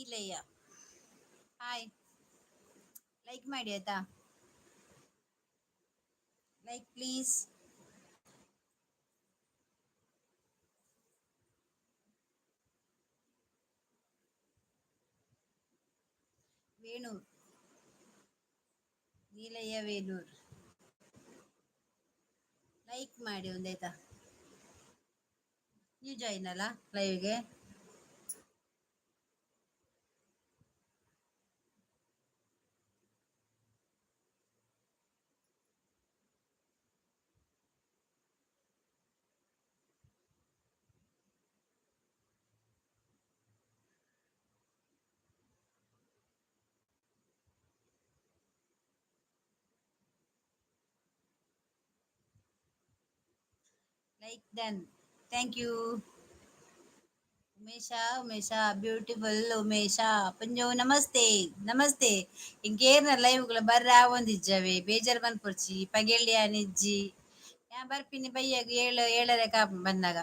Neelaiah, hi. Like ಮಾಡಿ ಆಯ್ತಾ? Like please. Venur, Neelayya Venur, like ಮಾಡಿ ಒಂದಾಯ್ತಾ? ನೀವು ಜಾಯಿನ್ ಅಲ್ಲ ಲೈವ್ಗೆ? Like done, thank you. Umesha, Umesha, beautiful Umesha ಪಂಜೋ, namaste namaste. ಇಂಕೇರ್ನ ಲೈವ್ಗಳ ಬರ್ರ ಒಂದಿಜ್ಜವೆ, ಬೇಜಾರ್ ಮನ್ಪೊರ್ಚಿ. ಪಗೆಳ್ಳಿ ಅನಿಜ್ಜಿ, ಯಾ ಬರ್ಪಿನಿ ಬಯ್ಯಗ್ ಏಳು ಏಳರೆ ಕಾಪ್ ಬಂದಾಗ.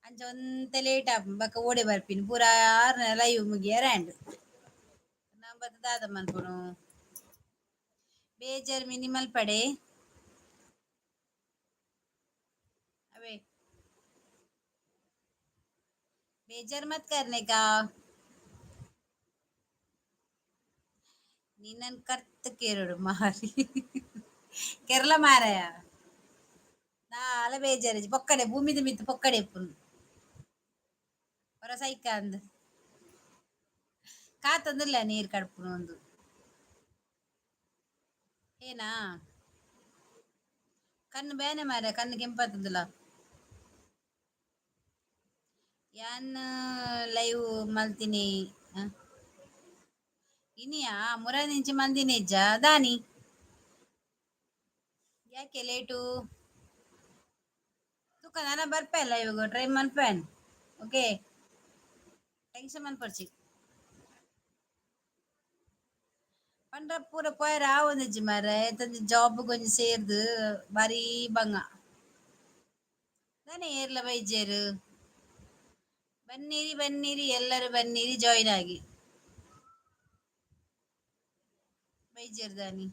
ಅಂಚ ಒಂತೆ ಲೇಟ್ ಆಪ್ ಬಕ್ಕ ಓಡೆ ಬರ್ಪಿನಿ, ಪೂರ ಆರ್ನ ಲೈವ್ ಮುಗಿಯರ ಆಂಡ್. ನಾ ಬತ್ತ ದಾದ ಮನ್ಪುನು? ಬೇಜಾರ್ ಮಿನಿಮಲ್ ಪಡೆ अबे, बेजार मत करने का. ನಿನ್ನನ್ ಕರ್ತ್ ಕೇರಡು ಮಾರಿ ಕೇರಳ ಮಾರಾಯ. ದಾಲ ಬೇಜಾರಿಜ್ಜಿ, ಪೊಕ್ಕಡೆ ಭೂಮಿದ ಮಿತ್ತ್ ಪೊಕ್ಕಡೆ ಇಪ್ಪುನು ಒರ ಸೈಕ ಅಂದ್ ಕಾತಂದಿಲ್ಲ ನೀರ್ ಕಡ್ಪುನು ಒಂದು ಏನಾ. ಕಣ್ಣು ಬೇನೆ ಮಾರೆ, ಕಣ್ಣು ಕೆಂಪಾತದಲ್ಲ. ಯಾನ್ ಲೈವ್ ಮಲ್ತೀನಿ ಇನಿಯಾ ಮುರಾನಿಂಚಿ ಮಲ್ದಿನಿ ಇಜ್ಜ ದಾನಿ? ಯಾಕೆ ಲೇಟು? ತುಕ ನನ ಬರ್ಪೆ ಲೈವ್, ಟ್ರೈ ಮನ್ಪೇನ್. ಓಕೆ, ಟೆನ್ಷನ್ ಮನ್ಪೊರ್ಚಿ. ಪಂಡ ಪೂರ ಪೋಯೆರೆ ಆವೊಂದಿಜ್ಜಿ ಮಾರ್ರೆ. ಏತೊಂಜಿ ಜಾಬ್ ಗೊಂಜಿ ಸೇರ್ದ್ ಬಾರಿ ಬಂಗ. ದಾನೆ ಏರ್ಲ ಬೈಜೆರ್? ಬನ್ನಿರಿ ಬನ್ನಿರಿ, ಎಲ್ಲರೂ ಬನ್ನಿರಿ, ಜಾಯಿನ್ ಆಗಿ. ಬೈಜೆರ್ ದಾನಿ?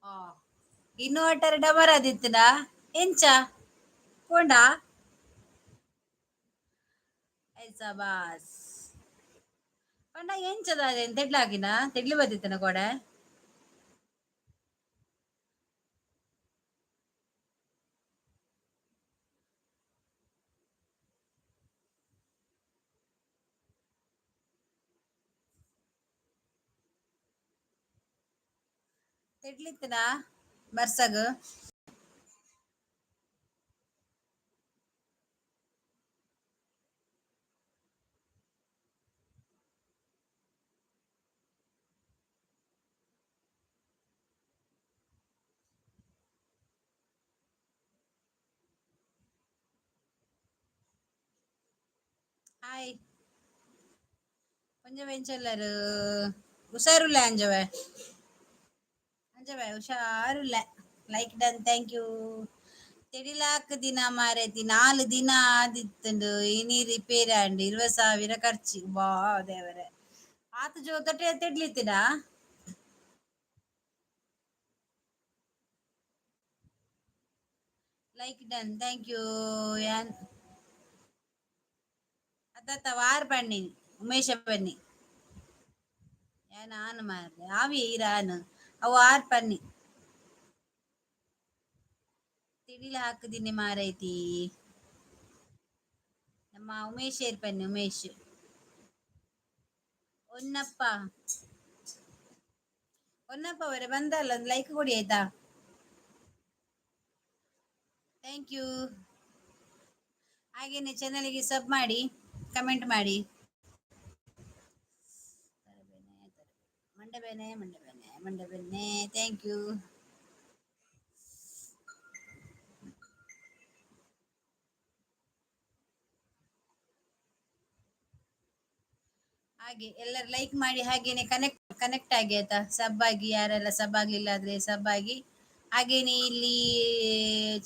ಆ ಇನ್ವರ್ಟರ್ ಡಮರ್ ಆದಿತ್ತಿನ ಎಂಚ ಪೋಂಡಾ? ಐಸಾ ಬಾಸ್ ಪಂಡ ಎಂಚದ ತೆಡ್ಲಾಕಿನ ತೆಡ್ಲಿ ಬತ್ತಿತ್ತನ ಕೋಡೆ. ತೆಡ್ಲಿತ್ತನ ಬರ್ಸಗ್? ಹಾಯ್ ಒಂಜವೆ, ಎಂಚೊಲ್ಲರು? ಹುಷಾರುಲ್ಲ ಅಂಜವೆ? ಅಂಜವೆ ಹುಷಾರುಲ್ಲ. Like done, thank you. ತೆಡಿಲಾಕ್ ದಿನ ಮಾರೈತಿ, 4 ದಿನ ಆದಿತ್ತುಂಡು. ಇನಿ ರಿಪೇರಿ ಆಂಡ್. 20,000 ಖರ್ಚಿ. ಬಾ ದೇವರೇ, ಆತು ಜೋತಟೆ ತೆಡ್ಲಿತ್ತಿನ. Like done, thank you. ಯಾನ್ ಅತ್ತತ್ತ ವಾರ್ ಪನ್ನಿ, ಉಮೇಶ ಬನ್ನಿ. ಯಾನ್ ಆನ್ ಮಾರ್ರೆ, ಆವಿ ಇರಾನ್ ಅವು ಆರ್ ಪನ್ನಿ. ತೆಡಿಲ್ ಹಾಕುದಿನಿ ಮಾರೈತಿ. ನಮ್ಮ ಉಮೇಶ್ ಏರ್ ಪನ್ನಿ? ಉಮೇಶ್ ಹೊನ್ನಪ್ಪ, ಹೊನ್ನಪ್ಪ ಅವರೇ, ಬಂದಲ್ಲ, ಒಂದು ಲೈಕ್ ಕೊಡಿ ಆಯ್ತಾ? Thank you. ಹಾಗೇನೆ ಚಾನಲ್ಗೆ ಸಬ್ ಮಾಡಿ, ಕಮೆಂಟ್ ಮಾಡಿ. ಮಂಡಬೇನೆ ಮಂಡಬೇನೆ ಮಂಡಬೇನೆ. Thank you. ಹಾಗೆ ಎಲ್ಲರೂ ಲೈಕ್ ಮಾಡಿ, ಹಾಗೇನೆ ಕನೆಕ್ಟ್ ಕನೆಕ್ಟ್ ಆಗಿ ಆಯ್ತಾ? ಸಬ್ ಆಗಿ, ಯಾರೆಲ್ಲ ಸಬ್ ಆಗ್ಲಿಲ್ಲ ಆದ್ರೆ ಸಬ್ ಆಗಿ. ಹಾಗೇನೆ ಇಲ್ಲಿ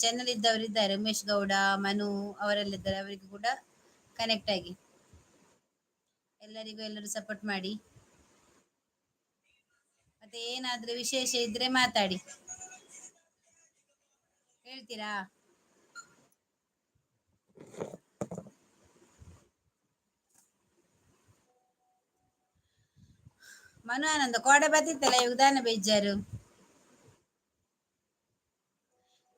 ಚಾನೆಲ್ ಇದ್ದವರು ಇದ್ದಾರೆ, ಉಮೇಶ್ ಗೌಡ, ಮನು ಅವರೆಲ್ಲ ಇದ್ದಾರೆ, ಅವರಿಗೂ ಕೂಡ ಕನೆಕ್ಟ್ ಆಗಿ ಎಲ್ಲರಿಗೂ ಎಲ್ಲರೂ ಸಪೋರ್ಟ್ ಮಾಡಿ. ಮತ್ತೆ ಏನಾದ್ರೂ ವಿಶೇಷ ಇದ್ರೆ ಮಾತಾಡಿ, ಹೇಳ್ತೀರಾ? ಮನು ಆನಂದ ಕೋಡೆ ಬತ್ತಿತ್ತಲ್ಲ ಇವಾಗ ಬೇಜಾರು,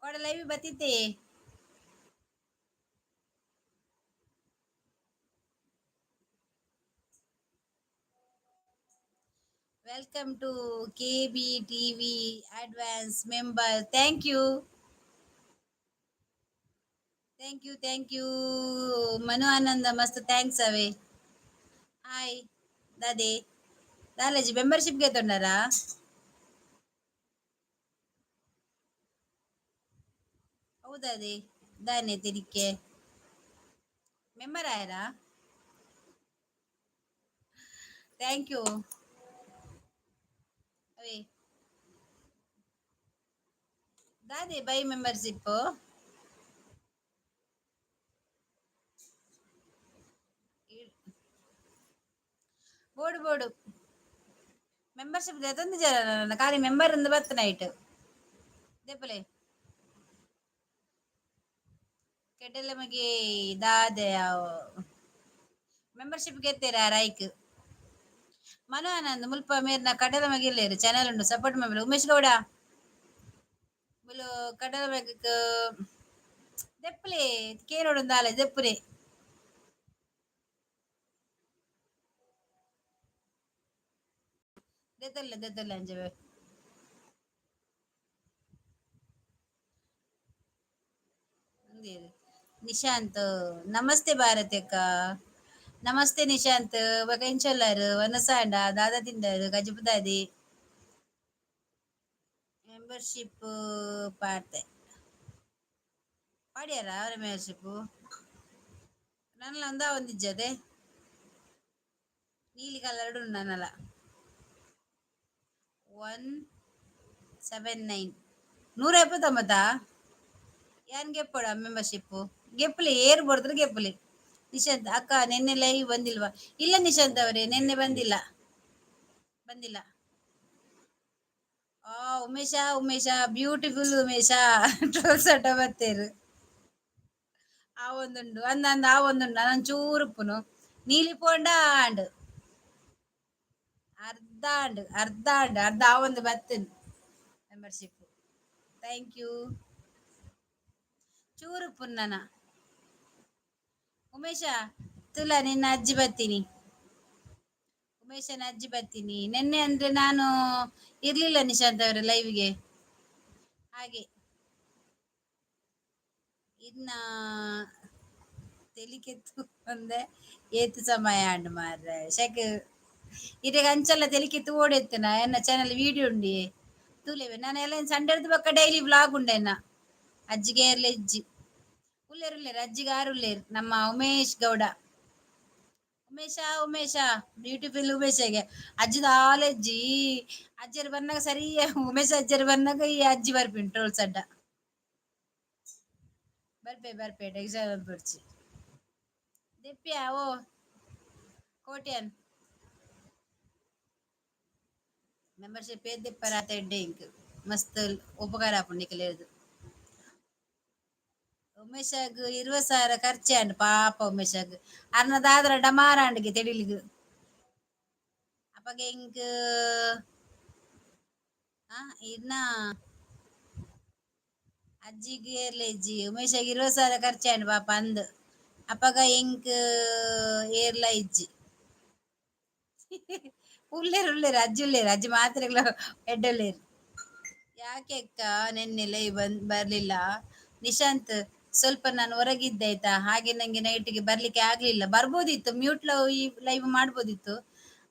ಕೋಡೆ live ಬತ್ತಿತ್ತೆ. Welcome to KBTV advance member. Thank you, thank you, thank you Manu Ananda, ಮಸ್ತ್ thanks ಅವೇ. ಹಾಯ್ ದಾದೆ ದಾಲೇಜಿ ಮೆಂಬರ್ಶಿಪ್ಗೆ ತೊಂಡಾರಾ? ಹೌದಾ ದಾನೆ ತೆರಿಕೆ ಮೆಂಬರ್ ಆಯರಾ? Thank you ಅವೇ. ದಾದೆ ಬೈ ಮೆಂಬರ್ಶಿಪ್ ಬೋಡು ಬೋಡು ಮೆಂಬರ್ಶಿಪ್ ದೆತೊಂದಿಜರ ನನ್ನ ಖಾಲಿ ಮೆಂಬರ್ ಇಂದ ಬತ್ತ ನೈಟ್ ದೆಪ್ಪಲೆ ಕೆಡ್ಡಲ ಮಗೆ ದಾದೆ ಮೆಂಬರ್ಶಿಪ್ ಗೆತ್ತೀರ ರೈಕ್ ಮನು ಆನಂದ್ ಮುಲ್ಪ ಮೇರ್ನ ಕಡಲ ಮಗಿಲ್ಲೇರು ಚಾನೆಲ್ ಉಂಡು, ಸಪೋರ್ಟ್ ಮೆಂಬರ್ ಉಮೇಶ್ ಗೌಡ ಮುಲು ಕಡಲ ಮಗಕ್ ದೆಪ್ಪಲೆ ಕೇರೋಡು ದಾಲೆ ದೆಪ್ಪುರೆ. ದೆತ್ತಲ್ಲ ದೆತ್ತಲ್ಲ ಅಂಜವೆ ನಿಶಾಂತ್ ನಮಸ್ತೆ ಭಾರತಿ ಅಕ್ಕ. ನಮಸ್ತೆ ನಿಶಾಂತ್, ಬೊಕ ಎಂಚೊಲ್ಲರು ವನಸಾಂಡ ದಾದ ತಿಂದರು ಗಜಪುದಾದಿ ಮೆಂಬರ್ಶಿಪ್ ಪಾಡ್ತೆ ಪಾಡ್ಯಾರ ಅವರ ಮೆಂಬರ್ಶಿಪ್ ನನ್ಲ ಒಂದಾ ಒಂದಿಜ್ಜದೆ ನೀಲಿ ಕಲರ್ ಉಂಡು ನನಲ 179 179. ಯಾನ್ ಗೆಪ್ಪೊಡ ಮೆಂಬರ್ಶಿಪ್ ಗೆಪ್ಪುಲೆ ಏರ್ ಬೋಡ್ತಾರೆ ಗೆಪ್ಪುಲೆ. ನಿಶಾಂತ್ ಅಕ್ಕ ನಿನ್ನೆ ಲೈವ್ ಬಂದಿಲ್ವಾ? ಇಲ್ಲ ನಿಶಾಂತ್ ಅವರೇ, ನಿನ್ನೆ ಬಂದಿಲ್ಲ ಬಂದಿಲ್ಲ. ಆ ಉಮೇಶ ಉಮೇಶ ಬ್ಯೂಟಿಫುಲ್ ಉಮೇಶ ಟ್ರೋಲ್ಸ್ ಅಟ ಬತ್ತೇರು ಆ ಒಂದುಂಡು ಅಂದಂದ ಆ ಒಂದುಂಡು ನಾನು ಚೂರುಪ್ಪುನು ನೀಲಿ ಪೋಂಡ ಆಂಡ್ ಅರ್ಧ ಆಂಡ್ ಅರ್ಧ ಆಂಡ್ ಅರ್ಧ ಆ ಒಂದು ಬತ್ತನ್ ಮೆಂಬರ್ಶಿಪ್. Thank you. ಚೂರುಪ್ಪುನು ನನ ಉಮೇಶ ತುಲ ನಿನ್ನ ಅಜ್ಜಿ ಬತ್ತೀನಿ, ಉಮೇಶನ ಅಜ್ಜಿ ಬತ್ತೀನಿ. ನಿನ್ನೆ ಅಂದ್ರೆ ನಾನು ಇರ್ಲಿಲ್ಲ ನಿಶಾಂತ್ ಅವರ ಲೈವ್ಗೆ, ಹಾಗೆ ಇನ್ನ ತೆಲಿಕೆತ್ತು ಒಂದೆ ಏತ್ ಸಮಯ ಆಂಡ್ ಮಾರ್ರೆ ಶಕ್ ಇರೆಗ್ ಅಂಚಲ ತೆಲಿಕೆತ್ತು ಓಡೆತ್ತನ ಎನ್ನ ಚಾನಲ್ ವಿಡಿಯೋ ಉಂಡಿ ತೂಲೆವೆ. ನಾನು ಎಲ್ಲ ಸಂಡೆ ಬೊಕ್ಕ ಡೈಲಿ ವ್ಲಾಗ್ ಉಂಡೆ ಎನ್ನ ಅಜ್ಜಿಗೆ ಏರ್ಲೆ ಇಜ್ಜಿ ಉಲ್ಲೇರು ಉಲ್ಲೇರು ಅಜ್ಜಿಗೆ ಆರು ಉಲ್ಲೇರು ನಮ್ಮ ಉಮೇಶ್ ಗೌಡ. ಉಮೇಶ ಉಮೇಶ ಬ್ಯೂಟಿಫುಲ್ ಉಮೇಶಗೆ ಅಜ್ಜಿ ದಾಲ ಅಜ್ಜಿ ಅಜ್ಜರು ಬಂದಾಗ ಸರಿ ಉಮೇಶ ಅಜ್ಜರು ಬಂದಾಗ ಈ ಅಜ್ಜಿ ಬರ್ಪಿನ್ ಟ್ರೋಲ್ಸ್ ಅಡ್ಡ ಬರ್ಪೆ ಬರ್ಪೆ ಎಕ್ಸಾಮ್ ಬಿಡ್ಸಿ ದೆಪ್ಪಿಯಾ ಓ ಕೋಟ್ಯಾನ್ ಮೆಂಬರ್ಶಿಪ್ ಏತ್ ದೆಪ್ಪರ ಆತ ಎಡ್ಡೆ ಇಂಕ್ ಮಸ್ತ್ ಉಪಕಾರ ಆಪುಂಡು ನಿಕಲೆರ್ದ್. ಉಮೇಶಗ್ 20,000 ಖರ್ಚೆ ಆಂಡ್ ಪಾಪ ಉಮೇಶಗ್ ಅರ್ನ ದಾದರ ಡಮಾರ ಆಂಡ್ಗೆ ತೆಡಿಲಿಗ್ ಅಪಗ ಎಂಕ್ ಆ ಇರ್ನ ಅಜ್ಜಿಗ್ ಏರ್ಲ ಇಜ್ಜಿ ಉಮೇಶಗ್ 20,000 ಖರ್ಚೆ ಆಂಡ್ ಪಾಪ ಅಂದ್ ಅಪಗ ಎಂಕ್ ಏರ್ಲ ಇಜ್ಜಿ. ಉಲ್ಲೇರು ಉಲ್ಲೇರು ಅಜ್ಜಿ ಉಲ್ಲೇರು ಅಜ್ಜಿ ಮಾತ್ರೆಗ್ಲ ಎಡ್ಡೆ ಉಲ್ಲೇರು. ಯಾಕೆ ಅಕ್ಕ ನಿನ್ನೆ ಲೈವ್ ಬರ್ಲಿಲ್ಲ? ನಿಶಾಂತ್ ಸ್ವಲ್ಪ ನಾನು ಹೊರಗಿದ್ದೆ ಆಯ್ತಾ, ಹಾಗೆ ನಂಗೆ ನೈಟ್ಗೆ ಬರ್ಲಿಕ್ಕೆ ಆಗ್ಲಿಲ್ಲ. ಬರ್ಬೋದಿತ್ತು, ಮ್ಯೂಟ್ ಲೈವ್ ಮಾಡ್ಬೋದಿತ್ತು,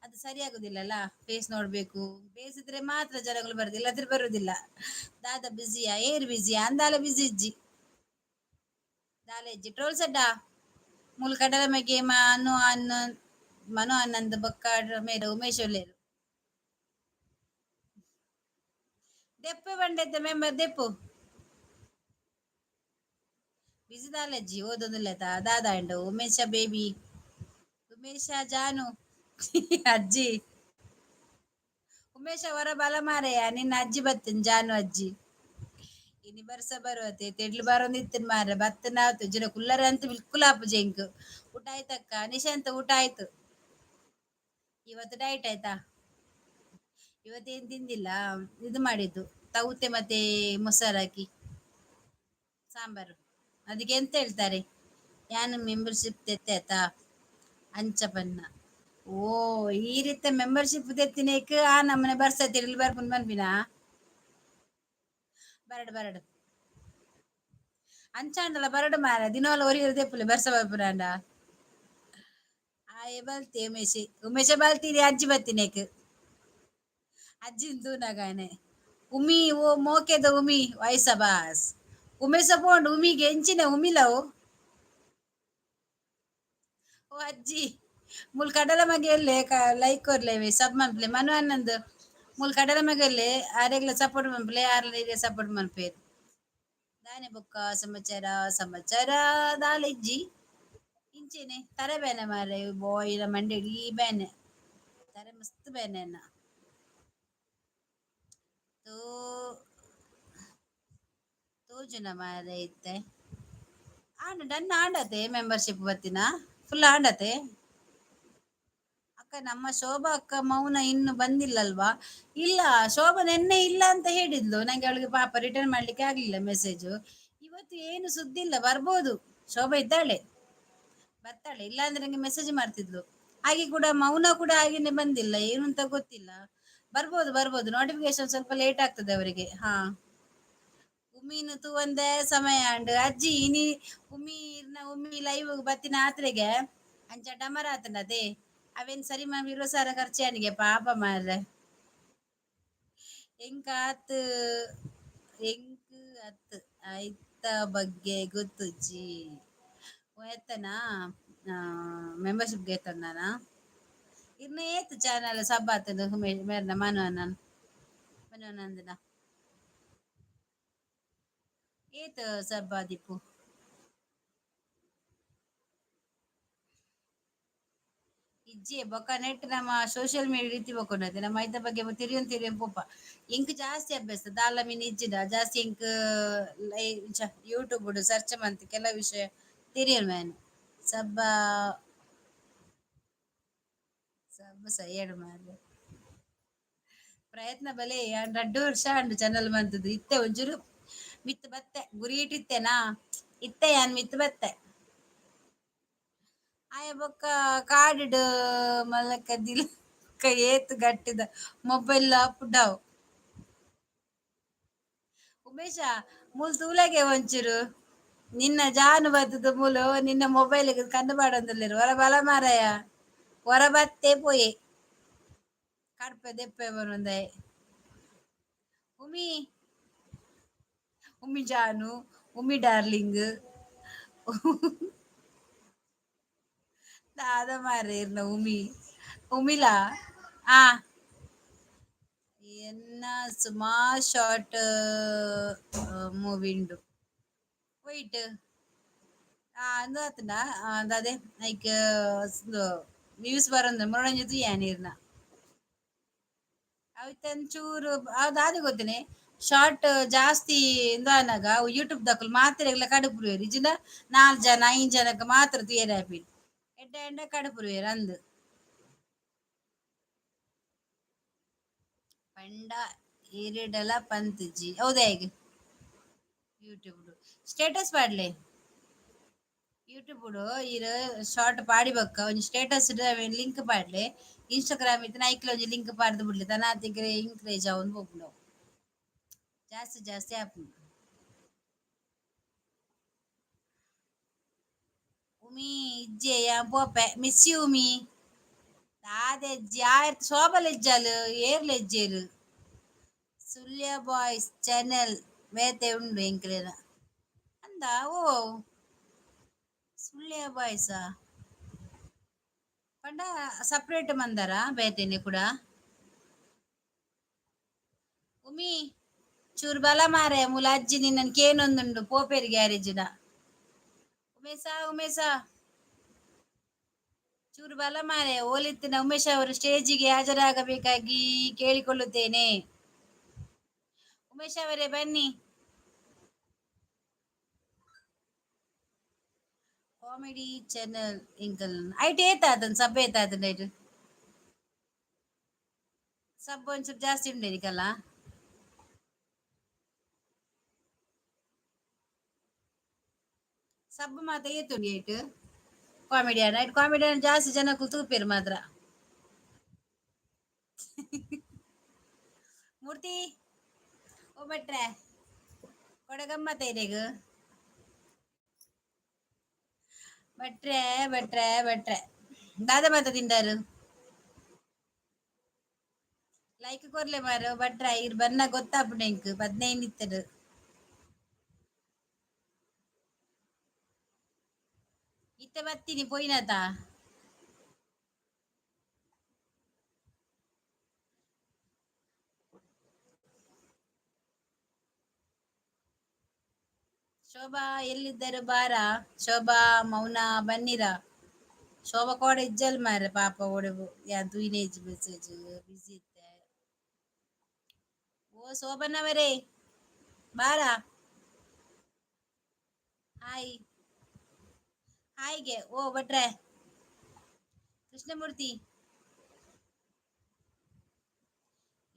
ಅದು ಸರಿ ಆಗುದಿಲ್ಲಲ್ಲ. ಫೇಸ್ ನೋಡ್ಬೇಕು, ಫೇಸ್ ಇದ್ರೆ ಮಾತ್ರ ಜನಗಳು ಬರುದಿಲ್ಲ, ಇಲ್ಲಾದ್ರೆ ಬರುದಿಲ್ಲ. ದಾದ ಬಿಸಿಯಾ ಏರ್ ಬಿಸಿಯಾ ಅಂದಾಲ ಬಿಸಿ ಇಜ್ಜಿ ದಾಲ ಇಜ್ಜಿ ಟ್ರೋಲ್ಸ್ ಅಡ್ಡ ಮೂಲು ಕಡಲ ಮಗೆ ಮನು ಅನ್ನ ಮನು ಆನಂದ್ ಬೊಕ್ಕ ಮೇರು ಉಮೇಶ್ ಉಲ್ಲೇರು. ದೆಪ್ಪೆ ಬಂಡೆತ್ತ ಮೆಂಬರ್ ದೆಪ್ಪು. ಬಿಸಿದಾಲಜ್ಜಿ ಓದೊಂದಿಲ್ಲ ದಾದ ಉಂಡು. ಉಮೇಶ ಬೇಬಿ, ಉಮೇಶ ಜಾನು ಅಜ್ಜಿ. ಉಮೇಶ ವರ ಬಲ ಮಾರಯ್ಯ, ನಿನ್ನ ಅಜ್ಜಿ ಬತ್ತಿನ ಜಾನು ಅಜ್ಜಿ. ಇನಿ ಬರ್ಸ ಬರುವತೆ ತೆಡ್ಲು ಬರೋಂದಿತ್ತಿನ ಮಾರ ಬತ್ತನ ಆತು ಜಿನ ಕುಲ್ಲರ ಅಂತ ಬಿಲ್ಕುಲ್ ಆಪುಜೆ ಎಂಕ್. ಊಟ ಆಯ್ತಕ್ಕ? ನಿಶಾಂತ ಊಟ ಆಯ್ತು. ಇವತ್ತು ಡೈಟ್ ಆಯ್ತಾ? ಇವತ್ತೇನ್ ತಿಂದಿಲ್ಲ, ಇದು ಮಾಡಿದ್ದು ತೌತೆ ಮತ್ತೆ ಮೊಸರಾಕಿ ಸಾಂಬಾರು. ಅದಕ್ಕೆ ಎಂತ ಹೇಳ್ತಾರೆ? ಯಾನು ಮೆಂಬರ್ಶಿಪ್ ತೆತ್ತೆ ಆಯ್ತಾ? ಅಂಚಪನ್ನ. ಓ, ಈ ರೀತಿ ಮೆಂಬರ್ಶಿಪ್ ತೆತ್ತಿನೇಕ್ ಆ ನಮ್ಮನೆ ಬರ್ಸ ತಿರ್ಲಿ ಬರ್ಪುನ್ ಮನ್ಪಿನ. ಬರಡು ಬರಡು ಅಂಚಾಂಡಲ ಬರಡು ಮಾರ ದಿನೋಲ ಒರಿಯರು ದೆಪ್ಪುಲೆ ಬರ್ಸ ಬರ್ಪುನಾಂಡ. ಆಯೆ ಬಲ್ತಿ ಉಮೇಶಿ, ಉಮೇಶ ಬಲ್ತೀರಿ ಅಜ್ಜಿ ಬತ್ತಿನೇಕ್ ಅಜ್ಜಿನ ತೂನಗಾನೆ. ಉಮಿ ಓ ಮೋಕೆದ ಉಮಿ ವಯಸ್ಸ ಬಾಸ್ ಉಮೇಶ ಪೋಂಡು ಉಮಿಗೆ ಎಂಚಿನ ಉಮಿಲವು. ಓ ಅಜ್ಜಿ ಮುಲ್ ಕಡಲ ಮಗೆಲ್ಲೇ ಲೈಕ್ ಕೊರ್ಲೇವೆ ಸಬ್ ಮನ್ಪ್ಲೆ ಮನು ಆನಂದ್. ಮುಲ್ ಕಡಲ ಮಗಲ್ಲೇ ಆರೆಗ್ಲ ಸಪೋರ್ಟ್ ಮನ್ಪ್ಲೆ ಆರ್ಲ ಸಪೋರ್ಟ್ ಮನ್ಪೇರು. ದಾನೆ ಬೊಕ್ಕ ಸಮಾಚಾರ? ಸಮಾಚಾರ ದಾಲೆಜ್ಜಿ ಇಂಚೆನೆ ತರೆ ಬೇನೆ ಮಾರೆ ಬಾಯ್ನ ಮಂಡೆ ಈ ಬೇನೆ ತರೆ ಮಸ್ತ್ ಬೇನೆ ಅನ್ನ ತೋ ತೋಜುನ ಮಾರೆ ಇತ್ತೆ. ಆಂಡ ಡನ್ ಆಂಡತೆ ಮೆಂಬರ್ಶಿಪ್ ಬತ್ತಿನ ಫುಲ್ ಆಂಡತೆ. ಅಕ್ಕ ನಮ್ಮ ಶೋಭಾ ಅಕ್ಕ ಮೌನ ಇನ್ನು ಬಂದಿಲ್ಲಲ್ವಾ? ಇಲ್ಲ, ಶೋಭಾ ನೆನ್ನೆ ಇಲ್ಲ ಅಂತ ಹೇಳಿದ್ಲು ನಂಗೆ. ಅವಳಿಗೆ ಪಾಪ ರಿಟರ್ನ್ ಮಾಡ್ಲಿಕ್ಕೆ ಆಗ್ಲಿಲ್ಲ ಮೆಸೇಜ್. ಇವತ್ತು ಏನು ಸುದ್ದಿ ಇಲ್ಲ, ಬರ್ಬೋದು. ಶೋಭಾ ಇದ್ದಾಳೆ, ಬರ್ತಾಳೆ. ಇಲ್ಲ ಅಂದ್ರೆ ನಂಗೆ ಮೆಸೇಜ್ ಮಾಡ್ತಿದ್ಲು. ಹಾಗೆ ಕೂಡ ಮೌನ ಕೂಡ ಹಾಗೇನೆ ಬಂದಿಲ್ಲ, ಏನು ಅಂತ ಗೊತ್ತಿಲ್ಲ. ಬರ್ಬೋದು ಬರ್ಬೋದು, ನೋಟಿಫಿಕೇಶನ್ ಸ್ವಲ್ಪ ಲೇಟ್ ಆಗ್ತದೆ ಅವರಿಗೆ. ಹಾ, ಉಮ್ಮೀನು ತೂವಂದೆ ಸಮಯ ಅಂಡ್ ಅಜ್ಜಿ ಇನಿ ಉಮ್ಮಿ ಇರ್ನ ಉಮ್ಮಿ ಲೈವ್ ಬತ್ತಿನ ಆತ್ರೆಗೆ ಅಂಚ ಡಮರ ಆತನದೇ ಅವೇನ್ ಸರಿ ಮಾಡಿ 20,000 ಖರ್ಚು ಅನಿಗೆ ಪಾಪ ಮಾರ್ರೆ. ಎಂಕ್ ಆತ್ ಎಂಕ್ ಅತ್ ಐತ ಬಗ್ಗೆ ಗೊತ್ತುಜ್ಜಿ. ಎತ್ತನಾ ಮೆಂಬರ್ಶಿಪ್ ಗೆತ್ತೊಂದಾನ ಇರ್ನ ಏತ್ ಚಾನಲ್ ಸಬ್ ಆತದ ಮೇರ್ನ ಮನು ಅಣ್ಣನ್ ಮನು ಅಣ್ಣಂದಿನ ಏತ್ ಸಬ್ ಆದಿಪ್ಪು. ಇಜ್ಜಿ ಬೊಕ್ಕ ನೆಟ್ ನಮ್ಮ ಸೋಷಿಯಲ್ ಮೀಡಿಯಾ ರೀತಿ ಬೊಕ್ಕ ನಮ್ಮ ಐತ ಬಗ್ಗೆ ತಿರಿಯನ್ ತಿರಿಯನ್ ಪೋಪ. ಎಂಕ್ ಜಾಸ್ತಿ ಅಭ್ಯಾಸ ದಾಲ ಮೀನ್ ಇಜ್ಜಿಡ ಜಾಸ್ತಿ ಎಂಕ್ ಯೂಟ್ಯೂಬ್ ಸರ್ಚ್ ಮಂತ್ ಕೆಲ ವಿಷಯ ತಿರಿಯನ್ ಮ್ಯಾನ್. ಸಬ್ಬ ಸಬ್ಬ ಸಯ್ಯಡು ಮಾರ್ರೆ. ಪ್ರಯತ್ನ ಬಲೆ ರಡ್ಡು ವರ್ಷ ಅಂಡು ಚಾನಲ್ ಬಂತದ್ದು ಇತ್ತೆ ಒಂಚೂರು ಮಿತ್ ಬತ್ತೆ ಗುರಿ ಇಟ್ಟಿತ್ತೇನಾ ಇತ್ತೆ ಯಾನ್ ಮಿತ್ ಬತ್ತೆ. ಆಯ ಬೊಕ್ಕ ಕಾಡಿಡ್ ಮಲಕದಿಲ್ ಏತ್ ಗಟ್ಟಿದ ಮೊಬೈಲ್ ಅಪ್ ಡೌ. ಉಮೇಶ ಮೂಲ್ ತೂಲಗೆ ಒಂಚೂರು ನಿನ್ನ ಜಾನು ಬತ್ತದ ಮೂಲು ನಿನ್ನ ಮೊಬೈಲ್ ಕಣ್ಣು ಪಾಡೊಂದುಲ್ಲೆರ್ ಹೊರ ಬಲ ಮಾರಾಯ ಹೊರ ಬತ್ತೆ ಪೋಯೆ ಕಡ್ಪೆ ದೆಪ್ಪೆ ಬರುಂದಾಯೆ. ಉಮಿ ಉಮಿ ಜಾನು ಉಮಿ ಡಾರ್ಲಿಂಗ್ ದಾದ ಮಾರ್ರೆ ಇರ್ನ ಉಮಿ ಉಮಿಲಾ. ಆ ಎನ್ನ ಸುಮಾರ್ ಶಾರ್ಟ್ ಮೂವಿ ಉಂಡು ವೈಟ್ ಅಂದು ಆತುಂಡ ದಾದೆ ಐಕ್ ನ್ಯೂಸ್ ಬರಂದು ಮುರೊಂಜಿ ತೂಯಾನ್ ಇರ್ನ ಅವಿತ ಒಂಚೂರು ಅವು ದಾದೆ ಗೊತ್ತನೆ ಶಾರ್ಟ್ ಜಾಸ್ತಿ ಇಂದು ಆನಗ ಯೂಟ್ಯೂಬ್ ದಕುಲು ಮಾತೆರೆಗ್ಲ ಕಡುಪುರುವೆರ್ ಇಜ್ಜಿಂಡ 4 ಜನ 5 ಜನಕ್ ಮಾತ್ರ ತೂಯೆರೆ ಆಪಿನಿ ಎಡ್ಡೆ ಆಂಡ ಕಡುಪುರುವೆರ್ ಅಂದ್. ಪಂಡ ಈರೆಡಲ ಪಂತುಜಿ ಹೌದಾ? ಯೂಟ್ಯೂಬ್ ಸ್ಟೇಟಸ್ ಪಾಡ್ಲೆ ಯೂಟ್ಯೂಬ್ ಈರ್ ಶಾರ್ಟ್ ಪಾಡಿ ಬೊಕ್ಕ ಒಂಜಿ ಸ್ಟೇಟಸ್ ಅವೆನ್ ಲಿಂಕ್ ಪಾಡ್ಲೆ. ಇನ್ಸ್ಟಾಗ್ರಾಮ್ ಇತ್ತಿನ ಐಕ್ಲ ಒಂಜಿ ಲಿಂಕ್ ಪಾಡ್ದು ಬುಡ್ಲೆ ತನಾತೆಗ್ ಎಂಕರೇಜ್ ಆವೊಂದು ಪೋಪುಂಡು ಜಾಸ್ತಿ ಜಾಸ್ತಿ ಆಪುಂಡು. ಉಮಿ ಇಜ್ಜೆ ಯಾನ್ ಪೋಪೆ ಮಿಸ್ you ಉಮಿ. ದಾದೆ ಇಜ್ಜಿ ಆಯ್ ಶೋಭಲ ಇಜ್ಜಲ್ ಏರ್ಲ ಇಜ್ಜೆರ್. ಸುಳ್ಯ ಬಾಯ್ಸ್ ಚಾನೆಲ್ ಬೇತೆ ಉಂಡು ಎಂಕ್ಲೆನ ಅಂದ ಓ ಸುಳ್ಯ ಬಾಯ್ಸಾ ಪಂಡ ಸಪ್ರೇಟ್ ಮಂದರ ಬೇತೆನೆ ಕೂಡ. ಉಮಿ ಚೂರು ಬಲ ಮಾರೆ ಮೂಲ ಅಜ್ಜಿ ನಿನ್ನನ್ ಕೇನೊಂದುಂಡು ಪೋಪೇರು ಗ್ಯಾರೇಜಿನ. ಉಮೇಶ ಉಮೇಶ ಚೂರು ಬಲ ಮಾರೆ ಓಲಿತ್ತಿನ ಉಮೇಶ ಅವರು ಸ್ಟೇಜಿಗೆ ಹಾಜರಾಗಬೇಕಾಗಿ ಕೇಳಿಕೊಳ್ಳುತ್ತೇನೆ. ಉಮೇಶ್ ಅವರೇ ಬನ್ನಿ. ಕಾಮಿಡಿ ಚಾನಲ್ ಇಂಕಲ್ ಐಟ್ ಏತಾತನ್ ಸಬ್ಬ ಏತಾತನ್ ಐಟ್ ಸಬ್ಬ ಒಂಚೂರು ಜಾಸ್ತಿ ಉಂಡೆ ನಿಕಲ್ಲ. ಸಬ್ಬು ಮಾತ ಏತುಂಡು ಏಟ್ ಕಾಮಿಡಿಯನ್ ಐಟ್ ಕಾಮಿಡಿಯನ್ ಜಾಸ್ತಿ ಜನಕ್ಕೂ ತೂಪೇರು ಮಾತ್ರ. ಮೂರ್ತಿ ಓ ಭಟ್ರೆ ಕೊಡ ಗಮ್ಮತ್ತ ಇರೆಗ್. ಭಟ್ರೆ ಭಟ್ರೆ ಭಟ್ರೆ ದಾದ ಮಾತ ತಿಂದಾರು ಲೈಕ್ ಕೊರ್ಲೆ ಮಾರು ಭಟ್ರೆ ಇರ್ ಬನ್ನ ಗೊತ್ತಾಪುಂಡು ಎಂಕ್ 15 ಇತ್ತಡು. ಇತ್ತೆ ಬತ್ತೀನಿ ಪೋಯಿನತ. ಶೋಭಾ ಎಲ್ಲಿದ್ದರು ಬಾರ ಶೋಭಾ ಮೌನ ಬನ್ನಿರ. ಶೋಭಾ ಕೋಡ ಇಜ್ಜಲ್ ಮಾರ್ರೆ ಪಾಪ ಓಡೆ ಯಾನ್ ತೂಯಿನೇಜ್ ಮೆಸೇಜ್ ಬಿಸಿ ಇತ್ತೆ. ಓ ಶೋಭನವರೇ ಬಾರ. ಹಾಯ್ ಹಾಯ್ಗೆ ಓ ಭಟ್ರೆ ಕೃಷ್ಣಮೂರ್ತಿ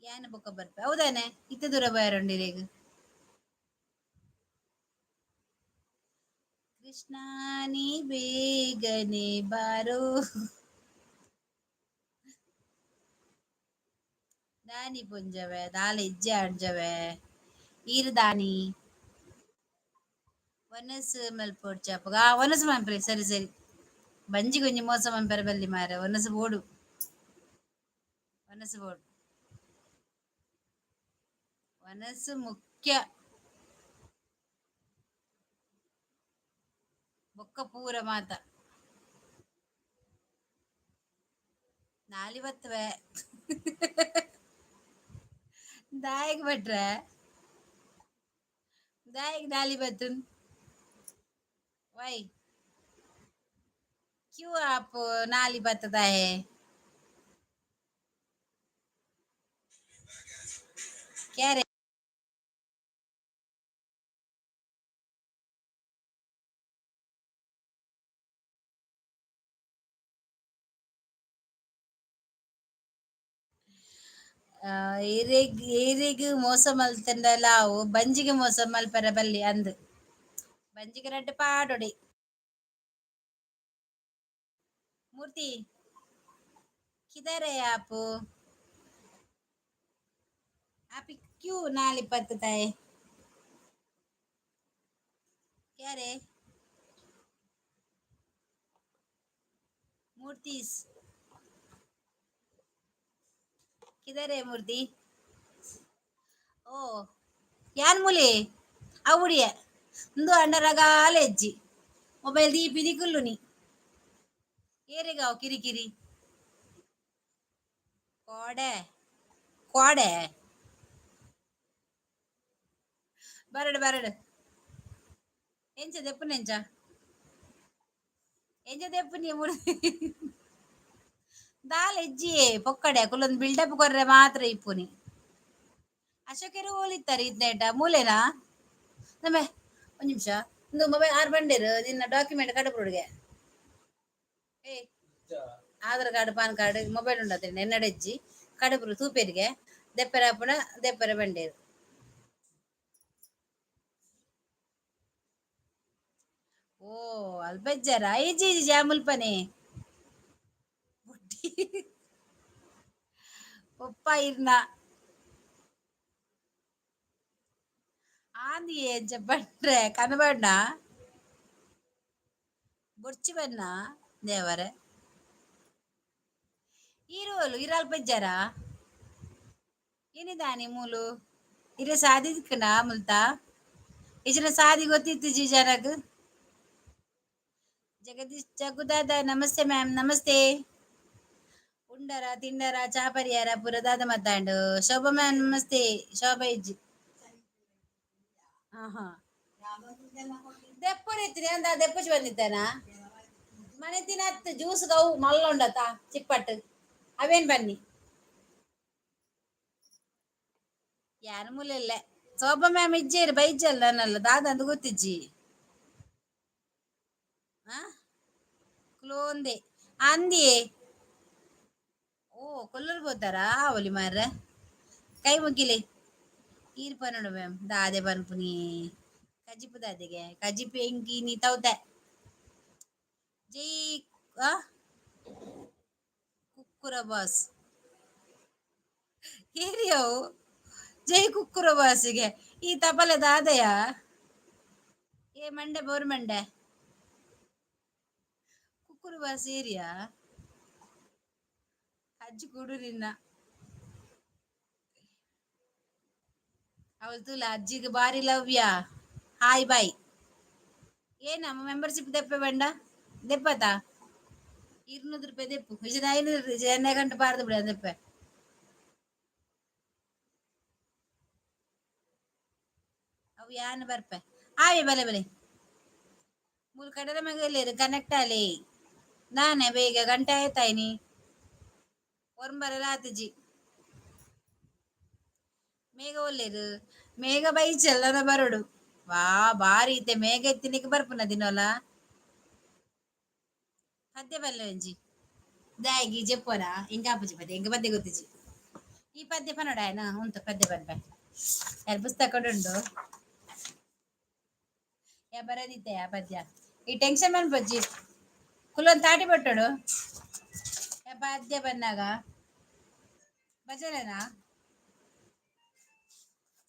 ಯಾನ್ ಬೊಕ್ಕ ಬರ್ಪೆ ಹೌದಾನೆ ಇತ್ತೆ ದೂರ ಬಾಯರುಂಡಿರೇಗ್. ಕೃಷ್ಣ ನೀ ಬೇಗನೆ ಬಾರೋ. ದಾನಿ ಪುಂಜವೆ ದಾಲ ಇಜ್ಜೆ ಅಂಜವೆ ಈರ್ ದಾನಿ ವನಸ್ ಮಲ್ಪೊಡ್ಚ ಆ ವನಸ್ ಮನ್ಪರೆ ಸರಿ ಸರಿ ಬಂಜಿ ಗೊಂಜಿ ಮೋಸ ಮನ್ಪರೆ ಬಲ್ಲಿ ಮಾರೆ ವನಸ್ ಬೋಡು ವನಸ್ ಬೋಡು ವನಸ್ ಮುಖ್ಯ ಬೊಕ್ಕ ಪೂರ ಮಾತ ನಾಲಿ ಬತ್ತುವೆ ದಾಯೆಗ್ ಭಟ್ರೆ ದಾಯೆಗ್ ನಾಲಿ ಬತ್ತುನ್ वही क्यों आप नाली बतता है? क्या रे ಏರೆಗ್ ಏರೆಗ್ ಮೋಸ ಮಲ್ತಂಡಲ ಅವು ಬಂಜಿಗೆ ಮೋಸ ಮಲ್ಪರ ಬಲ್ಲಿ ಅಂದ್ ಬಂಜಿಗೆ ರಡ್ಡ್ ಪಾಡೊಡೆ. ಮೂರ್ತಿ किधर है आप? आप क्यों नाली पत्ता है? क्या रे मूर्तिस किधर है मूर्ति? ಓ ಯಾನ್ ಮೂಲೆ ಅವುಡಿಯ ಇಂದು ಅಂಡರಗಾಲ ಎಜ್ಜಿ ಮೊಬೈಲ್ ದೀಪಿನಿ ಕುಲ್ಲುನಿ ಏರೆಗಾವ್ ಕಿರಿಕಿರಿ ಕೋಡೆ ಕೋಡೆ ಬರಡು ಬರಡು ಎಂಚ ದೆಪ್ಪುನೆಂಚ ಎಂಚ ದೆಪ್ಪುನಿ ಮೂರ್ತಿ ದಾಲ ಎಜ್ಜಿಯೇ ಪೊಕ್ಕಡೆ ಕುಲ್ಲೊಂದು ಬಿಲ್ಡಪ್ ಕೊರ್ರೆ ಮಾತ್ರ ಇಪ್ಪುನಿ. ಅಶೋಕೆರು ಓಲಿತ್ತಾರೆ ಇದ್ನೇಟ ಮೂಲೆನಾ ನಮ್ಮೆ ಒಂದ್ ನಿಮಿಷ ಒಂದು ಮೊಬೈಲ್ ಆರು ಬಂಡೇರು ನಿನ್ನ ಡಾಕ್ಯುಮೆಂಟ್ ಕಡಪುಡುಗೆ ಏ Aadhaar card PAN card mobile ಉಂಡತ್ತೆ ಎನ್ನಡೆಜ್ಜಿ ಕಡಪುರು ತೂಪೇರಿಗೆ ದೆಪ್ಪರ ಅಪ್ಪಣ ದೆಪ್ಪರ ಬಂಡೇರು. ಓ ಅಲ್ಬೆಜ್ಜಾರ ಐಜಿ ಜಾಮುಲ್ಪನೆ ಬುಡ್ಡಿ ಪೊಪ್ಪ ಇರ್ನ ಆಂದಿ ಎಂಚ ಬಂಡ್ರೆ ಕನಬಣ್ಣ ಬೊರ್ಚಿ ಬನ್ನ ದೇವರೇ ಈರೋಲು ಇರಾಲ್ ಏನಿದಾನಿ ಮೂಲು ಇರೆ ಸಾದಿಕ್ಕಣ ಮುಲ್ತ ಇಜನ ಸಾದಿ ಗೊತ್ತಿತ್ತು ಜಿ ಜನಕ್. ಜಗದೀಶ್ ಜಗ್ಗುದಾದ ನಮಸ್ತೆ ಮ್ಯಾಮ್ ನಮಸ್ತೆ. ಉಂಡರ ತಿಂಡರ ಚಾಪರಿಯಾರ ಪುರ ದಾದ ಮತ್ತಾಂಡು. ಶೋಭಾ ಮ್ಯಾಮ್ ನಮಸ್ತೆ. ಶೋಭಾ ಇಜ್ಜಿ ಆಹಾ ದೆಪ್ಪು ರೀತಿ ಅಂದ ದೆಪ್ಪುಚಿ ಬಂದಿದ್ದೇನಾ? ಮನೆ ತಿನ್ನತ್ತು ಜ್ಯೂಸ್ ಗೌ ಮಲ್ಲ ಉಂಡತ ಚಿಪ್ಪಟ್ಟು ಅವೇನ್ ಬನ್ನಿ ಯಾರು ಮುಲೆಲ್ಲೆ. ಸೋಪ ಮ್ಯಾಮ್ ಇಜ್ಜೇರು ಬೈಜಲ್ಲ ನನ್ನಲ್ಲ ದಾದ ಅಂದು ಗೊತ್ತಿಜ್ಜಿ. ಆ ಕ್ಲೋಂದೆ ಅಂದಿಯೇ. ಓ ಕೊಲ್ಲೂರು పోతాರಾ? ಒಲಿ ಮಾರ್ರೆ ಕೈ ಮುಗಿಲಿ. ಈರ್ ಪನೋಡು ಮ್ಯಾಮ್ ದಾದೆ ಪನ್ಪುನಿ ಕಜಿಪು ದಾದೆಗೆ ಕಜಿಪು ಎಂಕಿ ನೀ ತೌತೆ ಜೈ. ಆ ಕುಕ್ಕುರ ಬಾಸ್ ಏರಿಯವು ಜೈ ಕುಕ್ಕುರ ಬಾಸಿಗೆ ಈ ತಪಲೆ ದಾದೆಯ. ಏ ಮಂಡೆ ಬೋರ್ ಮಂಡೆ ಕುಕ್ಕುರು ಬಾಸ್ ಏರಿಯಾ ಅಜ್ಜಿ ಕುಡು ನಿನ್ನ ಅವಳು ತೂಲ ಅಜ್ಜಿಗೆ ಬಾರಿ ಲವ್ಯ. Hi bye. ಏನಮ್ಮ ಮೆಂಬರ್ಶಿಪ್ ದೆಪ್ಪೆ ಬಂಡ ದೆಪ್ಪತಾ 200 ರೂಪಾಯಿ ದೆಪ್ಪು ವಿಜಯ 500 ಎಣ್ಣೆ ಗಂಟೆ ಬಾರದು ಬಿಡ ದೆಪ್ಪೆ. ಅವು ಯಾನ್ ಬರ್ಪೆ ಆವೆ ಬಲೆ ಬಲೆ ಮೂರು ಕಡಲ ಮಗಲೇರು ಕನೆಕ್ಟ್ ಆಲೆ ನಾನೇ ಬೇಗ ಗಂಟೆ ಆಯ್ತಾಯ್ನಿ ಒರ್ಂಬರಲ್ಲ ಆತಜಿ. ಮೇಘ ಒಲ್ಲೇರು ಮೇಘ ಬೈಚಲ್ಲನ ಬರೋಡು ವಾ ಬಾರಿ ಇತ್ತೆ ಮೇಘ ಎತ್ತಿನಿಕ್ ಬರ್ಪುನ ದಿನೋಲ ಪದ್ಯ ಬಲ್ಲೆ ಒಂಜಿ ದಾಯಿಗಿ ಜೆಪ್ಪೋನ ಇಂಕ ಆಪುಜಿ ಪದ್ಯ ಎಂಕ ಪದ್ಯ ಗೊತ್ತಿಜಿ. ಈ ಪದ್ಯ ಪನೋಡಾಯನ ಉಂತು ಪದ್ಯ ಪನ್ಪೆ ಯಾರು ಪುಸ್ತಕ ಉಂಡು ಯಾ ಬರದಿತ್ತೆ ಆ ಪದ್ಯ. ಈ ಟೆನ್ಷನ್ ಮನ್ಪೊಜ್ಜಿ ಕುಲ್ಲೊಂದು ತಾಟಿ ಪಟ್ಟೋಡು ಯಾ ಪದ್ಯ ಬನ್ನಾಗ ಭಜನೆನಾ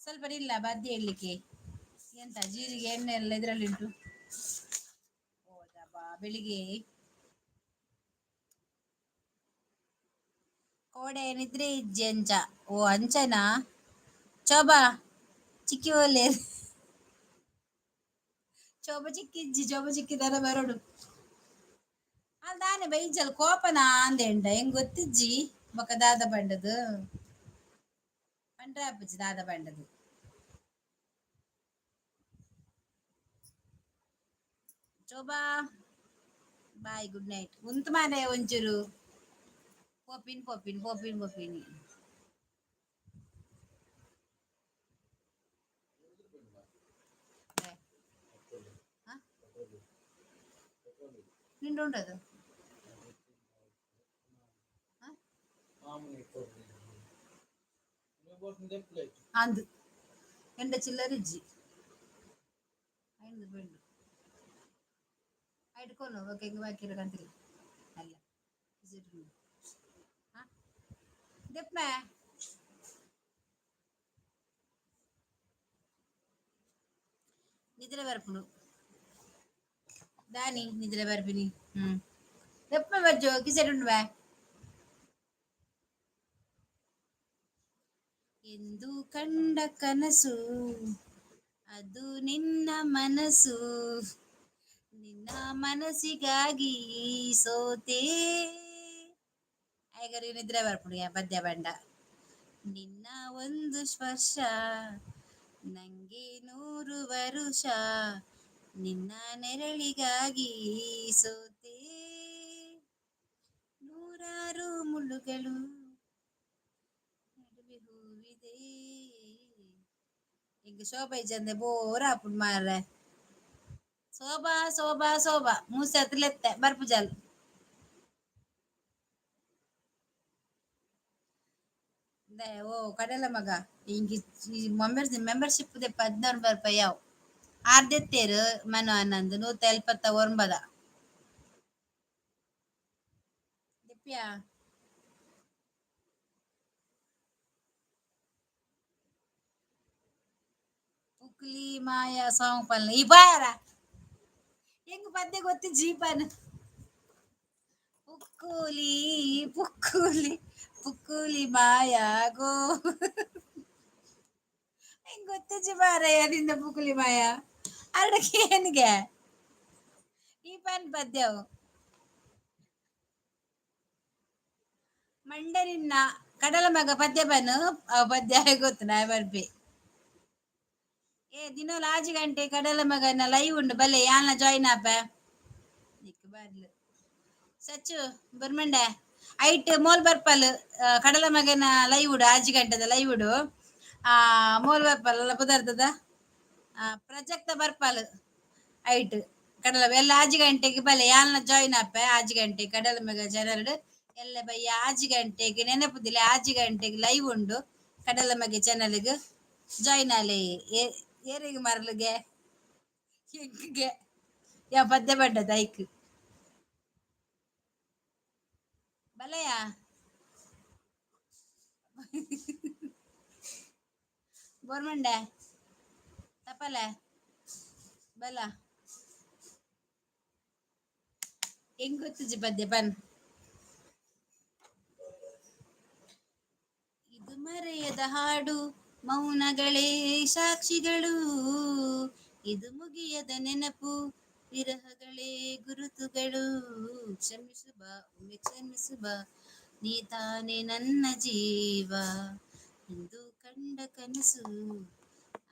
ಸ್ವಲ್ಪ ಇಲ್ಲ ಪದ್ಯ ಹೇಳಲಿಕ್ಕೆ ಎಂತ ಜೀರಿಗೆ ಎಣ್ಣೆ ಎಲ್ಲ ಇದರಲ್ಲಿ ಉಂಟು. ಹೌದಾ ಬೆಳಿಗ್ಗೆ ಕೋಡೆ ನಿದ್ರೆ ಇಜ್ಜಿ ಅಂಚ. ಓ ಅಂಚನಾ ಚೋಬಾ ಚಿಕ್ಕಿ ಒಲ್ಲೆ ಚೋಬ ಚಿಕ್ಕಿ ಇಜ್ಜಿ ಚೋಬ ಚಿಕ್ಕಿ ದರ ಬರೋಡು ಅಲ್ಲಿ ದಾನೆ ಬೈಜಲ್ ಕೋಪನ ಅಂದೆಂಡ ಹೆಂಗ್ ಗೊತ್ತಿಜ್ಜಿ ಬೊಕ ದಾದ ಬಂಡದು ಪಂಡ್ರೆ ಆಪುಜಿ ದಾದ ಬಂಡದು. ಚೋಬಾ ಬಾಯ್ ಗುಡ್ ನೈಟ್. ಉಂತು ಮಾರೆ ಒಂಚೂರು ಪೋಪಿನ್ ಪೋಪಿನ್ ಪೋಪಿನ್ ಪೋಪಿನಿ. ನಿಂಡು ಉಂಟದು. ಅಂದು ಎಂಡ ಚಿಲ್ಲರ್ ಇಜ್ಜಿ ಐದು ಬೆಂಡು ಐಡ್ಕೊನು ಓಕೆ ಹಿಂಗೆ ಬಾಕಿ ಕಂತಿಲ್ಲ ಅಲ್ಲ ದೆಪ್ಪೆ ನಿದ್ರೆ ಬರ್ಪುಂಡು ದಾನಿ ನಿದ್ರೆ ಬರ್ಪಿನಿ. ಹ್ಮ್ ದೆಪ್ಪೆ ಬರ್ಜೋ ಕಿಸೆಟ್ ಉಂಡು ಬಾ. ಎಂದು ಕಂಡ ಕನಸು ಅದು ನಿನ್ನ ಮನಸ್ಸು ನಿನ್ನ ಮನಸ್ಸಿಗಾಗಿ ಸೋತೆ. ಐಗರಿ ನಿದ್ರೆ ಬರ್ಪುಂಡು ಪದ್ಯ ಬಂಡ ನಿನ್ನ ಒಂದು ಸ್ಪರ್ಶ ನಂಗೆ 100 ವರುಷ ನಿನ್ನ ನೆರಳಿಗಾಗಿ ಸೋತೆ. ನೂರಾರು ಮುಳ್ಳುಗಳು ನಡುವೆ ಹೂವಿದೆ. ಇಂಕ್ ಶೋಭಾ ಇಜ್ಜಂದೆ ಬೋರ್ ಆಪುಂಡು ಮಾರ್ರೆ. ಶೋಭಾ ಶೋಭಾ ಶೋಭಾ ಮೂಸೆ ಲೆತ್ತೆ ಬರ್ಪುಜಲ್ ಓ ಕಡಲ ಮಗ ಇಂಕಿ ಮೆಂಬರ್ಶಿಪ್ ದೆಪ್ಪ 16 ರೂಪಾಯಿ ಯಾವು ಆರ್ದೆತ್ತೇರು ಮನು ಆನಂದ್ 179. ದೆಪ್ಪಿಯಾ ಪುಕ್ಲಿ ಮಾಯಾ ಸಾಂಗ್ ಪನ್ಲ ಈ ಬಾಯಾರ ಹೆಂಗ್ ಪದ್ಯ ಗೊತ್ತಿ ಜೀಪನ್ ಪುಕ್ಕುಲಿ ಪುಕ್ಕುಲಿ ಪುಕ್ಕುಲಿ ಮಾಯಾ ಗೋ ಹೆಂಗ್ ಗೊತ್ತಿಜ್ಜಿ ಮಾರಾಯ ನಿನ್ನ ಪುಕ್ಕುಲಿ ಮಾಯಾ ಅರಡಕ್ಕೆ ಏನಿಗೆ ಈ ಪನ್ ಪದ್ಯವು ಮಂಡೆ ನಿನ್ನ ಕಡಲ ಮಗ ಪದ್ಯ ಬನ್ನು ಆ ಪದ್ಯ ಗೊತ್ತು ನಾ ಬರ್ಪಿ. ಏ ಏ ದಿನೋಲ 6 ಗಂಟೆ ಕಡಲ ಮಗನ ಲೈವ್ ಉಂಡು, ಬಲ್ಲೆ, ಯಾನ್ಲ ಜಾಯಿನ್ ಆಪ. ನಿಕ್ ಬರ್ಲು ಸಚ್ಚು ಬರ್ಮಂಡೆ. ಐಟ್ ಮೋಲ್ ಬರ್ಪಲ್. ಕಡಲ ಮಗನ ಲೈವ್ ಉಡು, 6 ಗಂಟೆದ ಲೈವ್ ಉಡು. ಆ ಮೋಲ್ ಬರ್ಪಲ್ ಅಲ್ಲ ಪುದರ್ತದ ಪ್ರಜಕ್ತ ಬರ್ಪಲ್. ಐಟ್ ಕಡಲ ಎಲ್ಲ 6 ಗಂಟೆಗೆ ಬಲೆ, ಯಾನ್ಲ ಜಾಯಿನ್ ಆಪೆ 6 ಗಂಟೆ ಕಡಲ ಮಗ ಚಾನಲ್. ಎಲ್ಲ ಬಯ್ಯ 6 ಗಂಟೆಗೆ ನೆನಪುದಿಲ್ಲ, 6 ಗಂಟೆಗೆ ಲೈವ್ ಉಂಡು. ಕಡಲ ಮಗೆ ಚಾನಲ್ಗೆ ಜಾಯಿನ್ ಆಲೆ. ಏರಿಗೆ ಮರಲಿಗೆ ಎಂಕ್ಗೆ ಯಾ ಪದ್ಯ ಬಡ್ಡದ ಐಕ್ ಬಲೆಯ. ಬೋರ್ಮಂಡೆ ತಪ್ಪಲೆ ಬಲ. ಹೆಂಗ್ ಗೊತ್ತಿಜಿ ಪದ್ಯ ಪನ್. ಇದು ಮರೆಯದ ಹಾಡು, ಮೌನಗಳೇ ಸಾಕ್ಷಿಗಳು. ಇದು ಮುಗಿಯದ ನೆನಪು, ವಿರಹಗಳೇ ಗುರುತುಗಳು. ಕ್ಷಮಿಸು ಬಾ, ಒಮ್ಮೆ ಕ್ಷಮಿಸು ಬಾ, ನೀ ತಾನೇ ನನ್ನ ಜೀವ. ಇಂದು ಕಂಡ ಕನಸು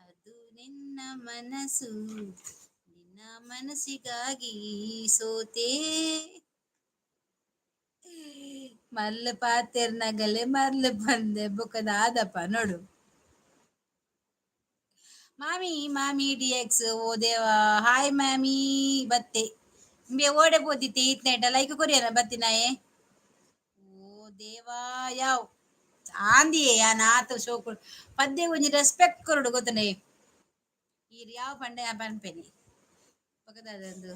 ಅದು ನಿನ್ನ ಮನಸ್ಸು, ನಿನ್ನ ಮನಸ್ಸಿಗಾಗಿ ಸೋತೆ. ಮರ್ಲು ಪಾತೆರ್ನಗಲೆ ಮರ್ಲು ಬಂದೆ ಬುಕ್ಕದ ಆದಪ್ಪ ನೋಡು. ಮಾಮಿ, ಮಾಮಿ ಡಿ ಎಕ್ಸ್. ಓ ದೇವಾ, ಹಾಯ್ ಮಾಮಿ. ಬತ್ತೆ ಇಂಬೆ ಓಡೆ ಪೋದಿತ್ತೆ ಇತ್ನೇಟ? ಲೈಕ್ ಕೊರಿಯನ ಬತ್ತಿನಾಯೆ. ಓ ದೇವಾ, ಯಾವ್ ಆಂದಿಯೇ ಯಾನ್ ಆತ ಶೋಕು. ಪದ್ಯ ಒಂಜಿ ರೆಸ್ಪೆಕ್ಟ್ ಕೊರಡು ಗೊತ್ತನೆ. ಈರ್ ಯಾವ ಪಂಡೆ ಪನ್ಪೇನೆ ಪಕ್ಕದಂದು.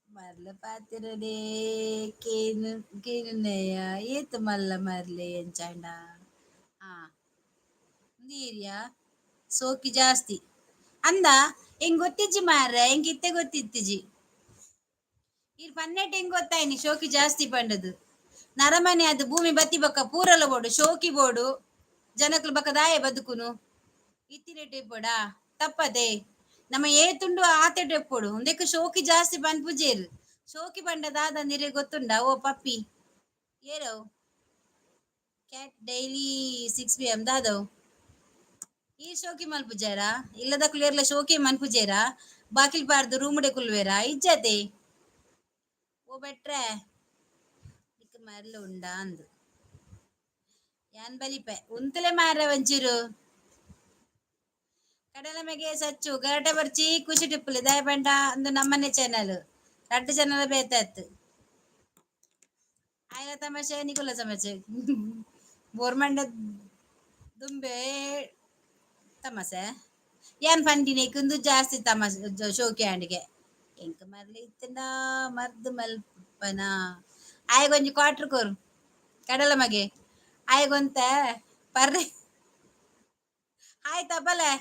ಮರ್ಲ ಪಾತಿರಡೆ ಕೇನು ಕೇನುನಯ ಏತ್ ಮಲ್ಲ ಮರ್ಲೆ ಎಂಚಾಂಡ. ಆ ಏರಿಯಾ ಸೋಕಿ ಜಾಸ್ತಿ ಅಂದ. ಹೆಂಗ್ ಗೊತ್ತಿಜ್ಜಿ ಮಾರ್ರೆ, ಹೆಂಗ್ ಇತ್ತೆ ಗೊತ್ತಿತ್ತಿಜಿ. ಇರ್ ಪನ್ನೆಟ್ ಹೆಂಗ್ ಗೊತ್ತಾಯ್ನಿ ಶೋಕಿ ಜಾಸ್ತಿ ಪಂಡದು? ನರಮನೆ ಅದು ಭೂಮಿ ಬತ್ತಿ ಬಕ್ಕ ಪೂರಲ ಬೋಡು, ಶೋಕಿ ಬೋಡು. ಜನಕ್ಲು ಬಕ್ಕ ದಾಯ ಬದುಕುನು? ಇತ್ತಿನೆಟ್ ಇಪ್ಪೊಡಾ? ತಪ್ಪದೆ ನಮ್ಮ ಏತುಂಡು ಆತೆಟ್ ಎಪ್ಪೊಡು. ಉಂದೆಕ್ ಶೋಕಿ ಜಾಸ್ತಿ ಪನ್ಪುಜೇರು. ಶೋಕಿ ಪಂಡ ದಾದ ನಿರೆ ಗೊತ್ತುಂಡ? ಓ ಪಪ್ಪಿ ಏರವ್ ಕ್ಯಾಟ್ ಡೈಲಿ 6 PM ದಾದವ್. ಈ ಶೋಕಿ ಮಲ್ಪುಜಾರ? ಇಲ್ಲದಕ್ಲು ಏರ್ಲ ಶೋಕಿ ಮನ್ಪುಜೇರಾ? ಬಾಕಿಲ್ ಪಾರ್ದು ರೂಮುಡೆ ಕುಲ್ವೇರಾ? ಇಜ್ಜತೆ. ಓ ಬೆಟ್ರೆ, ನಿಕ್ ಮರ್ಲು ಉಂಡಾ ಅಂದು. ಯಾನ್ ಬಲಿಪೆ, ಉಂತಲೆ ಮಾರ್ರೆ ಒಂಚೂರು. ಕಡಲ ಮೆಗೆ ಸಚ್ಚು ಗರಟೆ ಬರ್ಚಿ ಖುಷಿ ಟಿಪ್ಪುಲಿ. ದಾಯ ಪಂಡ ಅಂದು ನಮ್ಮನೆ ಚಾನಲ್, ರಡ್ಡು ಚಾನಲ್ ಬೇತಾತ್. ಆಯ್ಲ ತಮಾಷೆ, ನಿಕುಲ ತಮಾಷೆ, ಬೋರ್ಮಂಡ ದುಂಬೆ ತಮಾಷೆ. ಏನ್ ಪಂಡಿನಿ ಕುಂದು ಜಾಸ್ತಿ ತಮಾಷೆ ಶೋಕಿ ಆಂಡಿಗೆ. ಎಂಕ್ ಮರ್ಲಿ ಇತ್ತಂಡ ಮರ್ದು ಮಲ್ಪನ. ಆಯಗೊಂಜಿ ಕ್ವಾಟ್ರ್ ಕೊರು ಕಡಲ ಮಗೆ. ಆಯಗೊಂತ ಪರ್ರೆ ಆಯ್ತಾ ಬಲೆ.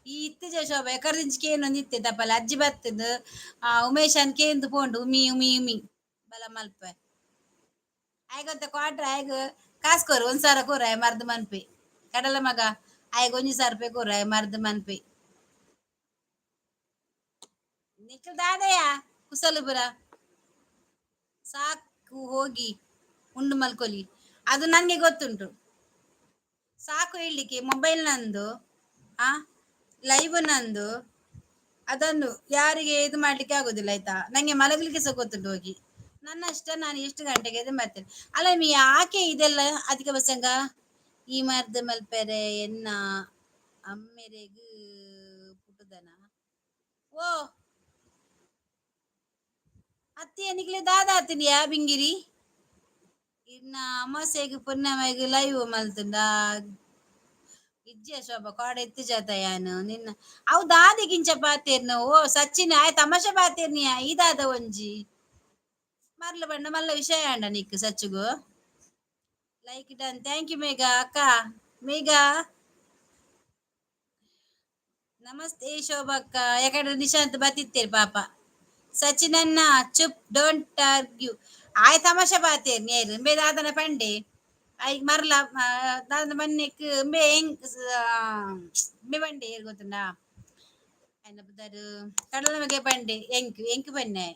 ಈ ಇತ್ತೀಚೆ ಶೋಭೆ ಎಕರ್ದಿಂಚಿ ಕೇನೊಂದು ಇತ್ತೆ ತಪ್ಪಲೆ. ಅಜ್ಜಿ ಬತ್ತದು ಆ ಉಮೇಶನ್ ಕೇಂದು ಪೋಂಡು. ಉಮಿ ಉಮಿ ಉಮಿ ಬಲ ಮಲ್ಪೆ. ಆಯ್ಗೊಂತ ಕ್ವಾಟ್ರ್. ಆಯ್ಗ ಕಾಸು ಕೊರು, 1000 ಕೊರು. ಆಯ್ ಮರ್ದು ಮನ್ಪಿ. ಕಡಲ ಮಗ, ಆಯ್ಗ 1000 ರೂಪಾಯಿ ಕೊರು, ಆಯ್ ಮರ್ದು ಮನ್ಪಿ. ನಿಖಲ್ ದಾದಯ್ಯ ಕುಸಲುಬುರ ಸಾಕು, ಹೋಗಿ ಉಂಡು ಮಲ್ಕೊಲಿ. ಅದು ನನ್ಗೆ ಗೊತ್ತುಂಟು. ಸಾಕು ಹೇಳಲಿಕ್ಕೆ ಮೊಬೈಲ್ ನಂದು, ಆ ಲೈವ್ ನಂದು. ಅದನ್ನು ಯಾರಿಗೆ ಇದು ಮಾಡ್ಲಿಕ್ಕೆ ಆಗುದಿಲ್ಲ, ಆಯ್ತಾ? ನಂಗೆ ಮಲಗಲಿಕ್ಕೆ ಸಹ ಗೊತ್ತುಂಟು ಹೋಗಿ. ನನ್ನ ಇಷ್ಟ, ನಾನು ಎಷ್ಟು ಗಂಟೆಗೆ ಇದು ಮಾಡ್ತೇನೆ. ಅಲ್ಲ ಮೀ, ಯಾಕೆ ಇದೆಲ್ಲ ಅಧಿಕ ಪ್ರಸಂಗ? ಈ ಮರ್ದ್ ಮಲ್ಪೆರೆ ಎನ್ನ ಅಮ್ಮೆರೆಗ್ ಪುಟ್ಟುದನ? ಓ ಅತ್ತಿಯ ನಿಕ್ಲೆ ದಾದ ಆತಿನಿಯಾ ಬಿಂಗಿರಿ? ಇನ್ನ ಅಮಾಸೆಗ್ ಪುಣ್ಣಮೆಗ್ ಲೈವ್ ಮಲ್ತುಂಡ ಇಜ್ಜೆ ಶೋಭ ಕಾಡ ಎತ್ತು ಜಾತ ಯಾನು ನಿನ್ನ ಅವು ದಾದಿಗಿಂಚ ಪಾತೇರ್ನ. ಓ ಸಚಿನ್, ಆಯ್ ತಮಾಷೆ ಪಾತೇರ್ನಿಯ. ಇದಾದ ಒಂಜಿ ಮರ್ಲ ಬಣ್ಣ ಮಲ್ಲ ವಿಷಯ ಅಂಡ ನಿಕ್ ಸಚ್ಚುಗು. Like done, thank you Megha ಅಕ್ಕ. ಮೇಘಾ ನಮಸ್ತೆ ಶೋಭಕ್ಕ. ಯಾಕಂದ್ರೆ ನಿಶಾಂತ್ ಬತ್ತಿತ್ತೇರಿ ಪಾಪ. ಸಚಿನ್ ಅನ್ನ ಚುಪ್, don't argue. ಆಯ್ ತಮಾಷೆ ಪಾತೇರ್ ನೇರು ಇಂಬೆ ದಾದನ ಪಂಡೆ. ಐಕ್ ಮರ್ಲ ದಾದನ ಬನ್ನೆಕ್ ಇಂಬೆ ಹೆಂಗ್ ಇಂಬೆ ಬಂಡೆ ಏರ್ ಗೊತ್ತುಂಡಾ? ಐನ ಪುದರ್ ಕಡಲ ಮಗೆ ಪಂಡೆ. ಎಂಕ್ ಎಂಕ್ ಬನ್ನೆ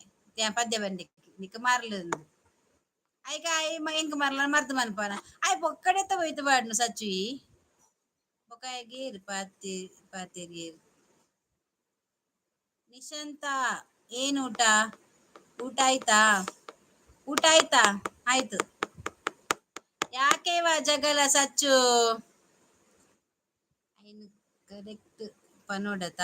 ಪದ್ಯ ಬಂಡೆ ನಿಕ್ ಮರ್ಲು. ಐಕ ಆಯ್ ಎಂಕ್ ಮರ್ಲ ಮರ್ದು ಮನ್ಪನ. ಆಯ್ ಪೊಕ್ಕಡೆತ್ತ ಹೋಯ್ತು ಬಾಡ್ನು ಸಚ್ಚುಯಿ. ಬೊಕ ಏರ್ ಪಾತೆ ಪಾತೆರಿಯೆರ್? ನಿಶಾಂತ, ಏನ್ ಊಟ? ಊಟ ಆಯ್ತಾ? ಊಟ ಆಯ್ತಾ? ಆಯ್ತು. ಯಾಕೇವ ಜಗಳ ಸಚ್ಚು? ಐನ್ ಕರೆಕ್ಟ್ ಪನೋಡತ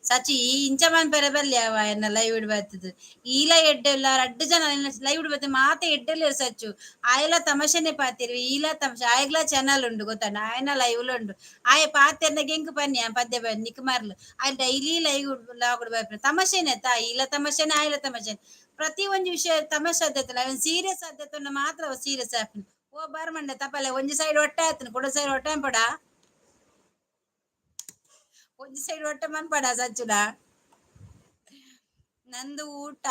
ಸಚಿ, ಇಂಚ ಮನ್ಪೆರೆ ಬಲ್ಲಿ ಅವ ಎನ್ನ ಲೈವ್ ಇಡ್ ಬರ್ತದೆ. ಈಲ ಎಡ್ಡೆಲ್ಲ, ರಡ್ಡ್ ಜನ ಲೈವ್ ಇಡ್ ಬರ್ತದೆ ಮಾತ ಎಡ್ಡೆಲ್ಲ. ಸಚ್ಚು ಆಯಲ ತಮಾಷೆನೆ ಪಾತೆರ್ವಿ, ಈಲ ತಮಾಷೆ. ಆಯಗ್ಲ ಚಾನಲ್ ಉಂಡು ಗೊತ್ತಂಡ, ಆಯನ ಲೈವ್ ಉಂಡು. ಆಯ ಪಾತೆರ್ನ ಗೆಂಕ್ ಪನ್ನಿ ಪದ್ಯ ಬನ್ನಿ ನಿಕ್ ಮಾರ್ಲು. ಆಯ್ ಡೈಲಿ ಲೈವ್ ಲಾಗುಡ್ ಬರ್ಪೆ. ತಮಾಷೆನೆ ತಾ, ಈಲ ತಮಾಷೆನೆ, ಆಯಲ ತಮಾಷೆನೆ. ಪ್ರತಿ ಒಂಜಿ ವಿಷಯ ತಮಾಷೆ ಆದತ್ತಲ್ಲ, ಅವನ್ ಸೀರಿಯಸ್ ಆದತ್ತನ್ನ ಮಾತ್ರ ಸೀರಿಯಸ್ ಆಪಿನ. ಓ ಬಾರ್ ಮಂಡೆ ತಪ್ಪಲೆ, ಒಂಜಿ ಸೈಡ್ ಒಟ್ಟೆ ಆತನ, ಕುಡ ಸೈಡ್ ಒಟ್ಟೆ ಪಡ, ಒಂಜಿ ಸೈಡ್ ಒಟ್ಟೆ ಮನ್ಪಡ ಸಚ್ಚುಡ. ನಂದು ಊಟ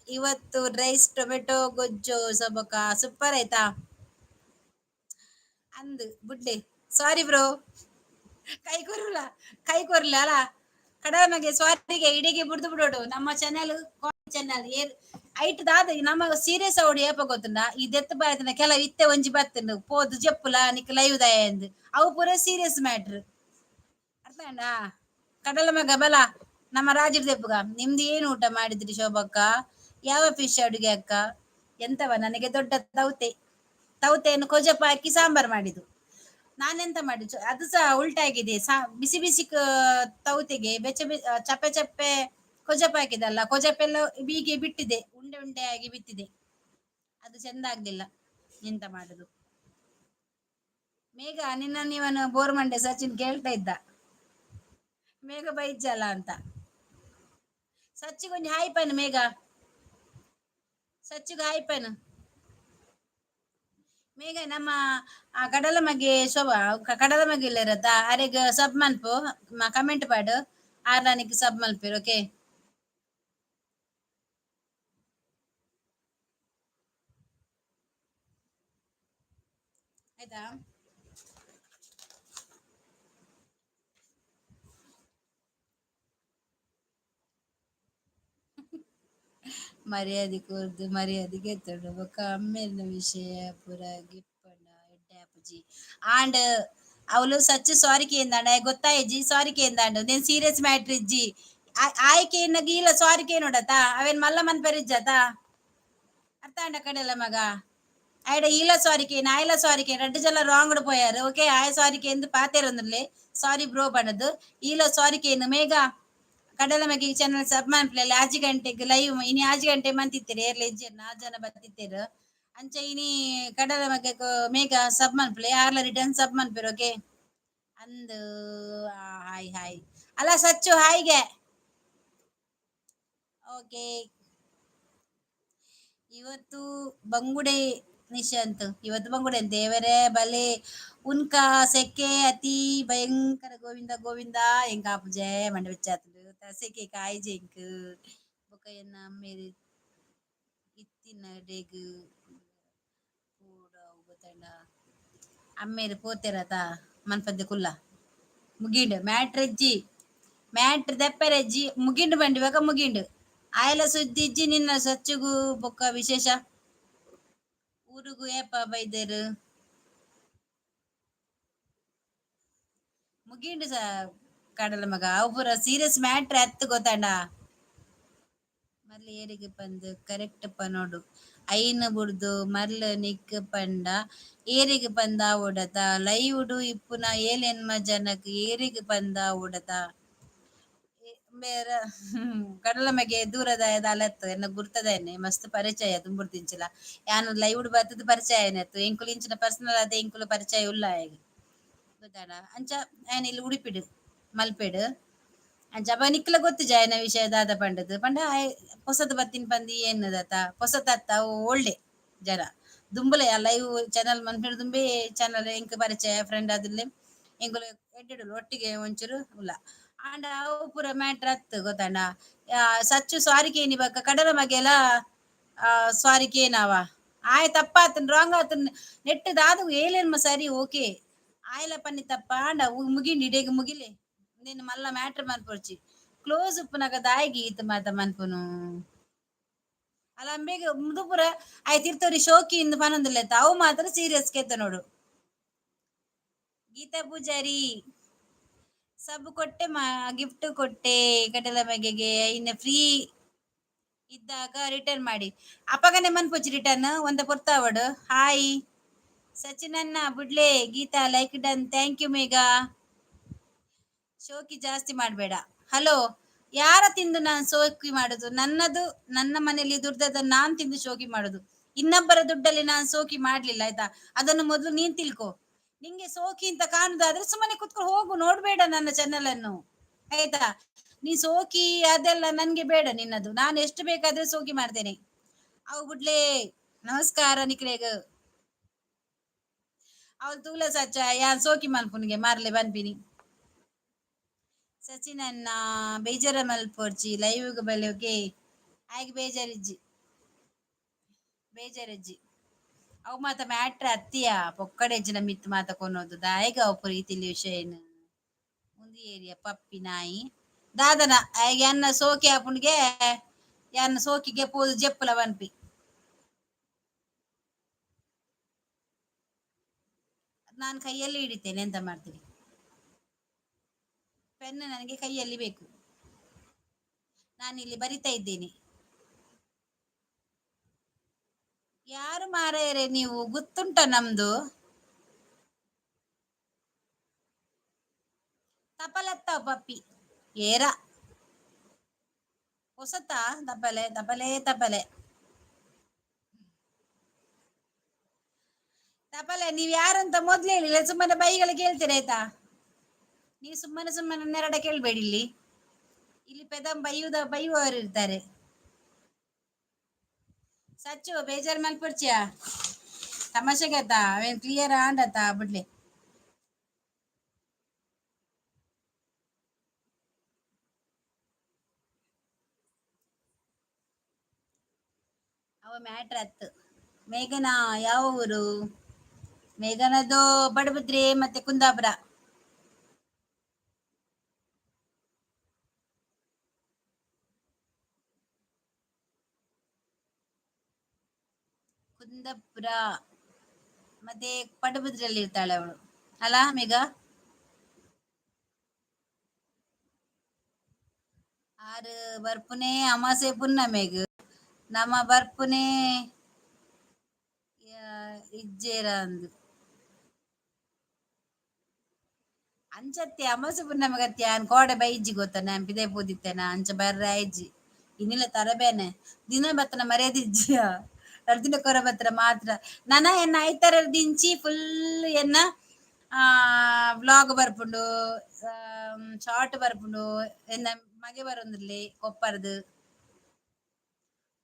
ಇವತ್ತು ರೈಸ್ ಟೊಮೆಟೊ ಗೊಜ್ಜು ಸೊಬಕ, ಸೂಪರ್ ಆಯ್ತಾ ಅಂದು ಬುಡ್ಲೆ. ಸಾರಿ ಬ್ರೋ, ಕೈ ಕೊರ್ಲ, ಕೈ ಕೊರ್ಲ ಅಲ್ಲ ಕಡಮಗೆ ಸ್ವಾರಿಗೆ ಇಡಿಗೆ ಬಿಡ್ದು ಬಿಡೋಡು. ನಮ್ಮ ಚಾನೆಲ್ ಚಾನೆಲ್ ಏರ್ ಐಟ್ ದಾದ ನಮ್ಮ ಸೀರಿಯಸ್ ಅವಡು ಏಪ ಗೊತ್ತುಂಡ? ಈ ದೆತ್ತು ಬಾಯ್ತನ ಕೆಲವು ಇತ್ತೆ ಒಂಜಿ ಬತ್ತುಂಡು ಪೋದು ಜಪ್ಪುಲ ನಿಕ್ ಲೈವ್ ದಾಯ ಅಂದ್, ಅವು ಪೂರ ಸೀರಿಯಸ್ ಮ್ಯಾಟ್ರ್, ಅರ್ಥ ಆಂಡಾ? ಕಡಲ ಮಗ ಬಲ, ನಮ್ಮ ರಾಜರ್ ದೆಪ್ಪುಗ. ನಿಮ್ದು ಏನು ಊಟ ಮಾಡಿದ್ರಿ ಶೋಭಕ್ಕ? ಯಾವ ಫಿಶ್ ಅಡುಗೆ ಅಕ್ಕ? ಎಂತವ, ನನಗೆ ದೊಡ್ಡ ತೌತೆ, ತೌತೆಯನ್ನು ಕೊಜಪ ಹಾಕಿ ಸಾಂಬಾರ್ ಮಾಡಿದ್ದು. ನಾನೆಂತ ಮಾಡಿದ್ದು, ಅದು ಸಹ ಉಲ್ಟಾಗಿದೆ. ಬಿಸಿ ಬಿಸಿ ತೌತೆಗೆ ಬೆಚ್ಚ ಚಪ್ಪೆ ಚಪ್ಪೆ ಕೊಜಪ ಹಾಕಿದಲ್ಲ, ಕೊಜಪೆಲ್ಲ ಬೀಗೆ ಬಿಟ್ಟಿದೆ, ಉಂಡೆ ಉಂಡೆ ಆಗಿ ಬಿತ್ತಿದೆ. ಅದು ಚೆಂದ ಆಗ್ಲಿಲ್ಲ, ಎಂತ ಮಾಡುದು? ಮೇಘ, ನಿನ್ನ ನೀವನು ಬೋರ್ ಮಂಡೆ ಸಚಿನ್ ಕೇಳ್ತಾ ಇದ್ದ, ಮೇಘ ಬೈಜಲ್ಲ ಅಂತ. ಸಚ್ಚಿಗೊಂಜಿ ಹಾಯ್ ಪನ್ ಮೇಘ, ಸಚ್ಚಿಗೆ ಹಾಯ್ ಪನ್ ಮೇಘ. ನಮ್ಮ ಆ ಕಡಲ ಮಗೆ ಶೋಭಾ, ಕಡಲ ಮಗೆ ಇಲ್ಲರತ್ತ, ಅರೆಗ್ ಸಬ್ ಮನ್ಪು, ಕಮೆಂಟ್ ಪಾಡು, ಆರ್ಲಾನಿಕ್ ಸಬ್ ಮಲ್ಪೇರು. ಓಕೆ, ಆಯ್ತಾ? ಮರ್ಯಾದೆ ಕೊರ್ದು ಮರ್ಯಾದೆ ಗೆತ್ತೊಡು. ಬೊಕ್ಕ ಅಮ್ಮೆರ್ನ ವಿಷಯ ಪೂರ ಗಿಪ್ಪಂಡ ಎಡ್ಡೆ ಆಪುಜಿ. ಆಂಡ್ ಅವಳು ಸಚ್ಚ ಸಾರಿ ಕೇಂದಾಂಡ, ಗೊತ್ತಾಯಿಜಿ ಸಾರಿ ಕೇಂದಾಂಡ್. ನೇನ್ ಸೀರಿಯಸ್ ಮ್ಯಾಟ್ರ್ ಇಜ್ಜಿ. ಆಯ್ಕೆ ಗೀಲ ಸಾರಿ ಕೇನೋಡತ, ಅವೇನ್ ಮಲ್ಲ ಮನ್ಪೆರಿಜ್ಜತ, ಅರ್ಥ ಆಂಡ ಕಡೆಲ್ಲ ಮಗ? ಆಯ್ಡ ಈಲ ಸಾರಿ ಕೇನ್, ಆಯ್ಲ ಸಾರಿ ಕೇನ್, ರಡ್ಡು ಜನ ರಾಂಗ್ ಪೋಯಾರು. ಓಕೆ, ಆಯ್ ಸಾರಿ ಕೇಂದು ಪಾತೆರೊಂದುಲ್ಲೆ, ಸಾರಿ ಬ್ರೋ ಪಂಡದು. ಈಲ ಸಾರಿ ಕೇನು ಮೇಘ. ಕಡಲ ಮಗೆ ಚಾನಲ್ ಸಬ್ ಮನ್ಪುಲೆ. ಆಜಿ ಗಂಟೆಗ್ ಲೈವ್ ಇನಿ, ಆಜಿ ಗಂಟೆ ಮಂತಿತ್ತೆರ್, ಏರ್ಲ ಇಜ್ಜೆರ್, ನಾಲ್ ಜನ ಬತ್ತಿತ್ತೆರ್. ಅಂಚ ಇನಿ ಕಡಲ ಮಗೆ ಮೇಘ ಸಬ್ ಮನ್ಪುಲೆ, ಆರ್ಲ ರಿಟರ್ನ್ ಸಬ್ ಮನ್ಪೆರ್. ಓಕೆ ಅಂದ್. ಹಾಯ್ ಹಾಯ್ ಅಲ್ಲ ಸಚ್ಚು, ಹಾಯ್ಗೆ. ಓಕೆ, ಇವತ್ತು ಬಂಗುಡೆ ನಿಶಾಂತ್, ಇವತ್ತು ಬಂಗುಡೆ. ದೇವರೇ ಬಲೆ ಉನ್ಕ ಸೆಕೆ ಅತಿ ಭಯಂಕರ. ಗೋವಿಂದ ಗೋವಿಂದ, ಎಂಕಾಪುಜೆ ಮಂಡೆ ಬೆಚ್ಚಾತುಂಡು. ಸೆಕೆ ಕಾಯಿಜೆ ಎಂಕ್. ಬೊಕ ಎನ್ನ ಅಮ್ಮೆರ್ ಇತ್ತಿನಡೆಗ್ ಪೋಡವು ಗೊತ್ತಂಡ. ಅಮ್ಮೆರ್ ಪೋತೆರತ ಮನ್ಪಂದೆ ಕುಲ್ಲ, ಮುಗೀಂಡ್ ಮ್ಯಾಟ್ರ್ ಇಜ್ಜಿ, ಮ್ಯಾಟ್ರ್ ದೆಪ್ಪೆರೆಜ್ಜಿ, ಮುಗಿಂಡು ಬಂಡಿ ಬೊಕ ಮುಗಿಂಡು. ಆಯಲ ಸುದ್ದಿ ಇಜ್ಜಿ ನಿನ್ನ ಸಚ್ಚುಗು. ಬೊಕ್ಕ ವಿಶೇಷ, ಊರುಗು ಏಪ ಬೈದೆರ್? ಮುಗೀಂಡು ಸ ಕಡಲ ಮಗ, ಅವು ಪೂರ ಸೀರಿಯಸ್ ಮ್ಯಾಟ್ರ್ ಅತ್ತು ಗೊತ್ತಂಡ. ಮರ್ಲ್ ಏರಿಗೆ ಪಂದ್ ಕರೆಕ್ಟ್ ಪನೊಡು, ಐನ್ ಬುಡ್ದು ಮರ್ಲ್ ನಿಕ್ ಪಂಡ ಏರೆಗ್ ಪಂದ್ ಆವೊಡತ? ಲೈವ್ ಡು ಇಪ್ಪುನ ಏಲೆನ್ಮ ಜನಕ್ ಏರೆಗ್ ಪಂದ್ ಆವೊಡತ? ಬೇರೆ ಕಡಲ ಮಗೆ ದೂರದ ದಾಲತ್ತು, ಎನ್ನ ಗುರ್ತದೇನೆ, ಮಸ್ತ್ ಪರಿಚಯ ದುಂಬುರ್ದಿಂಚಿಲ. ಯಾನ್ ಲೈವ್ ಡು ಬತ್ತದ್ ಪರಿಚಯ ಆಯ್ನತ್ತು. ಎಂಕುಲು ಇಂಚಿನ ಪರ್ಸನಲ್ ಆದ ಎಂಕುಲು ಪರಿಚಯ ಉಲ್ಲ ಆಯಗ್, ಗೊತ್ತಾಡ? ಅಂಚ ಆಯನ್ ಇಲ್ಲಿ ಉಡುಪಿಡು ಮಲ್ಪೆಡು. ಅಂಚ ಅಪ ನಿಕ್ಲ ಗೊತ್ತಿಜ ಆಯನ ವಿಷಯ ದಾದ ಪಂಡದು ಪಂಡ. ಆಯ್ ಪೊಸತ್ ಬತ್ತಿನ ಪಂದಿ ಏನ್ನದತ, ಪೊಸತತ್ತ, ಅವು ಓಲ್ಡೆ ಜನ. ದುಂಬುಲೆ ಲೈವ್ ಚಾನಲ್ ಮನ್ಪೆಡ್ ದುಂಬೆ ಚಾನಲ್ ಎಂಕ್ ಪರಿಚಯ, ಫ್ರೆಂಡ್ ಆದಿಲ್ಲೆ. ಎಂಕುಲು ಎಡ್ಡೆಡುಲು ಒಟ್ಟಿಗೆ ಒಂಚೂರು ಉಲ್ಲ. ಆಂಡ ಅವು ಪೂರ ಮ್ಯಾಟ್ರ್ ಅತ್ತು ಗೊತ್ತಂಡ. ಸಚ್ಚು ಸಾರಿ ಕೇನಿ ಬಕ್ಕ ಕಡಲ ಮಗೆಲ ಸಾರಿ ಕೇನಾವ. ಆಯ್ ತಪ್ಪಾತನ್, ರಾಂಗ್ ಆತನ್, ನೆಟ್ ದಾದ ಏಲೆನ್ಮ ಸರಿ. ಓಕೆ, ಆಯ್ಲ ಪನ್ನಿ ತಪ್ಪ. ಆಂಡ ಮುಗಿಂಡು, ಇಡೀಗ ಮುಗಿಲೆ. ನೀನು ಮಲ್ಲ ಮ್ಯಾಟ್ರ್ ಮನ್ಪೊಡ್ಚಿ. ಕ್ಲೋಸ್ ಉಪ್ಪುನಗ ದಾಯಿಗೆ ಈತ್ ಮಾತ ಮನ್ಪುನು? ಅಲ್ಲ, ಅಂಬೆಗ್ ಮುದುಪುರ ಆಯ್ ತಿರ್ತೋರಿ ಶೋಕಿ ಇಂದು ಪನೊಂದುಲ್ಲೆತ್ತ, ಅವು ಮಾತ್ರ ಸೀರಿಯಸ್ ಕೇತ ನೋಡು. ಗೀತಾ ಪೂಜಾರಿ. ಸಬ್ ಕೊಟ್ಟೆ ಮಾ, ಗಿಫ್ಟ್ ಕೊಟ್ಟೆ ಕಟಲ ಬಗೆಗೆ. ಇನ್ನು ಫ್ರೀ ಇದ್ದಾಗ ರಿಟರ್ನ್ ಮಾಡಿ. ಅಪಗನೆ ಮನ್ಪೊಚ್ಚಿ ರಿಟರ್ನ್ ಒಂದ ಪೊರ್ತಾವಡು. Hi ಸಚಿನನ್ನ ಬುಡ್ಲೆ. Geetha like done, thank you Megha. ಶೋಕಿ ಜಾಸ್ತಿ ಮಾಡಬೇಡ. ಹಲೋ, ಯಾರ ತಿಂದು ನಾನು ಶೋಕಿ ಮಾಡುದು? ನನ್ನದು ನನ್ನ ಮನೆಯಲ್ಲಿ ದುಡ್ಡದನ್ನು ನಾನು ತಿಂದು ಶೋಕಿ ಮಾಡುದು. ಇನ್ನೊಬ್ಬರ ದುಡ್ಡಲ್ಲಿ ನಾನು ಶೋಕಿ ಮಾಡ್ಲಿಲ್ಲ, ಆಯ್ತಾ? ಅದನ್ನು ಮೊದಲು ನೀನ್ ತಿಳ್ಕೊ. ನಿಂಗೆ ಸೋಕಿ ಅಂತ ಕಾಣುದಾದ್ರೆ ಸುಮ್ಮನೆ ಕುತ್ಕೊಂಡು ಹೋಗು, ನೋಡ್ಬೇಡ ನನ್ನ ಚಾನೆಲ್ ಅನ್ನು, ಆಯ್ತಾ? ನೀ ಸೋಕಿ ಅದೆಲ್ಲ ನನ್ಗೆ ಬೇಡ ನಿನ್ನದು. ನಾನು ಎಷ್ಟು ಬೇಕಾದ್ರೆ ಸೋಕಿ ಮಾಡ್ತೇನೆ. ಅವು ಬುಡ್ಲೆ. ನಮಸ್ಕಾರ ನಿಕ್ಲೆಗ್. ಅವಳು ತೂಲ ಸಚ್ಚ ಯಾನ್ ಸೋಕಿ ಮಲ್ಪುನಿಗೆ ಮಾರ್ಲೆ ಬನ್ಪಿನಿ. ಸಚಿನ್ ಅನ್ನ ಬೇಜಾರ ಮಲ್ಪೊರ್ಚಿ, ಲೈವ್ ಬಲೆ. ಓಕೆ, ಆಯ್ಕೆ ಬೇಜಾರಿಜ್ಜಿ, ಬೇಜಾರಿಜ್ಜಿ. ಅವು ಮಾತ ಮ್ಯಾಟ್ರ ಅತ್ತಿಯ ಪೊಕ್ಕಡೆಜ್ಜಿನ ಮಿತ್ ಮಾತ ಕೊನೋದು ದಾಯಗ ಅವು ಪ್ರೀತಿಲಿ ವಿಷಯ ಏನು ಒಂದು ಏರಿಯಾ ಪಪ್ಪಿ ನಾಯಿ ದಾದನ ಆಯ್ಗೆ ಅನ್ನ ಸೋಕಿ ಆಪುಂಡ್ಗೆ ಯಾನ್ನ ಸೋಕಿಗೆ ಪೋದು ಜೆಪ್ಪುಲ ಪನ್ಪಿ. ನಾನು ಕೈಯಲ್ಲಿ ಹಿಡಿತೇನೆ, ಎಂತ ಮಾಡ್ತೀರಿ? ಪೆನ್ ನನಗೆ ಕೈಯಲ್ಲಿ ಬೇಕು. ನಾನಿಲ್ಲಿ ಬರಿತಾ ಇದ್ದೇನೆ. ಯಾರು ಮಾರಾಯರೆ ನೀವು? ಗೊತ್ತುಂಟ ನಮ್ದು? ತಪಲತ್ತ ಪಪ್ಪಿ ಏರ ಹೊಸತಾ ತಪಲೆ ತಪಲೆ ತಪಲೆ ತಪಲೆ. ನೀವ್ ಯಾರಂತ ಮೊದ್ಲು ಹೇಳಿಲ್ಲ, ಸುಮ್ಮನೆ ಬೈಗಳು ಕೇಳ್ತೀರ, ಆಯ್ತಾ? ನೀವು ಸುಮ್ಮನೆ ಸುಮ್ಮನೆ ನೆರಡ ಕೇಳ್ಬೇಡಿ. ಇಲ್ಲಿ ಇಲ್ಲಿ ಪೆದಂ ಬೈಯುದ ಬೈಯುವವರು ಇರ್ತಾರೆ. ಸಚ್ಚು ಬೇಜಾರ್ ಮಲ್ಪೊರ್ಚಿಯ, ತಮಾಷೆಗೆ ಆತ. ಅವೇನ್ ಕ್ಲಿಯರ್ ಆಂಡತ ಬಿಡ್ಲಿ. ಅವ ಮ್ಯಾಟ್ರ್ ಅತ್ತು. ಮೇಘನಾ ಯಾವ ಊರು? ಮೇಘನದು ಪಡುಬಿದ್ರಿ ಮತ್ತೆ ಕುಂದಾಪುರ. ಕುಂದಾಪುರ ಮತ್ತೆ ಪಡುಬಿದ್ರಿಯಲ್ಲಿ ಇರ್ತಾಳೆ ಅವಳು, ಅಲ್ಲ ಮೇಘ? ಆರು ಬರ್ಪುನೆ ಅಮಾಸೆ ಪುನ್ನಮೆಗ್ ನಮ ಬರ್ಪುನೆ ಇಜ್ಜೇರ ಅಂದು ಅಂಚತ್ತೆ. ಅಮಾಸೆ ಪುನ್ನಮೆಗತ್ಯ ಯಾನ್ ಕೋಡೆ ಬೈಜ್ಜಿ ಗೊತ್ತ, ನಾನ್ ಪಿದೈ ಪೋದಿತ್ತೇನ, ಅಂಚ ಬರ್ರೆ ಆಯ್ಜಿ. ಇನ್ನಿಲ್ಲ ತರಬೇನೆ ದಿನ ಬತ್ತನ ಮರ್ಯಾದಿಜ್ಜಿಯ. ರಡ್ಡ್ ದಿನ ಕೊರ ಬತ್ರ ಮಾತ್ರ ನನ ಎನ್ನ ಐತರ ದಿಂಚಿ ಫುಲ್ ಎನ್ನ ವ್ಲಾಗ್ ಬರ್ಪುಂಡು, ಶಾರ್ಟ್ ಬರ್ಪುಂಡು. ಎನ್ನ ಮಗೆ ಬರೊಂದುಲ್ಲೆ ಕೊಪ್ಪರ್ದು,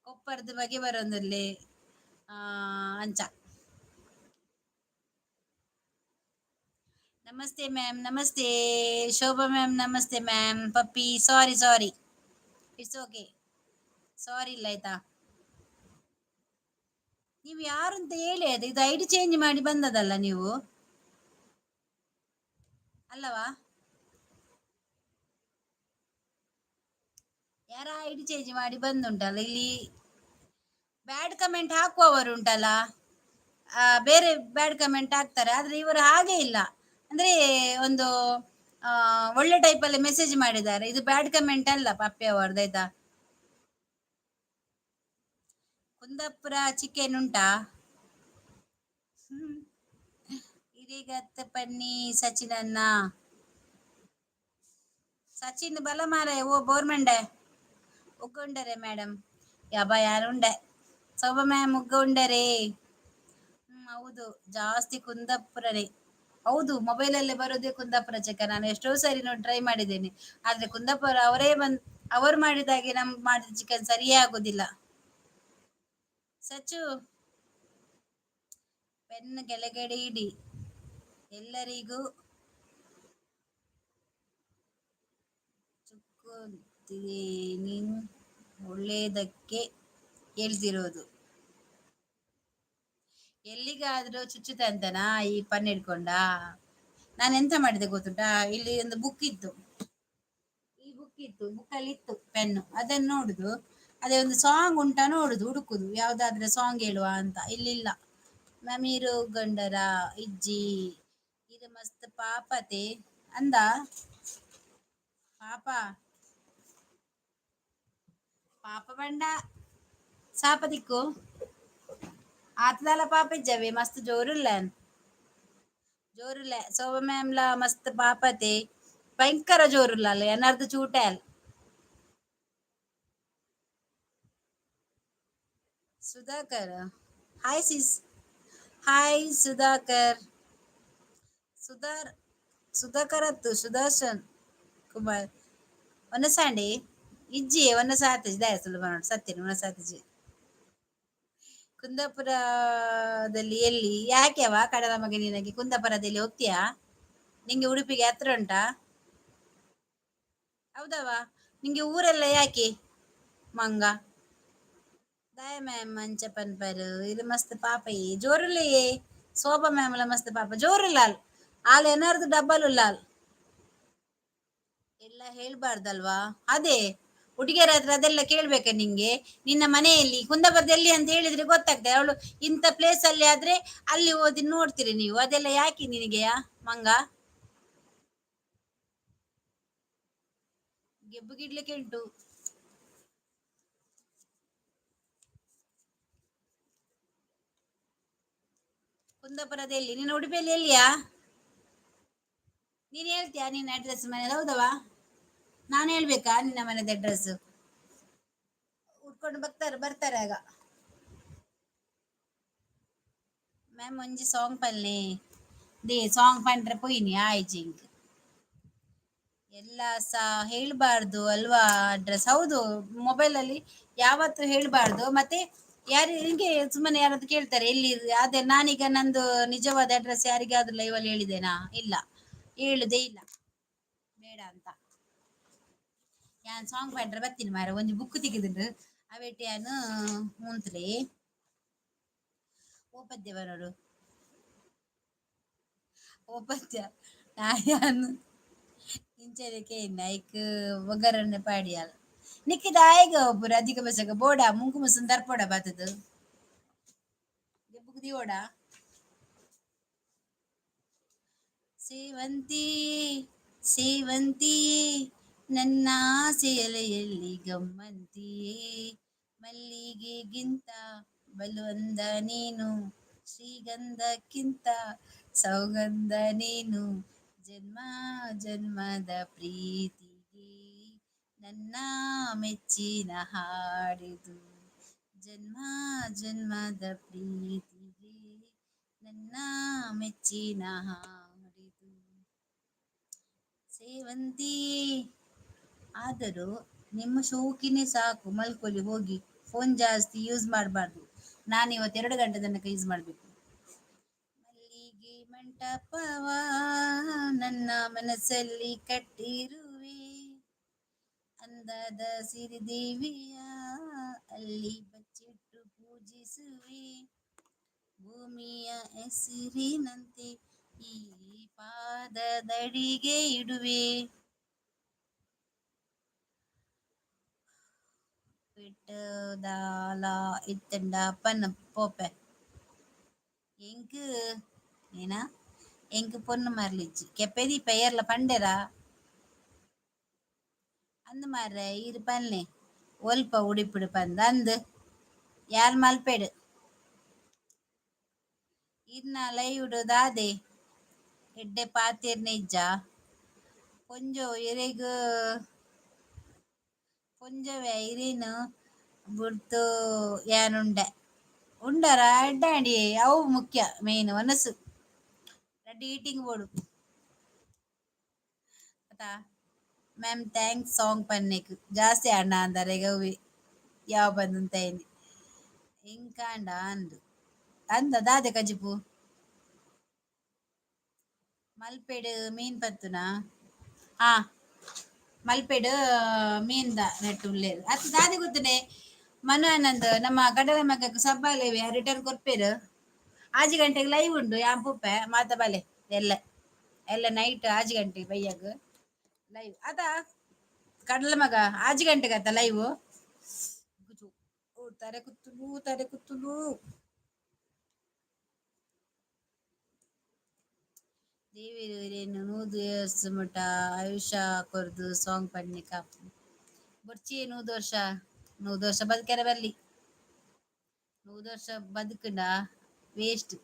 ಕೊಪ್ಪರ್ದು ಮಗೆ ಬರೊಂದುಲ್ಲೆ ಅಂಚ. ನಮಸ್ತೆ ಮ್ಯಾಮ್, ನಮಸ್ತೆ ಶೋಭಾ ಮ್ಯಾಮ್, ನಮಸ್ತೆ ma'am. Puppy sorry sorry, it's okay, sorry ಇಲ್ಲ, ಆಯ್ತಾ? ನೀವು ಯಾರು ಅಂತ ಹೇಳಿ. ಅದು ಇದು ಐಡಿ ಚೇಂಜ್ ಮಾಡಿ ಬಂದದಲ್ಲ ನೀವು, ಅಲ್ಲವಾ? ಯಾರ ಐಡಿ ಚೇಂಜ್ ಮಾಡಿ ಬಂದುಂಟಲ್ಲ. ಇಲ್ಲಿ ಬ್ಯಾಡ್ ಕಮೆಂಟ್ ಹಾಕುವವರು ಉಂಟಲ್ಲ, ಬೇರೆ ಬ್ಯಾಡ್ ಕಮೆಂಟ್ ಹಾಕ್ತಾರೆ. ಆದ್ರೆ ಇವರು ಹಾಗೆ ಇಲ್ಲ. ಅಂದ್ರೆ ಒಂದು ಒಳ್ಳೆ ಟೈಪ್ ಅಲ್ಲಿ ಮೆಸೇಜ್ ಮಾಡಿದ್ದಾರೆ. ಇದು ಬ್ಯಾಡ್ ಕಮೆಂಟ್ ಅಲ್ಲ ಪಪ್ಪಿ ಅವರದ್ದು, ಆಯ್ತಾ? ಕುಂದಾಪುರ ಚಿಕನ್ ಉಂಟಾ? ಇದೀಗತ್ತ ಪನ್ನಿ ಸಚಿನ್ ಅನ್ನ. ಸಚಿನ್ ಬಲ ಮಾರೆ. ಓ ಬೋರ್ಮಂಡೆ ಉಗ್ಗುಂಡರೆ ಮೇಡಮ್. ಯಬ್ಬ ಯಾರುಂಡೆ ಸೌಭ ಮ್ಯಾಮ್ ಉಗ್ಗ ಉಂಡರೆ. ಹೌದು, ಜಾಸ್ತಿ ಕುಂದಾಪುರನೇ. ಹೌದು, ಮೊಬೈಲ್ ಅಲ್ಲೇ ಬರೋದೇ ಕುಂದಾಪುರ ಚಿಕನ್. ನಾನು ಎಷ್ಟೋ ಸರಿ ನೋಡಿ ಟ್ರೈ ಮಾಡಿದ್ದೇನೆ. ಆದ್ರೆ ಕುಂದಾಪುರ ಅವರೇ ಬಂದ್ ಅವರು ಮಾಡಿದಾಗೆ ನಮ್ ಮಾಡಿದ ಚಿಕನ್ ಸರಿಯೇ ಆಗುದಿಲ್ಲ. ಸಚ್ಚು, ಪೆನ್ ಕೆಳಗಡೆ ಇಡಿ. ಎಲ್ಲರಿಗೂ ಚುಕ್ಕುತ್ತಿದೆ, ನೀನ್ ಒಳ್ಳೇದಕ್ಕೆ ಹೇಳ್ತಿರೋದು. ಎಲ್ಲಿಗಾದ್ರೂ ಚುಚ್ಚುತ್ತಂತನಾ ಈ ಪನ್ ಹಿಡ್ಕೊಂಡ? ನಾನು ಎಂತ ಮಾಡಿದೆ ಗೊತ್ತುಂಟಾ? ಇಲ್ಲಿ ಒಂದು ಬುಕ್ ಇತ್ತು, ಈ ಬುಕ್ ಇತ್ತು, ಬುಕ್ ಅಲ್ಲಿ ಇತ್ತು ಪೆನ್ನು. ಅದನ್ನು ನೋಡುದು, ಅದೇ ಒಂದು ಸಾಂಗ್ ಉಂಟಾ ನೋಡುದು, ಹುಡುಕುದು, ಯಾವ್ದಾದ್ರೆ ಸಾಂಗ್ ಹೇಳುವ ಅಂತ. ಇಲ್ಲಿಲ್ಲ. ಮಮೀರು ಗಂಡರ ಇಜ್ಜಿ, ಇದು ಮಸ್ತ್ ಪಾಪತೆ ಅಂದ. ಪಾಪ ಪಾಪ ಬಂಡ ಸಾಪ ದಿಕ್ಕು ಆತದಾಲ ಪಾಪ ಇಜ್ಜವೆ ಮಸ್ತ್ ಜೋರುಲ್ಲ ಜೋರುಲ್ಲ ಸೋಭ ಮ್ಯಾಮ್ಲ ಮಸ್ತ್ ಪಾಪತೆ ಭಯಂಕರ ಜೋರುಲ್ಲ ಅಲ್ಲ ಎನ್ನರ್ದು ಚೂಟೆ ಅಲ್ಲ. Sudhakar hi sis hi Sudhakar Sudhar Sudhakar ಅತ್ತು ಸುದರ್ಶನ್ ಕುಮಾರ್ ಒನಸಾಂಡಿ ಇಜ್ಜಿ ಒನಸಾತಜಿ ದಾಯ ಸುಲಭ ನೋಡಿ ಸತ್ಯನ ಒನಸಾತಜಿ. ಕುಂದಾಪುರದಲ್ಲಿ ಎಲ್ಲಿ ಯಾಕೆವ ಕಡಲ ಮಗ ನಿನಗೆ ಕುಂದಾಪುರದಲ್ಲಿ ಹೋಗ್ತೀಯಾ? ನಿಂಗೆ ಉಡುಪಿಗೆ ಹತ್ರ ಉಂಟಾ? ಹೌದವ ನಿಂಗೆ ಊರೆಲ್ಲ ಯಾಕೆ ಮಂಗ ದಾಯ ಮ್ಯಾಮ್ ಅಂಚ ಪನ್ಪರು ಇದು ಮಸ್ತ್ ಪಾಪ ಈ ಜೋರುಲ್ಲಯೇ ಶೋಭಾ ಮ್ಯಾಮ್ಲ ಮಸ್ತ್ ಪಾಪ ಜೋರುಲ್ಲ ಅಲ್ ಆಲ್ ಏನಾರ್ದು ಡಬ್ಬಲ್ ಉಲ್ಲ ಅಲ್ ಎಲ್ಲ ಹೇಳ್ಬಾರ್ದಲ್ವಾ? ಅದೇ ಹುಡುಗಿಯರ ಹತ್ರ ಅದೆಲ್ಲ ಕೇಳ್ಬೇಕಾ ನಿಂಗೆ? ನಿನ್ನ ಮನೆಯಲ್ಲಿ ಕುಂದಾಪುರದಲ್ಲಿ ಅಂತ ಹೇಳಿದ್ರೆ ಗೊತ್ತಾಗ್ತದೆ ಅವಳು ಇಂಥ ಪ್ಲೇಸ್ ಅಲ್ಲಿ ಆದ್ರೆ ಅಲ್ಲಿ ಓದಿ ನೋಡ್ತೀರಿ ನೀವು. ಅದೆಲ್ಲ ಯಾಕೆ ನಿನಗೆಯಾ ಮಂಗ? ಗೆಬ್ಬು ಗಿಡ್ಲಿಕ್ಕೆ ಉಂಟು. ಕುಂದಾಪುರದಲ್ಲಿ ನೀನು ಉಡುಪಿಯಲ್ಲಿ ಎಲ್ಲಿಯಾ? ನೀನ್ ಹೇಳ್ತೀಯಾ ನಿನ್ನ ಅಡ್ರೆಸ್ ಮನೆ? ಹೌದವಾ? ನಾನು ಹೇಳ್ಬೇಕಾ ನಿನ್ನ ಮನೆದ ಅಡ್ರೆಸ್? ಉಟ್ಕೊಂಡು ಬರ್ತಾರೆ ಬರ್ತಾರೆ ಆಗ. ಮ್ಯಾಮ್ ಒಂಜಿ ಸಾಂಗ್ ಪಲ್ಲೆ they song ಪಂಡ್ರೆ ಪೋಯಿನಿ ಆಯ್ಜಿಂಕ್ ಎಲ್ಲ ಸಹ ಹೇಳ್ಬಾರ್ದು ಅಲ್ವಾ ಅಡ್ರೆಸ್? ಹೌದು, ಮೊಬೈಲ್ ಅಲ್ಲಿ ಯಾವತ್ತು ಹೇಳ್ಬಾರ್ದು. ಮತ್ತೆ ಯಾರು ಹಿಂಗೆ ಸುಮ್ಮನೆ ಯಾರಾದ್ರು ಕೇಳ್ತಾರೆ ಎಲ್ಲಿ ಅದೇ. ನಾನೀಗ ನಂದು ನಿಜವಾದ ಅಡ್ರೆಸ್ ಯಾರಿಗಾದ್ರೂ ಲೈವ್ ಅಲ್ಲಿ ಹೇಳಿದೇನಾ? ಇಲ್ಲ, ಹೇಳುದೇ ಇಲ್ಲ, ಬೇಡ ಅಂತ. ಯಾನ್ ಸಾಂಗ್ ಪಂಡ್ರೆ ಬರ್ತೀನಿ ಮಾರ. ಒಂಜಿ ಬುಕ್ ತೆಗೆದುಂಡು ಅವೇಟ್ ಯಾನು ಮುಂತ್ಲೆ ಓ ಪದ್ಯ ಬರೋಡು ಓ ಪದ್ಯ ಯಾನು ಇಂಚದಕ್ಕೆ ಐಕ್ ಒಗ್ಗರಣೆ ಪಾಡಿಯಾಲ್ ನಿಕ್ಕಿದ ಆಯ್ಗ ಪೂರ ಅಧಿಕ ಬಸಗ ಬೋಡ ಮುಂಕು ಮುಸುನ್ ದರ್ಪೋಡ ಬಾತದು ಗೆಬ್ಬುಗ್ ದಿವೋಡ. ಸೇವಂತಿಯೇ ಸೇವಂತಿಯೇ ನನ್ನ ಆಸೆಯಲೆಯಲ್ಲಿ ಗಮ್ಮಂತಿಯೇ, ಮಲ್ಲಿಗೆಗಿಂತ ಬಲು ಅಂದ ನೀನು, ಶ್ರೀಗಂಧಕ್ಕಿಂತ ಸೌಗಂಧ ನೀನು, ಜನ್ಮ ಜನ್ಮದ ಪ್ರೀತಿಗೆ ನನ್ನ ಮೆಚ್ಚಿನ ಹಾಡಿದು, ಜನ್ಮ ಜನ್ಮದ ಪ್ರೀತಿಗೆ ನನ್ನ ಮೆಚ್ಚಿನ ಹಾಡಿದು. ಸೇವಂತಿಯೇ. ಆದರೂ ನಿಮ್ಮ ಶೋಕಿನೇ ಸಾಕು, ಮಲ್ಕೊಳ್ಳಿ ಹೋಗಿ. ಫೋನ್ ಜಾಸ್ತಿ ಯೂಸ್ ಮಾಡಬಾರ್ದು. ನಾನು ಇವತ್ತು 2 ಗಂಟೆ ತನಕ ಯೂಸ್ ಮಾಡಬೇಕು. ಮಲ್ಲಿಗೆ ಮಂಟಪವ ನನ್ನ ಮನಸ್ಸಲ್ಲಿ ಕಟ್ಟಿರುವೆ, ಅಂದದ ಸಿರಿದೇವಿಯ ಅಲ್ಲಿ ಬಚ್ಚಿಟ್ಟು ಪೂಜಿಸುವೆ, ಭೂಮಿಯ ಹೆಸರಿನಂತೆ ಈ ಪಾದದಡಿಗೆ ಇಡುವೆ. ದಾಲ ಇತ್ತಂಡ ಪನ್ನ ಪೋಪೆ ಎಂಕ್ ಏನ ಎಂಕ್ ಪೊನ್ನು ಮರ್ಲಿಜ್ಜಿ ಕೆಪ್ಪೆದಿ ಪೆಯರ್ಲ ಪಂಡೆರಾ ಅಂದ್ ಮಾರ್ರೆ ಈರ್ ಪನ್ಲೆ ಒಲ್ಪ ಉಡಿಪುಡು ಪಂದ್ ಅಂದ್ ಯಾರ್ ಮಲ್ಪೆಡು ಇರ್ನ ಲೈವ್ಡ್ ದಾದೆ ಎಡ್ಡೆ ಪಾತೆರ್ನೆ ಇಜ್ಜ ಪೊಂಜೊ ಇರೆಗ್ ಪೊಂಜೊವೆ ಇರೇನು ಬುಡ್ದು ಯಾನುಂಡೆ ಉಂಡರ ಎಡ್ಡೆ ಅವು ಮುಖ್ಯ ಮೇನ್ ಮನಸ್ಸು ರಡ್ಡ್ ಈಟಿಂಗ್ ಬೋಡು ಅತಾ. ಮ್ಯಾಮ್ thanks song ಪನ್ನೆಕ್ ಜಾಸ್ತಿ ಅಣ್ಣ ಅಂದರೆ ಗವಿ ಯಾವ ಬಂದಂತೈನಿ ಇಂಕಾಂಡ ಅಂದು ಅಂದ ದಾದೆ ಕಜಿಪು ಮಲ್ಪೆಡ್ ಮೀನ್ ಪತ್ತುನಾ? ಹಾ, ಮಲ್ಪೆಡ್ ಮೀನ್ದ ನೆಟ್ಟು ಉಲ್ಲೇರು ಅತ್ ದಾದೆ ಗೊತ್ತುನೆ ಮನು ಆನಂದ್ ನಮ್ಮ ಕಡಲ ಮಗಕ್ ಸಬ್ಬಾಲೆ ರಿಟರ್ನ್ ಕೊರ್ಪೇರು. 6 ಗಂಟೆಗೆ ಲೈವ್ ಉಂಡು ಯಾನ್ ಪೂಪೆ ಮಾತ ಬಲೆ ಎಲ್ಲ ಎಲ್ಲ ನೈಟ್ 6 ಗಂಟೆ ಬಯ್ಯಗ್ ಲೈವ್ ಅದ ಕಡಲ ಮಗ 6 ಗಂಟೆಗೆ ಅತ್ತ ಲೈವ್. ತರೆ ಕುತ್ತುಲು ತರೆ ಕುತ್ತುಲು. ದೇವೆರ್ ಇರೆನ್ 100 ಇಯರ್ಸ್ ಮುಟ ಆಯುಷ್ಯ ಕೊರ್ದು ಸಾಂಗ್ ಪನ್ನಿ ಕಾಪು. ಬೊರ್ಚಿ 100 ವರ್ಷ, 100 ವರ್ಷ ಬದುಕೆರೆ ಬಲ್ಲಿ. 100 ವರ್ಷ ಬದುಕುಂಡ ವೇಸ್ಟ್.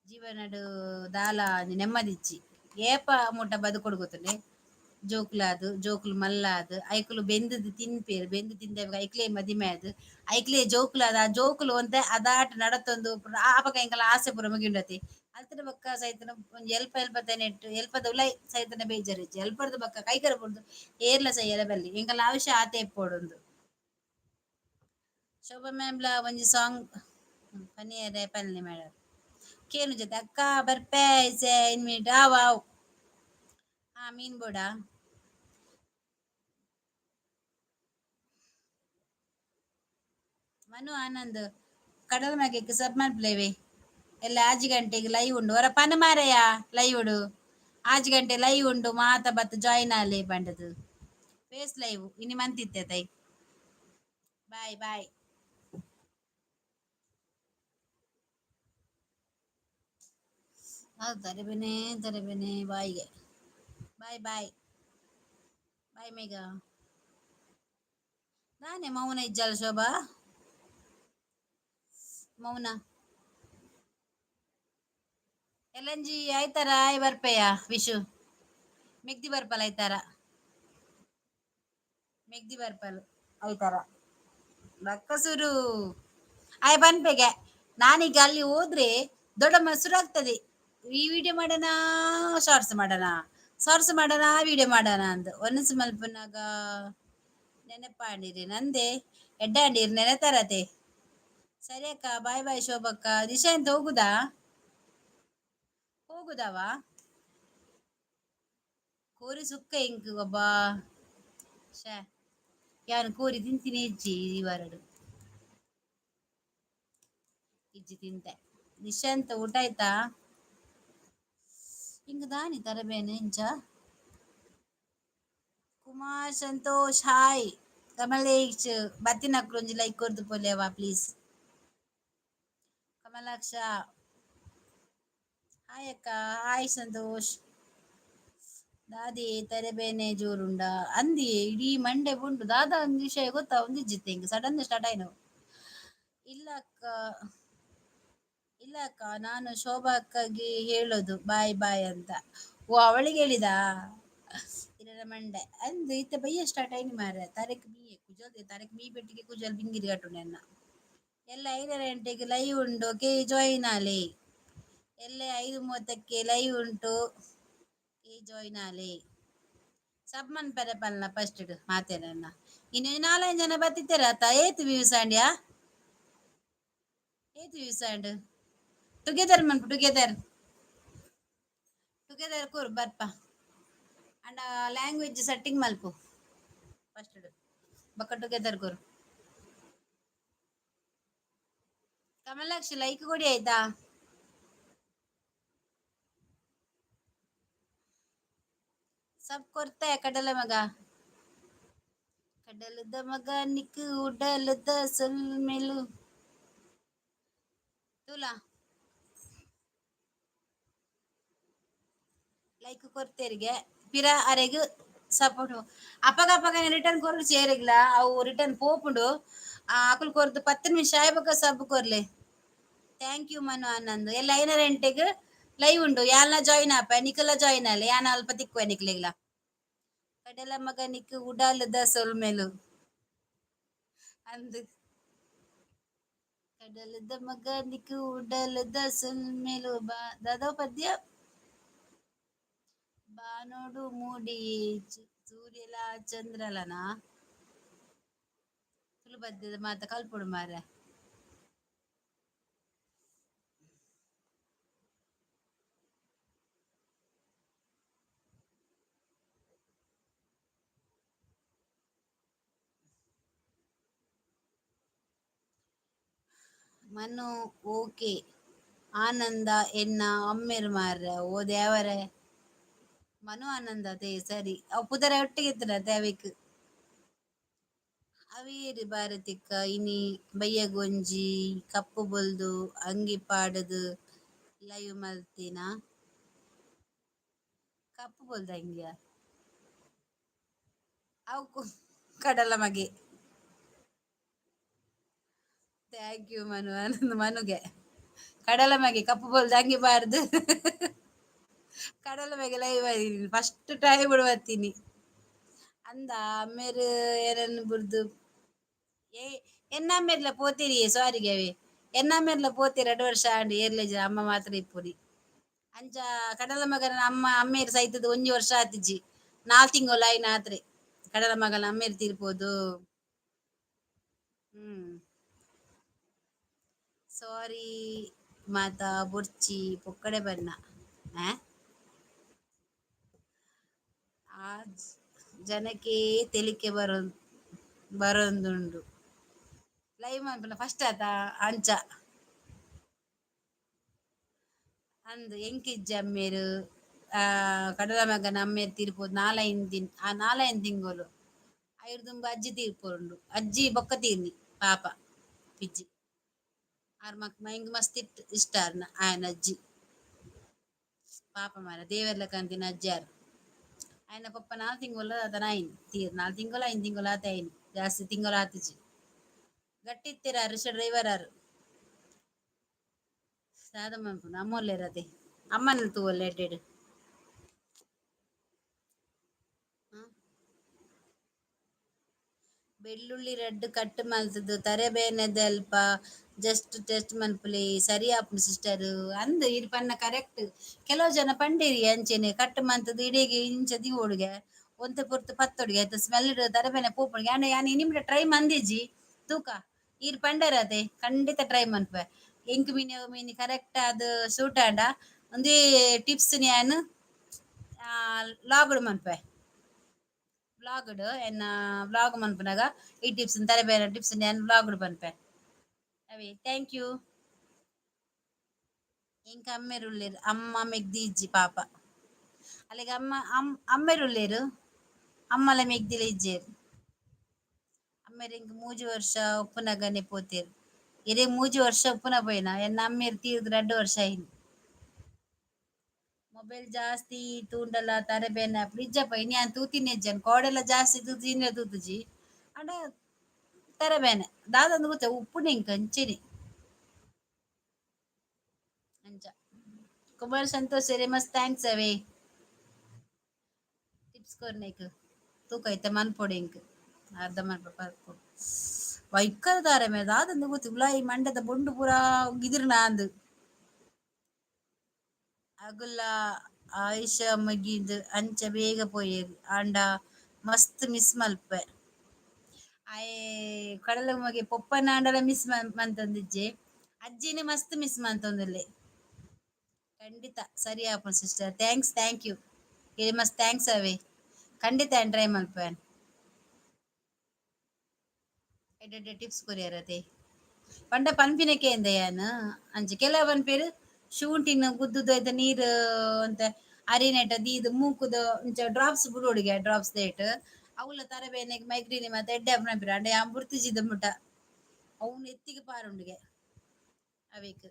ಜೀವನಡ್ ದಾಲ ನೆಮ್ಮದಿಜ್ಜಿ. ಏಪ ಮುಟ ಬದುಕೊಡು ಗೊತ್ತುಂಡೆ? ಜೋಕುಲಾದ್, ಜೋಕುಲು ಮಲ್ಲಾದ್, ಐಕುಲು ಬೆಂದುದು ತಿನ್ಪೇರು. ಬೆಂದು ತಿಂದ ಐಕ್ಲೇ ಮದಿಮೆ ಆದ್, ಐಕ್ಲೇ ಜೋಕುಲಾದ್, ಆ ಜೋಕುಲು ಒಂತೆ ಅದಾಟ ನಡತೊಂದು ಆಪಗ ಎಂಕಲ ಆಸೆ ಪೂರ ಮುಗಿಂಡತಿ. ಅಲ್ತನ ಬೊಕ್ಕ ಸೈತನ ಒಂಜಿ ಎಲ್ಪ ಎಲ್ಪ ತೆನೆಟ್ ಎಲ್ಪದ ಉಲೈ ಸೈತನ ಬೇಜಾರಿಜ್ಜಿ. ಎಲ್ಪರ್ದು ಬೊಕ್ಕ ಕೈಕರ ಬುಡ್ದು ಏರ್ಲ ಸೈಯರ ಬಲ್ಲಿ. ಎಂಕಲ ಅವಶ್ಯ ಆತೆ ಇಪ್ಪೊಡುಂದು. ಶೋಭಾ ಮ್ಯಾಮ್ಲ ಒಂಜಿ ಸಾಂಗ್ ಪನಿಯರೆ ಪನ್ಲೆ ಮೇಡಮ್. ಕೇನು ಜೊತೆ ಅಕ್ಕ ಬರ್ಪೆ ಇನ್ ಮಿನಿಟ್. ಆವ್ ಆವ್. ಹಾ, ಮೀನ್ ಬೋಡ. ಮನು ಆನಂದ್ ಕಡಲ ಮಗೆಕ್ ಸಬ್ ಮಲ್ಪುಲೇವೆ. ಎಲ್ಲ 6 ಗಂಟೆಗೆ ಲೈವ್ ಉಂಡು. ಹೊರ ಪನ ಮಾರಯ, ಲೈವ್ ಉಡು 6 ಗಂಟೆ ಲೈವ್ ಉಂಡು, ಮಾತ ಬತ್ತು ಜಾಯಿನ್ ಆಲೆ ಪಂಡದು. ಫೇಸ್ ಲೈವ್ ಇನಿ ಮಂತಿತ್ತೆ ತೈ. Boy boy. ಹೌದು, ತರಬೇನೆ ತರಬೇನೆ ಬಾಯಿಗೆ. ಬಾಯ್ ಬಾಯ್ ಬಾಯ್ ಮೇಘ. ನಾನೇ ಮೌನ ಇಜ್ಜಲ್ ಶೋಭಾ, ಮೌನ. ಎಲ್ಲಂಜಿ ಆಯ್ತಾರ ಆಯ್ ಬರ್ಪೆಯ ವಿಶು. ಮೆಗ್ದಿ ಬರ್ಪಲ್ಲ ಆಯ್ತಾರ? ಮೆಗ್ದಿ ಬರ್ಪಲ್ ಆಯ್ತಾರ. ಬಕ್ಕಸುರು ಆಯ್ ಪನ್ಪೆಗೆ. ನಾನೀಗ ಅಲ್ಲಿ ಹೋದ್ರೆ ದೊಡ್ಡ ಶುರು ಆಗ್ತದೆ, ಈ ವಿಡಿಯೋ ಮಾಡೋಣ, ಶಾರ್ಟ್ಸ್ ಮಾಡೋಣ, ಶಾರ್ಟ್ಸ್ ಮಾಡೋಣ, ವಿಡಿಯೋ ಮಾಡೋಣ ಅಂದ್. ಒನಸು ಮಲ್ಪುನಾಗ ನೆನಪಾಂಡಿರಿ ನಂದೆ ಎಡ್ಡಾಂಡಿರ್ ನೆನೆತರತೆ. ಸರಿ ಅಕ್ಕ, ಬಾಯ್ ಬಾಯ್. ಶೋಭಕ್ಕ, ದಿಶಾ ಅಂತ ಹೋಗುದಾ? ಹೋಗುದವಾ? ಕೋರಿ ಸುಕ್ಕ ಇಂಕ್ ಒಬ್ಬ ಶೇ. ಯಾನು ಕೋರಿ ತಿಂತೀನಿ ಇಜ್ಜಿ ಈ ವಾರಡು. ಇಜ್ಜಿ, ತಿಂತೆ. ನಿಶಾಂತ್, ಊಟ ಆಯ್ತಾ? ಹಿಂಗ ದಾನಿ ತರಬೇನೆ ಇಂಚ. ಕುಮಾರ್ ಸಂತೋಷ್, ಹಾಯ್. ಕಮಲೇಶ್, ಬತ್ತಿನಕ್ಲು ಒಂಜಿ ಲೈಕ್ ಕೊರ್ದು ಪೋಲೇವಾ ಪ್ಲೀಸ್. ಕಮಲಾಕ್ಷ, ಹಾಯ್ ಅಕ್ಕ. ಹಾಯ್ ಸಂತೋಷ್. ದಾದಿ ತರೆಬೇನೆ ಜೋರುಂಡ ಅಂದಿ? ಇಡೀ ಮಂಡೆ ಉಂಟು ದಾದಾ ಒಂದು ವಿಷಯ ಗೊತ್ತಾ? ಒಂದು ಇಜ್ಜಿತ್ತೆ ಹಿಂಗ ಸಡನ್ ಸ್ಟಾರ್ಟ್ ಆಯ್ನು. ಇಲ್ಲ ಅಕ್ಕ, ಇಲ್ಲ ಅಕ್ಕ, ನಾನು ಶೋಭಾ ಅಕ್ಕಗೆ ಹೇಳೋದು ಬಾಯ್ ಬಾಯ್ ಅಂತ. ಓ, ಅವಳಿಗೆ ಹೇಳಿದ? ಇರರ ಮಂಡೆ ಅಂದು ಇತ್ತ ಬಯ್ಯ ಸ್ಟಾರ್ಟ್ ಆಯ್ನಿ ಮಾರೆ. ತಾರೀಕು ಮೀ ಕುಜಲ್, ತಾರೀಕು ಮೀ ಬೆಟ್ಟಿಗೆ ಕುಜಲ್ ಬಿಂಗಿರಿ ಕಟ್ಟುಂಡೆನ್ನ. ಎಲ್ಲ 5 ಗಂಟೆಗೆ ಲೈವ್ ಉಂಟು, ಓಕೆ, ಜಾಯಿನ್ ಆಲೆ. ಎಲ್ಲ 5:30ಕ್ಕೆ ಲೈವ್ ಉಂಟು, ಜಾಯಿನ್ ಆಲೆ. ಸಬ್ ಮನ್ಪೆರೆ ಪಲ್ಲ ಫಸ್ಟ್ ಮಾತೇನನ್ನ. ಇನ್ನು ನಾಲ್ಕು ಜನ ಬತ್ತಿತ್ತರ ಅತ್ತ. ಏತ್ ವ್ಯೂಸ್ ಆಂಡ್ಯಾ? ಏತ್ ವ್ಯೂಸ್ ಆಂಡ್? ಟುಗೆದರ್ ಮನ್ಪು, ಟುಗೆದರ್ ಟುಗೆದರ್ ಕೂರ್ ಬರ್ಪ. ಅಂಡ ಲ್ಯಾಂಗ್ವೇಜ್ ಸೆಟ್ಟಿಂಗ್ ಮಲ್ಪು ಫಸ್ಟ್, ಬಕ್ಕ ಟುಗೆದರ್ ಕೂರು. ಕಮಲಾಕ್ಷಿ, ಲೈಕ್ ಕೊಡಿ ಆಯ್ತಾ? ಸಬ್ ಕೊರ್ತೆ ಕಡಲ ಮಗ. ಕಡಲದ ಮಗ ನಿಕ್ ಉಡಲದ ಸೊಲ್ಮೆಲು ತುಲಾ. ಲೈಕ್ ಕೊರ್ತೇರಿಗೆ ಪಿರ ಅರೆಗ್ ಸಪೋರ್ಟ್. ಅಪಗ ಅಪಗ ರಿಟರ್ನ್ ಕೊರ್ರು ಚೇರಿಗ್ಲ ಅವು ರಿಟರ್ನ್ ಪೋಪುಂಡು. ಅಕುಲು ಕೊರ್ದು 10 ನಿಮಿಷ ಆಯ್ಬಕ sub ಕೊರ್ಲೆ. Thank you Manu Anand. ಎಲ್ಲ 5 ಗಂಟೆಗೆ ಲೈವ್ ಉಂಡು, ಯಾಲ್ನ ಜಾಯಿನ್ ಆಪ. ನಿಕಲ ಜಾಯಿನ್ ಆಲೆ, ಯಾನ ಅಲ್ಪ ತಿಕ್ಕುವೆ ನಿಕ್ಲೆಗ್ಲ. ಕಡಲ ಮಗ ನಿಕ್ ಉಡಾಲದ ಸೊಲ್ಮೆಲು ಅಂದು. ಕಡಲದ ಮಗ ನಿಕ್ ಉಡಲದ ಸೊಲ್ಮೆಲು ಬಾ. ದಾದೋ ಪದ್ಯ? ಬಾನೋಡು ಮೂಡಿ ಸೂರ್ಯಲ ಚಂದ್ರಲನಾ? ತುಳು ಪದ್ಯದ ಮಾತ ಕಲ್ಪೊಡು ಮಾರ್ರೆ. ಮನು ಓಕೆ ಆನಂದ ಎನ್ನ ಅಮ್ಮೆರ್ ಮಾರ್ರೆ. ಓ ದೇವರೇ, ಮನು ಆನಂದ ಅದೇ ಸರಿ. ಅವು ಪುದರ ಒಟ್ಟಿಗೆ ಇತ್ತನ ಅವಿಕ್. ಅವೇರಿ ಭಾರತಿಕ್ಕ, ಇನಿ ಬಯ್ಯಗೊಂಜಿ ಕಪ್ಪು ಬೊಲ್ದು ಅಂಗಿ ಪಾಡುದು ಲೈವ್ ಮಲ್ತಿನ. ಕಪ್ಪು ಬೋಲ್ದಂಗ್ಯ ಅವು ಕಡಲ ಮಗೆ. Thank you Manu. ಆನಂದ್ ಮನುಗೆ ಕಡಲ ಮಗೆ ಕಪ್ಪು ಬೋಲ್ದಂಗಿ ಬಾರ್ದು ಕಡಲ ಮಗೆ ಲೈವ್. ಫಸ್ಟ್ ಟೈಮ್ ಬರ್ತೀನಿ ಅಂದ ಅಮ್ಮೇರು ಏನನ್ನು ಬುರ್ದು. ಏ ಎನ್ನ ಅಮ್ಮೇರ್ಲ ಪೋತಿರಿ, ಸಾರಿ ಗೆವೆ, ಎನ್ನ ಅಮ್ಮೇರ್ಲ ಪೋತಿರಿ 2 ವರ್ಷ ಆಂಡ್. ಏರ್ಲೇಜ ಅಮ್ಮ ಮಾತ್ರ ಇಪ್ಪುರಿ. ಅಂಚ ಕಡಲ ಮಗನ ಅಮ್ಮ ಅಮ್ಮೇರು ಸೈತದ 1 ವರ್ಷ ಆತಿಜಿ, 4 ತಿಂಗಳು ಆಯ್ನ ಆತ್ರೆ ಕಡಲ ಮಗನ ಅಮ್ಮೇರು ತೀರ್ಪೋದು. ಸಾರಿ ಮಾತಾ, ಬೊರ್ಚಿ ಪೊಕ್ಕಡೆ ಬನ್ನ. ಆ ಆ ಜನಕ್ಕೆ ತೆಲಿಕೆ ಬರೊಂದುಂಡು. ಲೈವ್ ಮನ್ಪುನ ಫಸ್ಟ್ ಆತ ಅಂಚ ಅಂದ್. ಎಂಕಿಜ್ಜಿ ಅಮ್ಮೇರು. ಆ ಕಡಲ ಮಗನ ಅಮ್ಮೇರು ತೀರ್ಪೋದು ನಾಲೈನ್ ದಿನ, ಆ 4-5 ತಿಂಗಳು ಐರ್ದುಂಬ ಅಜ್ಜಿ ತೀರ್ಪೊಂಡು. ಅಜ್ಜಿ ಬೊಕ್ಕ ತೀರ್ನಿ ಪಾಪ ಪಿಜ್ಜಿ. ಆರ್ ಮಕ್ ಮೈಂಗ್ ಮಸ್ತ್ ಇಟ್ಟು ಇಷ್ಟ ಆರ್ನ ಆಯನ ಅಜ್ಜಿ. ಪಾಪ ಮಾರ, ದೇವೆರ್ಲ ಕಂತಿನ ಅಜ್ಜಾರ್. ಆಯನ ಪಪ್ಪ 4 ತಿಂಗಳು ಅದನ ಆಯ್ನ್ ತೀರ್. 4 ತಿಂಗಳು 5 ತಿಂಗಳು ಆತ ಆಯ್ನ್, ಜಾಸ್ತಿ ತಿಂಗಳು ಆತಿಜಿ. ಗಟ್ಟಿ ಇತ್ತೀರ ರಿಕ್ಷಾ ಡ್ರೈವರ್ ಆರು. ದಾದ ಮನ್ಪುನ, ಅಮ್ಮೊಲ್ಲೇರತೆ, ಅಮ್ಮನ ತೂವಲ್ಲ ಎಡ್ಡೆಡ್. ಬೆಳ್ಳುಳ್ಳಿ ರಡ್ಡ್ ಕಟ್ ಮಲ್ತುದು ತರೆ ಬೇನೆದಲ್ಪ ಜಸ್ಟ್ ಟೆಸ್ಟ್ ಮನ್ಪುಲೆ, ಸರಿ ಆಪುಂಡು ಸಿಸ್ಟರ್. ಅಂದ್ ಇರ್ ಪನ್ನ ಕರೆಕ್ಟ್. ಕೆಲವು ಜನ ಪಂಡೇರಿ ಅಂಚೆನೆ ಕಟ್ ಮಂತುದು ಇಡೀಗೆ ಇಂಚ ದೀವೊಡುಗೆ, ಒಂತೆ ಪೊರ್ತು ಪತ್ತೊಡುಗೆ, ಐತ ಸ್ಮೆಲ್ ತರೆ ಬೇನೆ ಪೋಪುಂಡು. ಯಾನ್ ಯಾನ್ ಇನಿಮಿಟ ಟ್ರೈ ಮಂದಿಜಿ, ತೂಕ. ಈರ್ ಪಂಡರತೆ, ಖಂಡಿತ ಟ್ರೈ ಮನ್ಪೆ. ಎಂಕ್ ಮೀನಿ ಮೀನಿ ಕರೆಕ್ಟ್ ಆದ್ ಸೂಟ್ ಆಂಡ ಒಂದೇ ಟಿಪ್ಸ್ ಯಾನ್ ಲಾಗ್ಡ್ ಮನ್ಪೆ. ವ್ಲಾಗ್ಡ್ ಎನ್ನ ವ್ಲಾಗ್ ಮನ್ಪುನಗ ಈ ಟಿಪ್ಸ್, ತರೆ ಬೇನೆ ಟಿಪ್ಸ್ ಯಾನ್ ವ್ಲಾಗ್ಡ್ ಪನ್ಪೆ. ಅವೇ, thank you. ಎಂಕ್ ಅಮ್ಮೆರ್ ಉಲ್ಲೆರ್, ಅಮ್ಮ ಮೆಗ್ದಿ ಇಜ್ಜಿ ಪಾಪ. ಅಲ್ಲಿಗೆ ಅಮ್ಮ ಅಮ್ಮೆರ್ ಉಲ್ಲೆರ್, ಅಮ್ಮಲ ಮೆಗ್ದಿಲ ಇಜ್ಜೆರ್. ಅಮ್ಮೆರ್ ಎಂಕ್ 3 ವರ್ಷ ಉಪ್ಪುನಗನೆ ಪೋತೆರ್. ಇರೆ 3 ವರ್ಷ ಉಪ್ಪುನ ಪೋಯಿನ ಎನ್ನ ಅಮ್ಮೆರ್ ತೀರ್ದ್ 2 ವರ್ಷ ಆಯ್ನಿ. ಮೊಬೈಲ್ ಜಾಸ್ತಿ ತೂಂಡಲ ತರೆ ಬೇನೆ ಆಪುಂಡು. ಇಜ್ಜಪ್ಪ, ಇನಿ ಯಾನ್ ತೂತಿನ ಇಜ್ಜನ್ ಕೋಡೆಲ ಜಾಸ್ತಿ ತೂತಿನ ತೂತುಜಿ. ಆಂಡ ತರೆ ಬೇನೆ ದಾದಂದ್ ಗೊತ್ತ ಉಪ್ಪುಂಡು ಎಂಕ್ ಅಂಚೆನೆ ಅಂಚ. ಕುಮಾರ್ ಸಂತೋಷ್ ಸರಿ, ಮಸ್ತ್ thanks ಅವೇ ಟಿಪ್ಸ್ ಕೊರ್ನೇಕ್. ತೂಕ, ಇತ್ತೆ ಮನ್ಪೊಡು ಎಂಕ್ ಅರ್ಧ ಮನ್ಪ ಪರ್ಪೊಡು. ವೈಕಲ್ ದಾರೆ ಮೇ ದಾದಂದು ಗೊತ್ತು, ಉಲಾಯಿ ಮಂಡೆದ ಬೊಂಡು ಪೂರಾ ಗಿದಿರ್ನ ಅಂದ್. ಅಗುಲ ಆಯುಷ ಮುಗಿದ್ ಅಂಚ ಬೇಗ ಪೋಯೆರ್, ಆಂಡ ಮಸ್ತ್ ಮಿಸ್ ಮಲ್ಪೆ. ಆಯೆ ಕಡಲ ಮಗೆ ಪೊಪ್ಪನ ಆಂಡಲ ಮಿಸ್ ಮಂತೊಂದಿಜ್ಜೆ, ಅಜ್ಜಿನ ಮಸ್ತ್ ಮಿಸ್ ಮಂತೊಂದುಲ್ಲೆ. ಖಂಡಿತ ಸರಿ ಆಪುಂಡು sister. Thanks, thank you very much. Thanks ಅವೇ, ಖಂಡಿತ ಟ್ರೈ ಮಲ್ಪೆ. ಎಡ್ಡೆ ಟಿಪ್ಸ್ ಕೊರಿಯರತೆ ಪಂಡ ಪನ್ಪಿನಕ್ಕೆ ಎಂದ ಯಾನ್ ಅಂಚ. ಕೆಲವು ಪನ್ಪೆರ್ ಶುಂಠಿನ ಗುದ್ದುದು ಐತ ನೀರು ಅಂತ ಅರಿನೆಟ ದೀದ್ ಮೂಕುದ ಇಂಚ ಡ್ರಾಪ್ಸ್ ಬುಡೋಡಿಗೆ, ಡ್ರಾಪ್ಸ್ ದೇಟ್ ಅವುಲ ತರೆ ಬೇನೆಗ್ ಮೈಗ್ರೇನ್ ಮಾತ ಎಡ್ಡೆ ಆಪುಂಡು. ಅಂಡ ಯಾನ್ ಬುಡ್ತಿಜಿದ ಮುಟ ಅವ್ನು ಎತ್ತಿಗೆ ಪಾರುಂಡುಗೆ ಅವೇಕ್.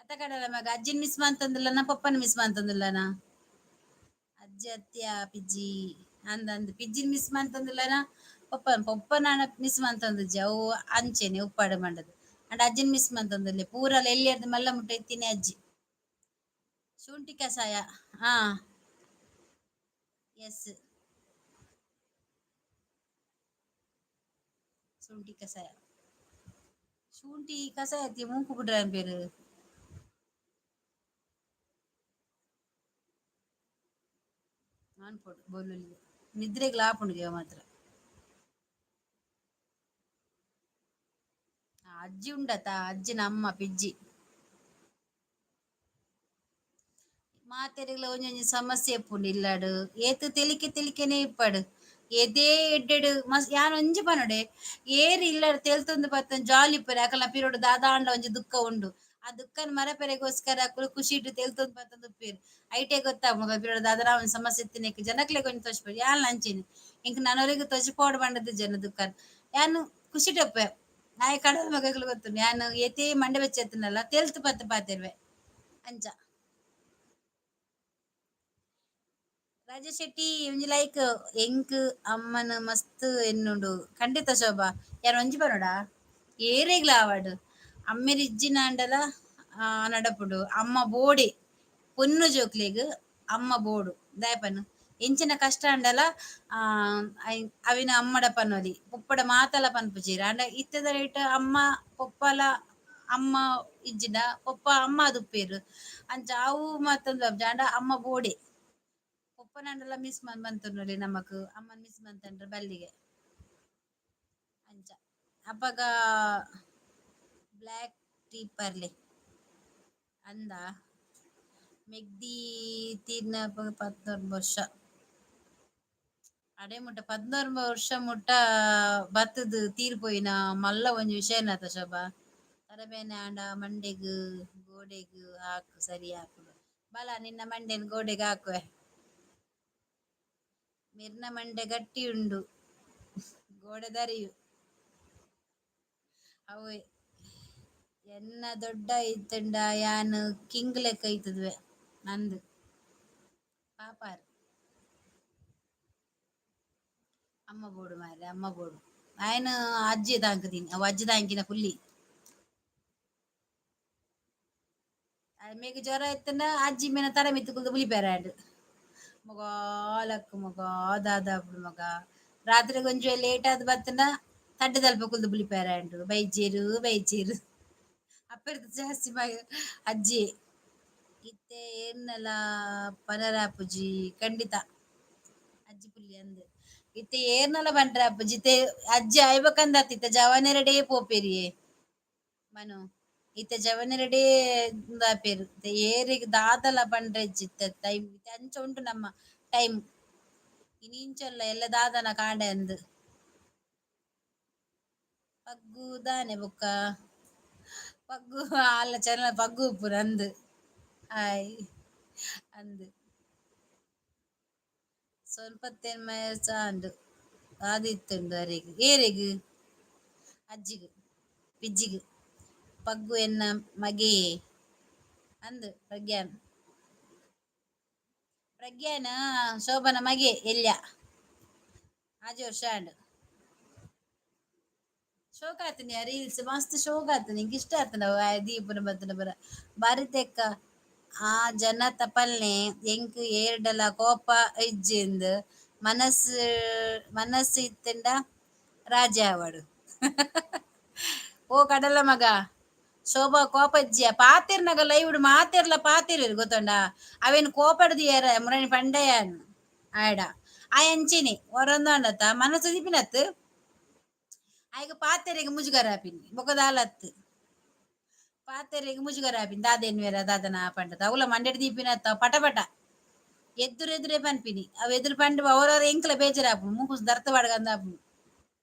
ಅತ್ತ ಕಡಲ ಮಗ, ಅಜ್ಜಿನ್ ಮಿಸ್ ಮಂತೊಂದುಲ್ಲನ, ಪಪ್ಪನ ಮಿಸ್ ಮಂತೊಂದುಲ್ಲನ? ಅಜ್ಜಿ ಅತ್ಯ ಪಿಜ್ಜಿ ಅಂದ್ ಅಂದ್. ಪಿಜ್ಜಿನ್ ಮಿಸ್ ಮಂತೊಂದುಲ್ಲನ ಪಪ್ಪನ್? ಪಪ್ಪನ ಮಿಸ್ ಮಂತೊಂದುಜ್ಜಿ, ಅವು ಅಂಚೆನೆ ಉಪ್ಪಾಡು ಮಂಡದು. ಅಂಡ ಅಜ್ಜಿನ್ ಮಿಸ್ ಮಂತೊಂದುಲ್ಲೆ. ಪೂರಲ ಎಲ್ಲಿಯರ್ದು ಮಲ್ಲ ಮುಟ್ಟ ಇತ್ತಿನಿ ಅಜ್ಜಿ. ಶುಂಠಿ ಕಷಾಯ, ಹಾ ಎಸ್, ಶುಂಠಿ ಕಷಾಯ. ಶುಂಠಿ ಕಷಾಯ ಮೂಕು ಬಿಡ್ರ பேரு. ಮನ್ಪೊಡು ಬೊಲ್ಲುಲ್ಲಿ ನಿದ್ರೆಗ್ಲ ಆಪುಂಡುಗೆ ಮಾತ್ರ. ಅಜ್ಜಿ ಉಂಡತ, ಅಜ್ಜಿನ ಅಮ್ಮ ಪಿಜ್ಜಿ. ಮಾತೆರೆಗ್ಲ ಒಂಜೊಂಜಿ ಸಮಸ್ಯೆ ಇಪ್ಪುಂಡು ಇಲ್ಲಡ್. ಏತ್ ತೆಲಿಕೆ ತೆಲಿಕೆನೆ ಇಪ್ಪಡು, ಏತೇ ಎಡ್ಡೆಡ್ ಮಸ್. ಯಾನ್ ಒಂಜಿ ಪನೊಡೆ, ಏರ್ ಇಲ್ಲಡ್ ತೆಲ್ತೊಂದು ಬತ್ತೊಂದು ಜಾಲಿ ಇಪ್ಪರೆ, ಅಕಲ್ನ ಪಿರೊಡು ದಾದಾಂಡ ಒಂಜಿ ದುಃಖ ಉಂಡು. ಆ ದುಃಖನ್ ಮರಪೆರೆಗೋಸ್ಕರ ಅಕುಲು ಖುಷಿಟ್ ತೆಲ್ತೊಂದು ಬತ್ತೊಂದು ಉಪ್ಪೇರು. ಐಟೆ ಗೊತ್ತಾಪುಂಡು ಪಿರೊಡು ದಾದನ ಒಂಜಿ ಸಮಸ್ಯೆ ಇತ್ತಿನೆಕ್ ಜನಕ್ಲೆಗ್ ಒಂಜಿ ತೋಜ್ಪೆರ್. ಯಾನ್ಲ ಅಂಚೆನೆ, ಎಂಕ್ ನನೊರಿಗ್ ತೋಜಿಪೋಡು ಪಂಡದ್ ಜನ ದುಃಖನ್. ಯಾನ್ ಖುಷಿಟ್ ಉಪ್ಪೆ. ಆಯೆ ಕಡಲ್ ಮಗಕ್ಲು ಗೊತ್ತುಂಡು, ಯಾನ್ ಏತೇ ಮಂಡೆ ಬೆಚ್ಚ ಇತ್ತ್ಂಡಲ ತೆಲ್ತ್ ಪತ್ತ್ ಪಾತೆರ್ವೆ ಅಂಚ. ರಾಜೇಶ್ ಶೆಟ್ಟಿ ಒಂಜಿ ಲೈಕ್. ಎಂಕ್ ಅಮ್ಮನ ಮಸ್ತ್ ಎನ್ನುಂಡು. ಖಂಡಿತ ಶೋಭಾ, ಯಾರು ಒಂಜಿ ಪನೋಡ, ಏರೆಗ್ಲ ಆವಡ್ ಅಮ್ಮೆರ್ ಇಜ್ಜಿನಾಂಡಲ ನಡಪುಡು, ಅಮ್ಮ ಬೋಡೆ. ಪೊನ್ನು ಜೋಕ್ಲೆಗ್ ಅಮ್ಮ ಬೋಡು. ದಾಯೆ ಪನ್ನು, ಎಂಚಿನ ಕಷ್ಟ ಆಂಡಲ ಅವಿನ ಅಮ್ಮಡ ಪನೊಲಿ, ಪೊಪ್ಪಡ ಮಾತಲ ಪನ್ಪುಜೆರ್. ಆಂಡ ಇತ್ತೆದ ರೇಟ್ ಅಮ್ಮ ಪೊಪ್ಪಲ, ಅಮ್ಮ ಇಜ್ಜಿಂಡ ಪೊಪ್ಪ ಅಮ್ಮ ಆದುಪ್ಪೆರ್. ಅಂಚ ಅವು ಮಾತ. ಆಂಡ ಅಮ್ಮ ಬೋಡೆ. ಪೊಪ್ಪನಾಂಡಲ ಮಿಸ್ ಮಂತೊನೊಲಿ ನಮಕ್, ಅಮ್ಮನ್ ಮಿಸ್ ಮಂತಂಡ್ರೆ ಬಲ್ಲಿಗೆ. ಅಂಚ ಅಪಗ ಬ್ಲ್ಯಾಕ್ ಟೀ ಪರ್ಲೆ ಅಂದ. ಮೆಗ್ದಿ ತೀರ್ನ 11 ವರ್ಷ ಅಡೆ ಮುಟ್ಟ, 11 ವರ್ಷ ಮುಟ್ಟ ಬತ್ತದ್ ತೀರ್ ಪೋಯಿನ. ಮಲ್ಲ ಒಂಜಿ ವಿಷಯನಾತ ಶೋಭಾ. ತರಬೇನೆ ಆಂಡ ಮಂಡೆಗ್ ಗೋಡೆಗ್ ಹಾಕು, ಸರಿ ಆಪುಂಡು. ಬಲ, ನಿನ್ನ ಮಂಡೆನ್ ಗೋಡೆಗ್ ಹಾಕುವೆ. ಮಿರ್ನ ಮಂಡೆ ಗಟ್ಟಿ ಉಂಡು, ಗೋಡೆ ದರಿಯು ಅವೆ. ಎನ್ನ ದೊಡ್ಡ ಇತ್ತಂಡ ಯಾನ್ ಕಿಂಗ್ ಲೆಕ್ಕ ಇತ್ತದ್ವೆ ನಂದು ಪಾಪಾರ್. ಅಮ್ಮ ಬೋಡು ಮಾರ್ರೆ, ಅಮ್ಮ ಬೋಡು. ಆಯನ ಅಜ್ಜಿ ತಾಂಕದೀನಿ, ಅವು ಅಜ್ಜಿ ತಾಂಕಿನ ಪುಲ್ಲಿ. ಮೇಗ್ ಜ್ವರ ಇತ್ತಂಡ ಅಜ್ಜಿ ಮೇನ ತರೆ ಮಿತ್ತು ಕುಲ್ದು ಬುಲಿಪೆರಾಂಡ್. ಮಗ ಲಕ್ಕು ಮಗ, ದಾದಾಪುಡು ಮಗ. ರಾತ್ರಿ ಕೊಂಚ ಲೇಟ್ ಆದ್ ಬತ್ತಂಡ ತಡ್ಡದಲ್ಪ ಕುಲ್ದು ಬುಲಿಪೆರಾಂಡ್. ಬೈಜೇರು ಬೈಜೇರು. ಅಪ್ಪೆರ್ದ್ ಜಾಸ್ತಿ ಅಜ್ಜಿ. ಇತ್ತೆ ಏರ್ನಲ ಪನರಾಪುಜಿ. ಖಂಡಿತ ಅಜ್ಜಿ ಪುಲ್ಲಿ ಅಂದ್. ಇತ್ತೆ ಏರ್ನಲ ಪಂಡ್ರಾಪುಜಿ. ಇತ್ತೆ ಅಜ್ಜಿ ಆಯ್ಬಕಂದತ್. ಇತ್ತೆ ಜವನೆರಡೇ ಪೋಪೆರಿಯೇ ಮನು. ಇತ್ತೆ ಜವನೆರಡೇ ಉಂದಾಪೆರ್. ಇತ್ತೆ ಏರೆಗ್ ದಾದಲ ಪಂಡ್ರೆ ಇಜ್ಜಿ. ಇತ್ತೆ ಟೈಮ್ ಇತ್ತೆ ಅಂಚ ಉಂಟು ನಮ್ಮ ಟೈಮ್. ಇನಿಂಚೊಲ್ಲ ಎಲ್ಲ ದಾದನ ಕಾಂಡೆ ಅಂದ್. ಪಗ್ಗು ದಾನೆ ಬೊಕ್ಕ ಪಗ್ಗು ಆಲ ಚೆನ್ನ ಪಗ್ಗು ಉಪ್ಪುನ ಅಂದ್. ಆಯ್ ಅಂದ್. ಸ್ವಲ್ಪ ಅಂಡ್ ಆದಿತ್ತುಂಡು ಅರೆಗ್. ಏರೆಗ್? ಅಜ್ಜಿಗ್, ಪಿಜ್ಜಿಗ್. ಪಗ್ಗು ಎನ್ನ ಮಗೆಯೇ ಅಂದ್ ಪ್ರಜ್ಞಾನ್. ಪ್ರಜ್ಞಾನ ಶೋಭನ ಮಗೆ ಎಲ್ಯ, 6 ವರ್ಷ ಆಂಡ್. ಶೋಕ್ ಆತನಿ. ರೀಲ್ಸ್ ಮಸ್ತ್ ಶೋಕ್ ಆತನಿ. ಇಂಕ್ ಇಷ್ಟ ಆತನ ದೀಪುನ ಬತ್ತನ ಬರ ಬಾರಿ ತೆಕ್ಕ. ಆ ಜನ ತಪಲ್ನೆ ಎಂಕ್ ಏರ್ಡಲ ಕೋಪ ಇಜ್ಜಿಂದ್. ಮನಸ್ಸು ಮನಸ್ಸು ಇತ್ತಂಡ ರಾಜಿ ಆವಡು. ಓ ಕಡಲ ಮಗ, ಶೋಭಾ ಕೋಪ ಇಜ್ಜಿಯ. ಪಾತೆರ್ನಗ ಲೈವ್ ಮಾತೆರ್ಲ ಪಾತೆರ್ವೆರ್ ಗೊತ್ತುಂಡ. ಅವೇನ್ ಕೋಪಡ್ದು ಏರ ಮುರಣಿ ಪಂಡಯಾನ್ ಆಯಡ. ಆಯ್ ಅಂಚೆನೆ ಒರೊಂದು ಮನಸ್ಸು ದಿಪಿನತ್. ಆಯ್ಗ ಪಾತೆರೆಗ್ ಮುಜುಗರ ಆಪಿನಿ. ಬೊಕ ದಾಲತ್, ಪಾತೆರೆಗ್ ಮುಜುಗರ ಆಪಿನಿ. ದಾದೇನ್ವೇರ ದಾದನ ಪಂಡದ ಅವುಲ ಮಂಡೆಡ್ ದೀಪಿನತ್ತ. ಪಟ ಪಟ ಎದುರು ಎದುರೇ ಪನ್ಪಿನಿ. ಅವು ಎದುರು ಪಂಡ ಅವರವ್ರ ಎಂಕ್ಲ ಬೇಜಾರಾಪುಂಡು. ಮೂಕು ದರ್ತ ಪಾಡ್ಗಂದಾಪುಂಡು.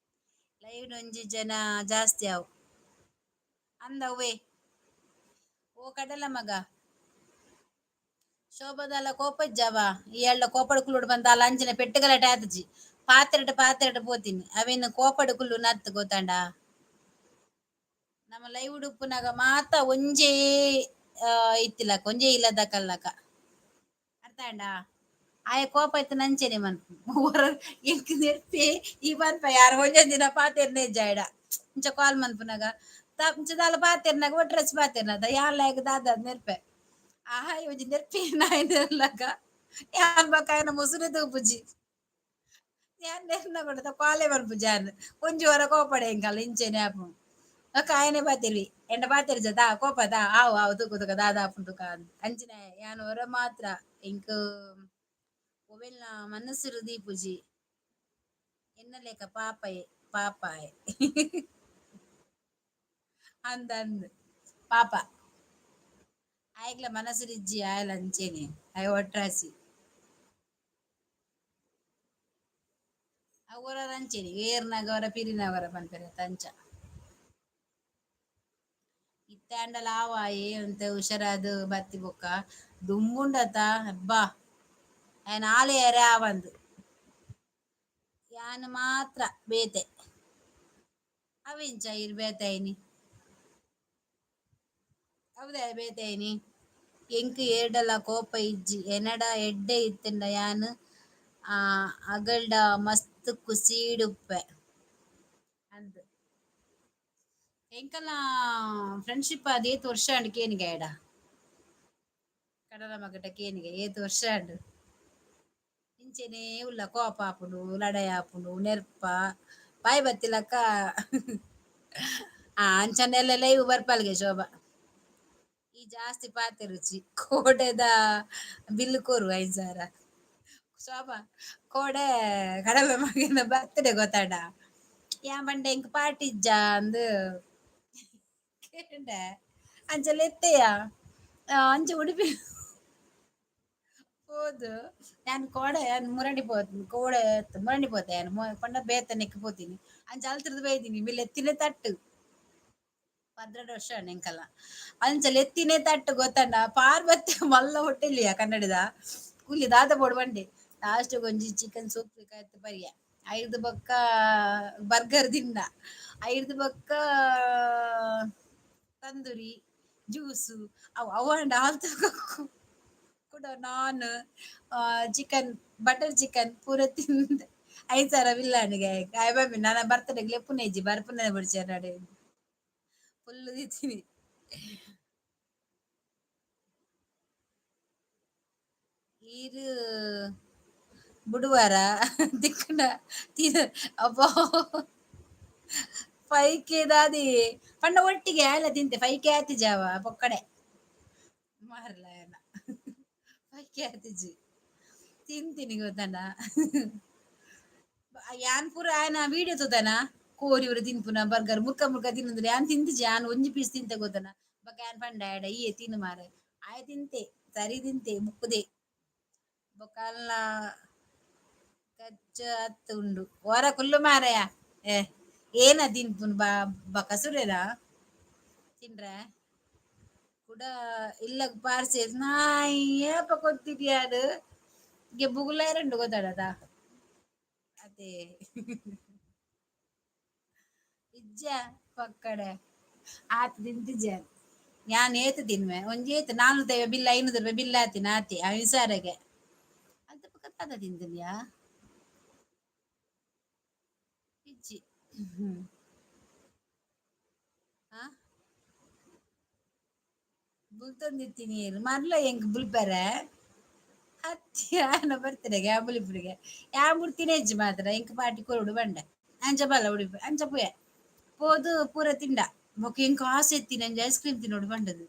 ಲೈವ್ ಒಂಜಿ ಜನ ಜಾಸ್ತಿ ಅವು ಅಂದ ಅವ್ವೇ. ಓ ಕಡಲ ಮಗ, ಶೋಭದಾಲ ಕೋಪ ಇಜ್ಜವ. ಈ ಎಳ್ಳ ಕೋಪಡ್ ಕುಲ್ಲುಡು ಬಂದ ಅಲ್ಲ. ಅಂಚಿನ ಪೆಟ್ಟುಗಲಾಟೆ ಆತುಜಿ. ಪಾತ್ರೆಡ್ ಪಾತ್ರೆಡ್ ಪೋತೀನಿ. ಅವೇನು ಕೋಪಡ್ ಕುಲ್ಲು ನತ್ತು ಗೊತ್ತಾಂಡ. ನಮ್ಮ ಲೈವ್ ಉಪ್ಪುನಗ ಮಾತ ಒಂಜೇ ಇತ್ತಿಲಕ, ಒಂಜೇ ಇಲ್ಲದ ಕಲ್ಲಕ. ಅರ್ಥ ಆಂಡ? ಆಯ ಕೋಪ ಇತ್ತು ನಂಚೆನೆ ಮನ್ಪು. ಎಂಕ್ ನೆರ್ಪೆ ಈ ಪನ್ಪ. ಯಾರು ಒಂಜೊಂದ್ ದಿನ ಪಾತೆರ್ನೆ ಇಜ್ಜಾಯ್ಡ. ಇಂಚ ಕಾಲ್ ಮನ್ಪುನಗ ಇಂಚ ದಾಲ ಪಾತೆರ್ನಾಗ ಒಟ್ರಸ್ ಪಾತೆರ್ನದ ಯಾನ್ ದಾದ ನೆರ್ಪೆ. ಆಹಾ, ಒಂಜಿ ನೆರ್ಪೆ ನಾಯ್ನರ್ಲಕ ಯಾನ್ ಬೊಕ ಆಯನ ಮುಸುರೆ ತೂಪುಜಿ. ಯಾನ್ ನೆರ್ನ ಕೊಡತ ಕಾಲೇ ಮನ್ಪುಜಿ ಯಾನ್. ಒಂಜಿ ವಾರ ಕೋಪಡೆ ಎಂಕಲ್ಲ. ಇಂಚೆನೆ ಆಪುಂಡು. ಬೊಕ ಆಯನೆ ಪಾತೆರ್ವಿ, ಎಂಡ ಪಾತೆರ್ಜದ ಕೋಪದ. ಆವು ಆವು, ತೂಕು ತೂಕ ದಾದ ಆಪುಂಡು ತುಕ ಅಂಚಿನ. ಯಾನ್ ಒರ ಮಾತ್ರ ಎಂಕ್ ಒವೆಲ್ನ ಮನಸ್ಸುಡು ದೀಪುಜಿ. ಎನ್ನ ಲೆಕ್ಕ ಪಾಪಯೆ ಪಾಪಾಯೆ ಅಂದ್ ಅಂದ್ ಪಾಪ. ಆಯ್ಗ್ಲ ಮನಸ್ಸುಡು ಇಜ್ಜಿ. ಆಯಲ ಅಂಚೆನೆ ಆಯ್ ಒಟ್ರಾಸಿ. ಅವು ಒರ ಅಂಚೆನೆ ಏರ್ನಗ ಪಿರಿನವರ ಪನ್ಪೆರ್ ಅಂಚ. ಇತ್ತೆ ಆಂಡಲ ಆವಾಯೆ ಒಂತೆ ಹುಷಾರಾದ್ ಬತ್ತಿ ಬೊಕ್ಕ. ದುಂಬುಂಡತ ಅಬ್ಬಾ, ಆಯನ್ ಆಲೆಯರೆ ಆವಂದ್. ಯಾನ್ ಮಾತ್ರ ಬೇತೆ. ಅವೆಂಚ ಇರ್ ಬೇತೆ ಆಯ್ನಿ? ಹೌದಾ, ಬೇತೆ ಆಯ್ನಿ? ಎಂಕ್ ಏರ್ಡಲ ಕೋಪ ಇಜ್ಜಿ. ಎನಡ ಎಡ್ಡೆ ಇತ್ತಂಡ ಯಾನ್ ಅಗಲ್ಡ ಮಸ್ತ್ ಕುಸಿಡ್ ಉಪ್ಪೆ ಅಂದ್. ಎಂಕಲ್ನ ಫ್ರೆಂಡ್ಶಿಪ್ ಆದ್ ಏತ್ ವರ್ಷ ಆಂಡ್ ಕೇನಿಗೆ ಆಯಡ. ಕಡಲ ಮಗಟ ಕೇನಿಗೆ ಏತ್ ವರ್ಷ ಆಂಡ್. ಇಂಚೆನೆ ಉಲ್ಲ ಕೋಪ ಆಪುಂಡು, ಲಡಾಯಿ ಆಪುಂಡು, ನೆರ್ಪ ಬಾಯಿ ಬತ್ತಿಲಕ್ಕ. ಆ ಅಂಚನೆಲ್ಲ ಲೈವ್ ಬರ್ಪಲ್ಗೆ ಶೋಭಾ. ಈ ಜಾಸ್ತಿ ಪಾತೆರುಚಿ ಕೋಡೆದ ಬಿಲ್ ಕೊರು 5000. ಶೋಭಾ ಕೋಡೆ ಕಡಲ ಮಗನ ಬರ್ತಡೆ ಗೊತ್ತಾಡ. ಯಾನ್ ಪಂಡೆ ಎಂಕ್ ಪಾರ್ಟಿ ಇಜ್ಜಾ ಅಂದ್ ಕೇಂಡೆ. ಅಂಚ ಲೆತ್ತೆಯ ಅಂಚ ಉಡುಪಿ ಪೋದು ಯಾನ್ ಕೋಡೆ ಯಾನ್ ಮುರಂಡಿ ಪೋತ್ ಕೋಡೆ ಮುರಂಡಿ ಪೋತೆ ಯಾನ್ ಪಂಡ ಬೇತನೆಕ್ ಪೋತೀನಿ. ಅಂಚ ಅಲ್ತಿರ್ದ್ ಬೈದಿನಿ ಮಿಲ್ಲೆತ್ತಿನ ತಟ್ಟು. 12 ವರ್ಷ ಎಂಕಲ್ಲ. ಅಂಚ ಲೆತ್ತಿನೇ ತಟ್ಟು ಗೊತ್ತಂಡ. ಪಾರ್ವತಿ ಮಲ್ಲ ಹೋಟೆಲಿಯ ಕನ್ನಡದ ಕೂಲಿ ದಾದ ಬೋಡು ಬಂಡೆ. ಲಾಸ್ಟ್ ಒಂಜಿ ಚಿಕನ್ ಸೂಪ್ ಕಾಯ್ತು ಬರಿಯ. ಐದು ಬೊಕ್ಕ ಬರ್ಗರ್ ತಿಂದ. ಐದು ಬೊಕ್ಕ ತಂದೂರಿ ಜ್ಯೂಸು ಅವು ಅವಾಂಡ ಆಲ್ತ ಕೂಡ ನಾನ್ ಚಿಕನ್ ಬಟರ್ ಚಿಕನ್ ಪೂರ ತಿಂದ. 5000 ಬಿಲ್ಲಾಣಿಗೆ ಆಯ್ ಬಾಬಿ ನನ್ನ ಬರ್ತಡೆಗೆ ಲೆಪ್ಪುನೇಜಿ ಬರ್ಪುನೆ ಬಿಡ್ಚೆ ಫುಲ್ ತಿಂತೀನಿ. ಈರು ಬುಡುವಾರ ತಿಕ್ಕಂಡ ತಿನ ಅಬ್ಬಾ 5K ದಾದಿ ಪಂಡ ಒಟ್ಟಿಗೆ ಅಲ್ಲ ತಿಂತೆ 5K ಆತಿ ಜಾವ ಪೊಕ್ಕಡೆ ಮಾರ್ಲ 5K ಆತಿಜಿ ತಿಂತೀನಿ ಗೊತ್ತಣ್ಣ. ಯಾನ್ ಪೂರ ಆಯನ ವಿಡಿಯೋ ತೂತನ ಕೋರಿ ಇವ್ರು ತಿನ್ಪುನ ಬರ್ಗರ್ ಮುರ್ಕ ಮುರ್ಕ ತಿನ್ನಂದ್ರೆ ಯಾನ್ ತಿಂತಿಜಿ. ಯಾನ್ ಒಂಜಿ ಪೀಸ್ ತಿಂತೆ ಗೊತ್ತನ. ಬೊಕ ಯಾನ್ ಪಂಡ ಆಯಡ ಈಯೆ ತಿನ್ನು ಮಾರೆ. ಆಯೆ ತಿಂತೆ ಸರಿ ತಿಂತೆ ಮುಕ್ಕುದೆ. ಬೊಕ ಅಲ್ಲ ಕಚ್ಚ ಅತ್ತು ಉಂಡು ಹೊರ ಕುಲ್ಲು ಮಾರಯ. ಏ ಏನ ತಿನ್ಪುನ್ ಬಾ ಬಕಸುರೇನಾ ತಿನ್ರೆ ಕುಡ ಇಲ್ಲ ಪಾರ್ಸೆಲ್ ನಾಯಿ ಏಪ ಕೊತ್ತಿದ್ಯಾಡು ಗೆ ಬುಗುಲಾಯರಂಡು ಗೊತ್ತಾಡದ ಅದೇ ಇಜ್ಜ ಪಕ್ಕಡೆ ಆತ್ ತಿಂತಿಜ. ಯಾನ್ ಏತ್ ತಿನ್ವೆ ಒಂಜಿ ಏತ್ 400 ಬಿಲ್ 500 ರೂಪಾಯಿ ಬಿಲ್ ಆತಿನ ಆತಿ 5000ಗೆ ಅಂತ ಪಕ್ಕ ತಾತ ತಿಂತಿದ್ಯಾ ಇಜ್ಜಿ. ಆ ಬುಲ್ತೊಂದಿತ್ತೀನಿ ಮರ್ಲ ಎಂಕ್ ಬುಲ್ಪೆರೆ ಅತ್ತಿ ಆನ ಬರ್ತಡೆಗೆ ಆ ಬುಲಿಪುರಿಗೆ ಯಾನ್ ಬುಡ್ತಿನ ಇಜ್ಜಿ ಮಾತ್ರ ಎಂಕ್ ಪಾರ್ಟಿ ಕೊರೊಡು ಬಂಡೆ ಅಂಚ ಬಲ್ಲ ಉಡುಪಿ ಅಂಚ ಪೋಯೆ ಪೋದು ಪೂರ ತಿಂಡ. ಬೊಕ ಎಂಕ್ ಆಸೆ ಇತ್ತಿನ ಅಂಚ ಐಸ್ ಕ್ರೀಮ್ ತಿನ್ನೋಡು ಬಂಡದು.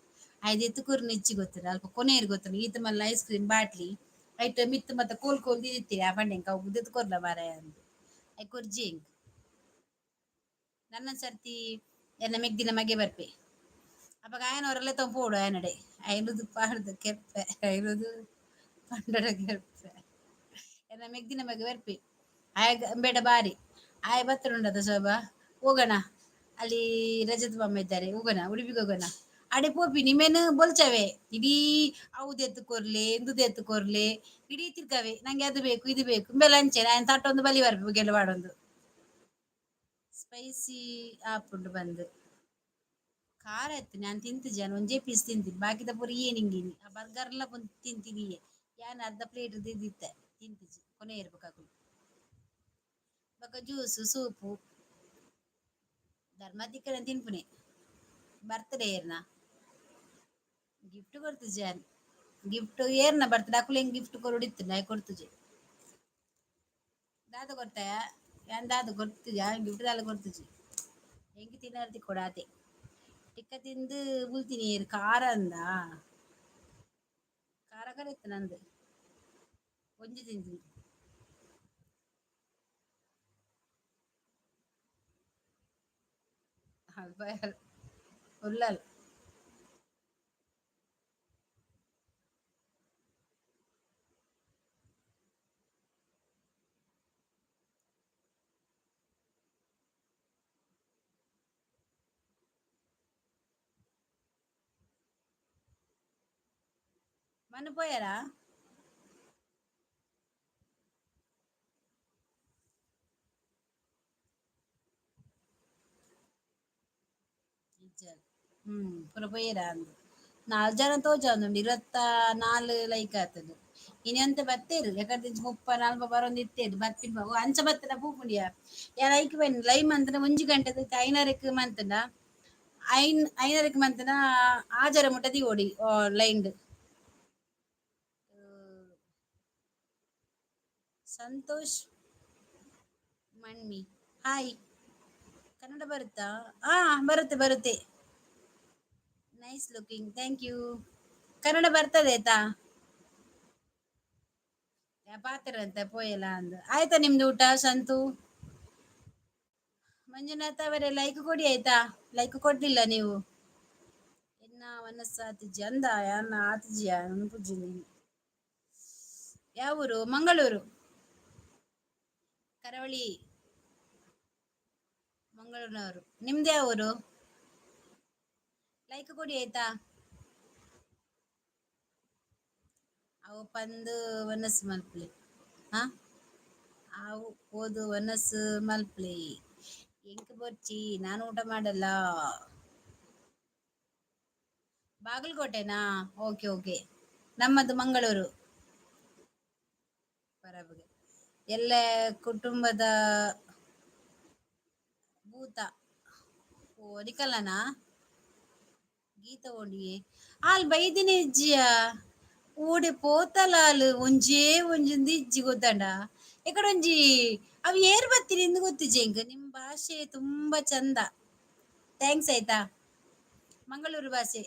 ಐದು ಎತ್ತು ಕೊರ್ನ ಇಚ್ಚಿ ಗೊತ್ತಿಲ್ಲ ಅಲ್ಪ ಕೊನೆಯರು ಗೊತ್ತಿಲ್ಲ ಈತ ಮಲ್ಲ ಐಸ್ ಕ್ರೀಮ್ ಬಾಟ್ಲಿ ಐಟ್ ಮಿತ್ತು ಮತ್ತೆ ಕೋಲ್ ಕೋಲ್ ದಿತ್ತಿರಿ. ಆ ಬಂಡೆ ಎಂಕ್ ಅವು ದೆತ್ತ್ ಕೊರ್ಲ ಮಾರಾಯ ಅಂದ್. I ಕೊರ್ಜಿ ಎಂಕ್. ನನ್ನ ಸರ್ತಿ ಎನ್ನ ಮೆಗ್ದಿನ ಮಗೆ ಬರ್ಪೆ. ಅಪಗ ಆಯನವರೆಲ್ಲ ಪೋಡು ಆಯನಡೆ ಐನೂದು ಪಾಡ್ದು ಕೆಪ್ಪೆ ಐನೂದು ಪಂಡಡ ಕೆಪ್ಪೆ. ಎನ್ನ ಮೆಗ್ದಿನ ಮಗೆ ಬರ್ಪೆ ಆಯಗ ಬೇಡ ಬಾರಿ ಆಯ ಬತ್ತರುಂಡದ ಶೋಭಾ ಹೋಗೋಣ. ಅಲ್ಲಿ ರಜತ್ ಮಾಮ ಇದ್ದಾರೆ, ಹೋಗೋಣ ಉಡುಪಿಗೆ ಹೋಗೋಣ. ಅಡೆ ಪೋಪಿ ನಿಮೇನು ಬೋಲ್ಚವೆ ಇಡೀ ಅವು ಎತ್ತು ಕೊರ್ಲೆ ಇಂದುದು ಎತ್ತು ಕೊರ್ಲೆ ಇಡೀ ತಿರ್ಗವೆ. ನಂಗೆ ಅದು ಬೇಕು ಇದು ಬೇಕು ಇಂಬೆಲ್ಲ ಅಂಚೆ ನಾನು ತಟ್ಟೊಂದು ಬಲಿ ಬರ್ಪೆ ಗೆಲ್ಲ ಬಾಡೊಂದು ಸ್ಪೈಸಿ ಆಪುಂಡು ಬಂದು ಖಾರ ಇತ್ತು. ನಾನು ತಿಂತಿದ್ದೆ, ಒಂಜೇ ಪೀಸ್ ತಿಂತೀನಿ, ಬಾಕಿದ ಪೂರ ಏನಿಂಗಿನಿ. ಆ ಬರ್ಗರ್ ಎಲ್ಲ ತಿಂತೀನಿ. ಯಾನ್ ಅರ್ಧ ಪ್ಲೇಟ್ ತಿಂದಿತ್ತೆ ತಿಂತಿಜಿ ಕೊನೆ ಇರ್ಬೇಕಾಗುದು. ಬೊಕ ಜ್ಯೂಸು ಸೂಪು ಧರ್ಮ ತಿಕ್ಕನ ತಿನ್ಪುನೆ. ಬರ್ತ್ಡೇ ಏರ್ನ ಗಿಫ್ಟ್ ಕೊಡ್ತಿಜೆ. ಗಿಫ್ಟ್ ಏರ್ನ ಬರ್ತಡೆ ಅಕುಲು ಹೆಂಗ್ ಗಿಫ್ಟ್ ಕೊರೊಡಿತ್ತು ನಾಯಿ ಕೊಡ್ತುಜೆ. ದಾದ ಕೊರ್ತಾಯ ಯಾನ್ ದಾದ ಕೊಡ್ತುಜೆ ಗಿಫ್ಟ್ ದಾಲ ಕೊಡ್ತುಜಿ. ಹೆಂಗ್ ತಿನ್ನರ್ತಿ ಕೊಡಾತೆ ಟಿಕ್ಕ ತಿಂದು ಬುಲ್ತೀನಿ. ಏರ್ ಖಾರ ಅಂದ ಖಾರ ಖಾರ ಇತ್ತು ನಂದು. ಒಂಜಿ ತಿಂತೀನಿ. ಅಲ್ಪ ಉಲ್ಲಲ್ ಮನೆ ಪೋಯಾರಾ? ಪೂರ ಪೋಯೆರಾ ಅಂದ್. ನಾಲ್ ಜನ ತೋಜೊಂದುಂಡು 24 ಲೈಕ್ ಆತುಂಡು. ಇನಿ ಅಂತ ಬತ್ತೇರು ಯಾಕಂದ್ರೆ 30 40 ಬರೊಂದು ಇತ್ತೇರು ಬರ್ಪಿನ ಅಂಚ ಬತ್ತನ ಪೂಪುಂಡಿಯ ಯಾರ ಐಕ್ ಬನ್ನಿ ಲೈವ್ ಮಂತನ 1 ಗಂಟೆ 5:30ಕ್ಕೆ ಮಂತನ 5:30ಕ್ಕೆ ಮಂತನ ಆಜರ ಮುಟ್ಟ ಓಡಿ ಲೈನ್. ಸಂತೋಷ್ ಮಣ್ಮಿ ಹಾಯ್. ಕನ್ನಡ ಬರುತ್ತಾ? ಹಾ ಬರುತ್ತೆ ಬರುತ್ತೆ. Nice looking, thank you. Kannada ಬರ್ತದೆ ಆಯ್ತಾ? ಪಾತ್ರ ಪೋಯಲ್ಲ ಅಂದು. ಆಯ್ತಾ ನಿಮ್ದು ಊಟ ಸಂತು? ಮಂಜುನಾಥ್ ಅವರೇ ಲೈಕ್ ಕೊಡಿ ಆಯ್ತಾ? ಲೈಕ್ ಕೊಡ್ಲಿಲ್ಲ ನೀವು. ಎನ್ನ ಮನಸ್ಸಾತಿಜಿ ಅಂದ ಅನ್ನ ಆತಿಜಿಯ ಪೂಜಿ. ಯಾವೂರು? ಮಂಗಳೂರು, ಕರಾವಳಿ ಮಂಗಳೂರಿನವರು. ನಿಮ್ದು ಯಾವ ಊರು? ಲೈಕ್ ಕೊಡಿ ಆಯ್ತಾ? ಅವು ಪಂದು ವನಸ್ ಮಲ್ಪಲೆ. ಹಾ ಅವು ಓದು ವನಸ್ ಮಲ್ಪಲೆ. ಎಂಕ್ ಬೊರ್ಚಿ, ನಾನು ಊಟ ಮಾಡಲ್ಲ. ಬಾಗಲಕೋಟೆನಾ? ಓಕೆ ಓಕೆ, ನಮ್ಮದು ಮಂಗಳೂರು. ಬರಬಗೆ ಎಲ್ಲ ಕುಟುಂಬದ ಭೂತ. ಓ ನಿಕಲನಾ? ಗೀತ ಓಂಡಿಯೇ ಆಲ್ ಬೈದಿನ ಇಜ್ಜಿಯ ಓಡೆ ಪೋತಲಾಲ್ ಒಂಜೇ ಒಂಜೊಂದು ಇಜ್ಜಿ ಗೊತ್ತಂಡ. ಎಕಡೆ ಒಂಜಿ ಅವು ಏರ್ ಬತ್ತೀನಿ ಎಂದು ಗೊತ್ತಿಜ್ಜಿ ಎಂಕ್. ನಿಮ್ ಭಾಷೆ ತುಂಬಾ ಚಂದ, thanks ಆಯ್ತಾ. ಮಂಗಳೂರು ಭಾಷೆ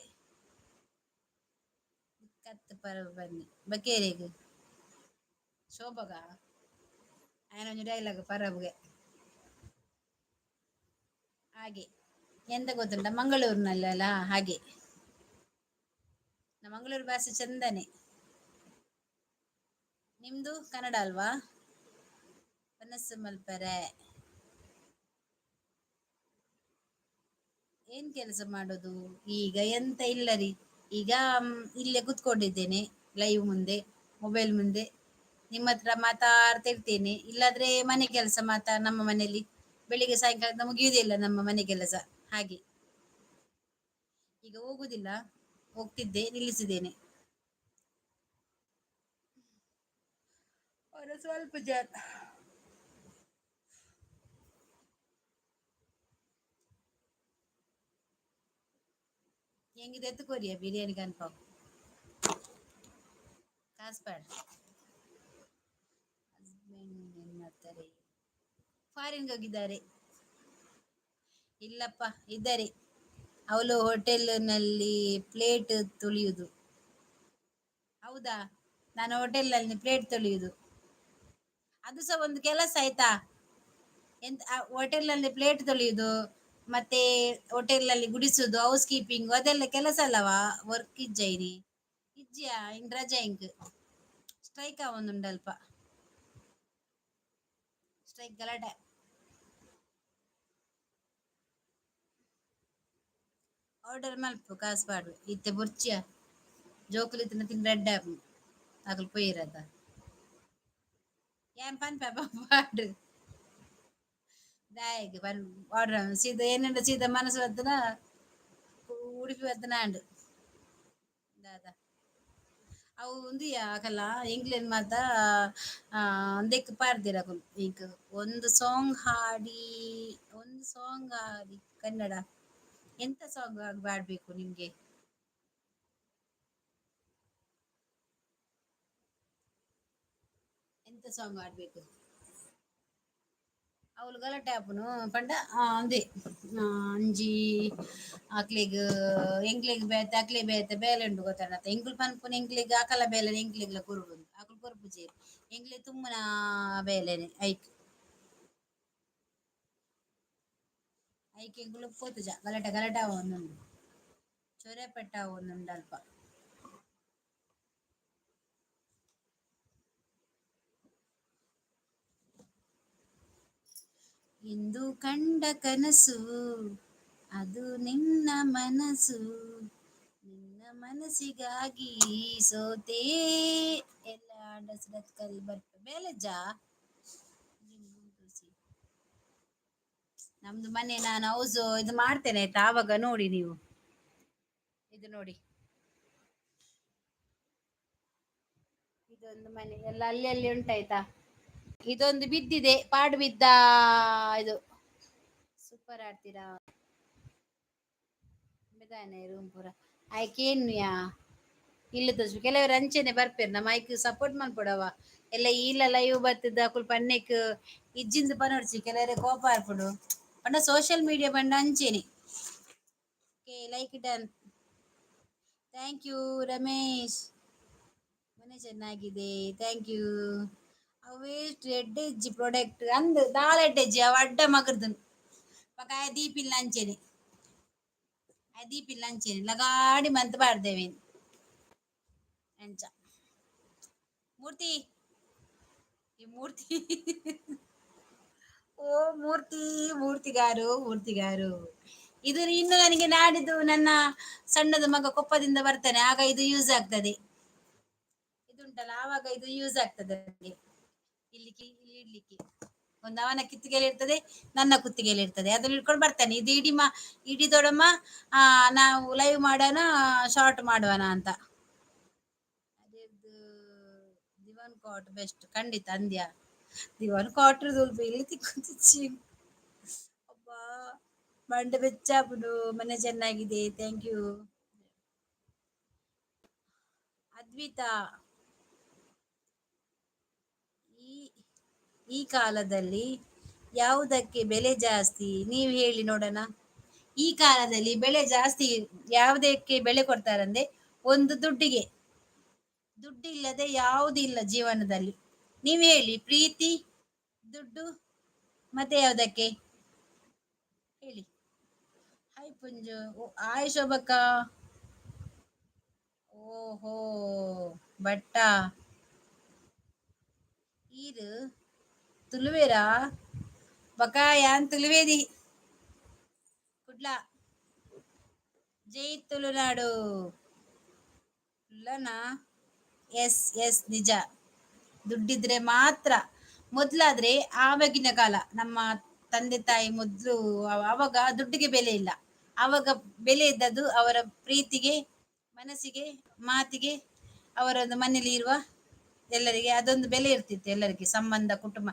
ಕತ್ತು ಪರ ಬನ್ನಿ ಬಕೇರಿಗೆ ಶೋಭಗ ಆಯನ ಡೈಲಾಗ್ ಪರಬ್ಗೆ ಹಾಗೆ. ಎಂತ ಗೊತ್ತುಂಟ, ಮಂಗಳೂರಿನಲ್ಲ ಹಾಗೆ. ಮಂಗಳೂರು ಭಾಷೆ ಚಂದನೆ. ನಿಮ್ದು ಕನ್ನಡ ಅಲ್ವಾ? ಮನಸ್ಸು ಮಲ್ಪರೆ. ಏನ್ ಕೆಲಸ ಮಾಡೋದು ಈಗ? ಎಂತ ಇಲ್ಲ ರೀ, ಈಗ ಇಲ್ಲೇ ಕೂತ್ಕೊಂಡಿದ್ದೇನೆ ಲೈವ್ ಮುಂದೆ, ಮೊಬೈಲ್ ಮುಂದೆ ನಿಮ್ಮ ಹತ್ರ ಮಾತಾಡ್ತಾ ಇರ್ತೇನೆ. ಇಲ್ಲಾದ್ರೆ ಮನೆ ಕೆಲಸ ಮಾತಾ. ನಮ್ಮ ಮನೆಯಲ್ಲಿ ಬೆಳಿಗ್ಗೆ ಸಾಯಂಕಾಲ ಮುಗಿಯುವುದಿಲ್ಲ ನಮ್ಮ ಮನೆ ಕೆಲಸ, ಹಾಗೆ ಈಗ ಹೋಗುದಿಲ್ಲ. ಹೋಗ್ತಿದ್ದೆ, ನಿಲ್ಲಿಸಿದ್ದೇನೆ. ಅವರ ಸ್ವಲ್ಪ ಜನ ಹೆಂಗಿದೆ ಎತ್ತುಕೋರಿಯ ಬಿರಿಯಾನಿ ಕನ್ಫರ್ಮ್ ಕಾಸ್ಪಾಡ್. ಹಸ್ಬೆಂಡ್ ಏನ್ ಮಾಡ್ತಾರೆ? ಫಾರಿನ್ಗೆ ಹೋಗಿದ್ದಾರೆ. ಇಲ್ಲಪ್ಪ, ಇದ್ದಾರೆ. ಅವಳು ಹೋಟೆಲ್ನಲ್ಲಿ ಪ್ಲೇಟ್ ತೊಳೆಯುವುದು. ಹೌದಾ? ನಾನು ಹೋಟೆಲ್ನಲ್ಲಿ ಪ್ಲೇಟ್ ತೊಳೆಯುವುದು, ಅದು ಸಹ ಒಂದು ಕೆಲಸ ಆಯ್ತಾ? ಎಂತ, ಹೋಟೆಲ್ನಲ್ಲಿ ಪ್ಲೇಟ್ ತೊಳೆಯುವುದು ಮತ್ತೆ ಹೋಟೆಲ್ನಲ್ಲಿ ಗುಡಿಸುದು, ಹೌಸ್ ಕೀಪಿಂಗ್, ಅದೆಲ್ಲ ಕೆಲಸ ಅಲ್ಲವಾ? ವರ್ಕ್ ಇಜ್ಜೈನಿ ಇಜ್ಜಿಯಾ ಇನ್ ರಜಾ ಇಂಕ್ ಸ್ಟ್ರೈಕ್ ಆವೊಂದುಂಡಲ್ಪ ಸ್ಟ್ರೈಕ್ ಗಲಾಟೆ. ಆರ್ಡರ್ ಮಲ್ಪ ಕಾಸು ಪಾಡು ಇತ್ತೆ ಬೊರ್ಚಿಯ ಜೋಕುಲು ಇತ್ತಿನ ತಿನ್ ರೆಡ್ ಆಪು ಅಕುಲು ಪೋಯಿರದ ಏನ್ ಪನ್ಪೆ ಪಾಡು ದಾಯೆಗ್ ಪನ್ ಆರ್ಡರ್ ಸೀದಾ ಏನುಂಡ ಸೀದಾ ಮನಸ್ಸು ಬತ್ತನ ಉಡುಪಿ ಬತ್ತನ ಆಂಡ್ ದಾದ ಅವು ಉಂದುಯ ಅಕಲ್ಲ ಎಂಕ್ಲೆನ್ ಮಾತ ಉಂದೆಕ್ ಪಾಡ್ದೆರ್ ಅಕುಲು. ಎಂಕ್ ಒಂದು ಸಾಂಗ್ ಹಾಡಿ, ಒಂದು ಸಾಂಗ್ ಹಾಡಿ ಕನ್ನಡ. ಎಂತ ಸಾಂಗ್ ಪಾಡ್ಬೇಕು ನಿಮ್ಗೆ? ಎಂತ ಸಾಂಗ್ ಹಾಡ್ಬೇಕು? ಅವ್ಲು ಗಲಾಟೆ ಆಪುನು ಪಂಡ ಅಂದೆ ಅಂಜಿ ಅಕ್ಲೆಗ್ ಎಂಕ್ಲೆಗ್ ಬೇತೆ ಅಕ್ಲೆ ಬೇತೆ ಬೇಲೆ ಉಂಡು ಗೊತ್ತಂಡತ. ಎಂಕುಲು ಪನ್ಪುನ ಎಂಕ್ಲೆಗ್ ಅಕಲ ಬೇಲೆ ಎಂಕ್ಲೆಗ್ಲ ಕೊರೊಡು, ಅಕುಲು ಕೊರ್ಪುಜೆರ್. ಎಂಕ್ಲೆ ತುಂಬುನ ಬೇಲೆನೆ ಐಕ್ ಐಕ್ ಎಂಕುಲು ಪೋತುಜ. ಗಲಾಟೆ ಗಲಾಟೆ ಆವೊಂದುಂಡು, ಚೊರೆ ಪೆಟ್ಟ ಆವೊಂದುಂಡು ಅಲ್ಪ. ಎಂದು ಕಂಡ ಕನಸು ಅದು ನಿನ್ನ ಮನಸ್ಸು, ನಿನ್ನ ಮನಸ್ಸಿಗಾಗಿ ಸೋತೆ. ಎಲ್ಲ ಆಂಡ ಬರ್ಪ ಬೇಲೆಜ್ಜ ನಮ್ದು ಮನೆ. ನಾನು ಹೌಸ್ ಇದು ಮಾಡ್ತೇನೆ ಆಯ್ತಾ? ಆವಾಗ ನೋಡಿ ನೀವು. ಇದು ನೋಡಿ, ಇದು ಇದೊಂದು ಮನೆ ಎಲ್ಲ ಅಲ್ಲಿ ಅಲ್ಲಿ ಉಂಟಾಯ್ತಾ. ಇದೊಂದು ಬಿದ್ದಿದೆ, ಪಾಡು ಬಿದ್ದ ಇದು. ಸೂಪರ್ ಆಡ್ತೀರಾ ರೂಮ್ ಪೂರ ಆಯ್ಕೇನ್ಯಾ ಇಲ್ಲ ತೋಜು. ಕೆಲವರು ಅಂಚೆನೆ ಬರ್ಪೇರು ನಮ್ಮ ಐಕ್ ಸಪೋರ್ಟ್ ಮನ್ಪೊಡವ ಎಲ್ಲ ಇಲ್ಲ ಲೈವ್ ಬತ್ತದ ಅಕುಲು ಪನ್ನೆಕ್ ಇಜ್ಜಿಂದ ಪನೊಡ್ಚಿ. ಕೆಲವರೆ ಕೋಪ ಆರ್ಪುಂಡು ಪಂಡ ಸೋಷಿಯಲ್ ಮೀಡಿಯಾ ಪಂಡ ಅಂಚೆನೆ. Okay, like done, thank you Ramesh. ಮನೆ ಚೆನ್ನಾಗಿದೆ, thank you. ಅವೇಸ್ಟ್ ಎಡ್ಡೆ ಇಜ್ಜಿ ಪ್ರಾಡಕ್ಟ್ ಅಂದ್ ದಾಲ ಎಡ್ಡೆ ಇಜ್ಜಿ ಅವ ಅಡ್ಡ ಮಗರ್ದನ್ ಬೊಕ ಆಯೆ ದೀಪಿಲ್ಲ ಅಂಚೆನೆ, ಆಯೆ ದೀಪಿಲ್ಲ ಅಂಚೆನೆ ಲಗಾಡಿ ಮಂತ್ ಪಾಡ್ದೇವೆ ಅಂಚ. ಮೂರ್ತಿ, ಈ ಮೂರ್ತಿ, ಓ ಮೂರ್ತಿ, ಮೂರ್ತಿಗಾರು ಮೂರ್ತಿಗಾರು, ಇದು ಇನ್ನು ನನಗೆ ನಾಡಿದ್ದು ನನ್ನ ಸಣ್ಣದ ಮಗ ಕೊಪ್ಪದಿಂದ ಬರ್ತಾನೆ, ಆಗ ಇದು ಯೂಸ್ ಆಗ್ತದೆ. ಇದುಂಟಲ್ಲ, ಆವಾಗ ಇದು ಯೂಸ್ ಆಗ್ತದೆ ನನಗೆ. ಇಲ್ಲಿಕ್ಕೆ ಇಲ್ಲಿ ಇಡ್ಲಿಕ್ಕೆ ಒಂದು ಅವನ ಕಿತ್ತಿಗೆಯಲ್ಲಿ ಇರ್ತದೆ, ನನ್ನ ಕುತ್ತಿಗೆಯಲ್ಲಿ ಇರ್ತದೆ. ಅದನ್ನ ಇಟ್ಕೊಂಡು ಬರ್ತಾನೆ. ಇದು ಇಡೀ ಮಾ ಇಡೀ ದೊಡಮ್ಮ, ನಾವು ಲೈವ್ ಮಾಡೋಣ, ಶಾರ್ಟ್ ಮಾಡುವನ ಅಂತ. ಅದೇದು ದಿವಾನ್ ಕಾಟ್ ಬೆಸ್ಟ್ ಖಂಡಿತ ಅಂದ್ಯ. ದಿವಾನ್ ಕಾಟ್ ಇಲ್ಲಿ ತಿಕ್ಕೊಂತಿಚ್ಚಿ ಅಬ್ಬಾ ಮಂಡೆ ಬೆಚ್ಚಾಪುಂಡು. ಮನೆ ಚೆನ್ನಾಗಿದೆ, thank you Advita. ಈ ಈ ಕಾಲದಲ್ಲಿ ಯಾವುದಕ್ಕೆ ಬೆಲೆ ಜಾಸ್ತಿ ನೀವು ಹೇಳಿ ನೋಡೋಣ. ಈ ಕಾಲದಲ್ಲಿ ಬೆಲೆ ಜಾಸ್ತಿ ಯಾವುದಕ್ಕೆ ಬೆಲೆ ಕೊಡ್ತಾರಂದ್ರೆ ಒಂದು ದುಡ್ಡಿಗೆ. ದುಡ್ಡಿಲ್ಲದೆ ಯಾವುದಿಲ್ಲ ಜೀವನದಲ್ಲಿ. ನೀವು ಹೇಳಿ, ಪ್ರೀತಿ, ದುಡ್ಡು, ಮತ್ತೆ ಯಾವುದಕ್ಕೆ ಹೇಳಿ. ಹಾಯ್ ಪುಂಜು, ಹಾಯ್ ಶೋಭಕ್ಕ. ಓಹೋ ಭಟ್ಟ ಈರು ತುಳುವೆರಾ? ಬಕಾಯಾನ್ ತುಳುವೇದಿ ಕುಡ್ಲ. ಜೈ ತುಳುನಾಡು. ಕುಡ್ಲನಾ? ಎಸ್ ಎಸ್, ನಿಜ. ದುಡ್ಡಿದ್ರೆ ಮಾತ್ರ. ಮೊದ್ಲಾದ್ರೆ ಆವಾಗಿನ ಕಾಲ, ನಮ್ಮ ತಂದೆ ತಾಯಿ ಮೊದ್ಲು ಆವಾಗ ದುಡ್ಡಿಗೆ ಬೆಲೆ ಇಲ್ಲ. ಆವಾಗ ಬೆಲೆ ಇದ್ದದ್ದು ಅವರ ಪ್ರೀತಿಗೆ, ಮನಸ್ಸಿಗೆ, ಮಾತಿಗೆ, ಅವರ ಒಂದು ಮನೇಲಿ ಇರುವ ಎಲ್ಲರಿಗೆ ಅದೊಂದು ಬೆಲೆ ಇರ್ತಿತ್ತು ಎಲ್ಲರಿಗೆ, ಸಂಬಂಧ, ಕುಟುಂಬ.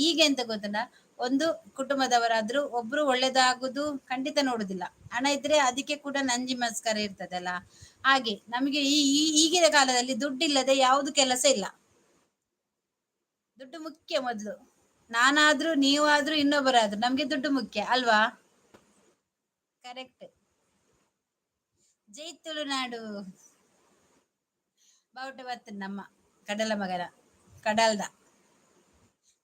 ಈಗ ಎಂತ ಗೊತ್ತುಂಟಾ, ಒಂದು ಕುಟುಂಬದವರಾದ್ರೂ ಒಬ್ರು ಒಳ್ಳೇದಾಗುದು ಖಂಡಿತ ನೋಡುದಿಲ್ಲ. ಹಣ ಇದ್ರೆ ಅದಕ್ಕೆ ಕೂಡ ನಂಜಿ ಮಸ್ಕರ ಇರ್ತದಲ್ಲ, ಹಾಗೆ ನಮಗೆ ಈ ಈಗಿನ ಕಾಲದಲ್ಲಿ ದುಡ್ಡಿಲ್ಲದೆ ಯಾವುದು ಕೆಲಸ ಇಲ್ಲ. ದುಡ್ಡು ಮುಖ್ಯ ಮೊದ್ಲು. ನಾನಾದ್ರೂ ನೀವಾದ್ರೂ ಇನ್ನೊಬ್ಬರಾದ್ರೂ ನಮ್ಗೆ ದುಡ್ಡು ಮುಖ್ಯ ಅಲ್ವಾ? ಕರೆಕ್ಟ್. ಜೈ ತುಳುನಾಡು. ಬಾವುಟ ಬತ್ತು ನಮ್ಮ ಕಡಲ ಮಗನ ಕಡಲ್ದ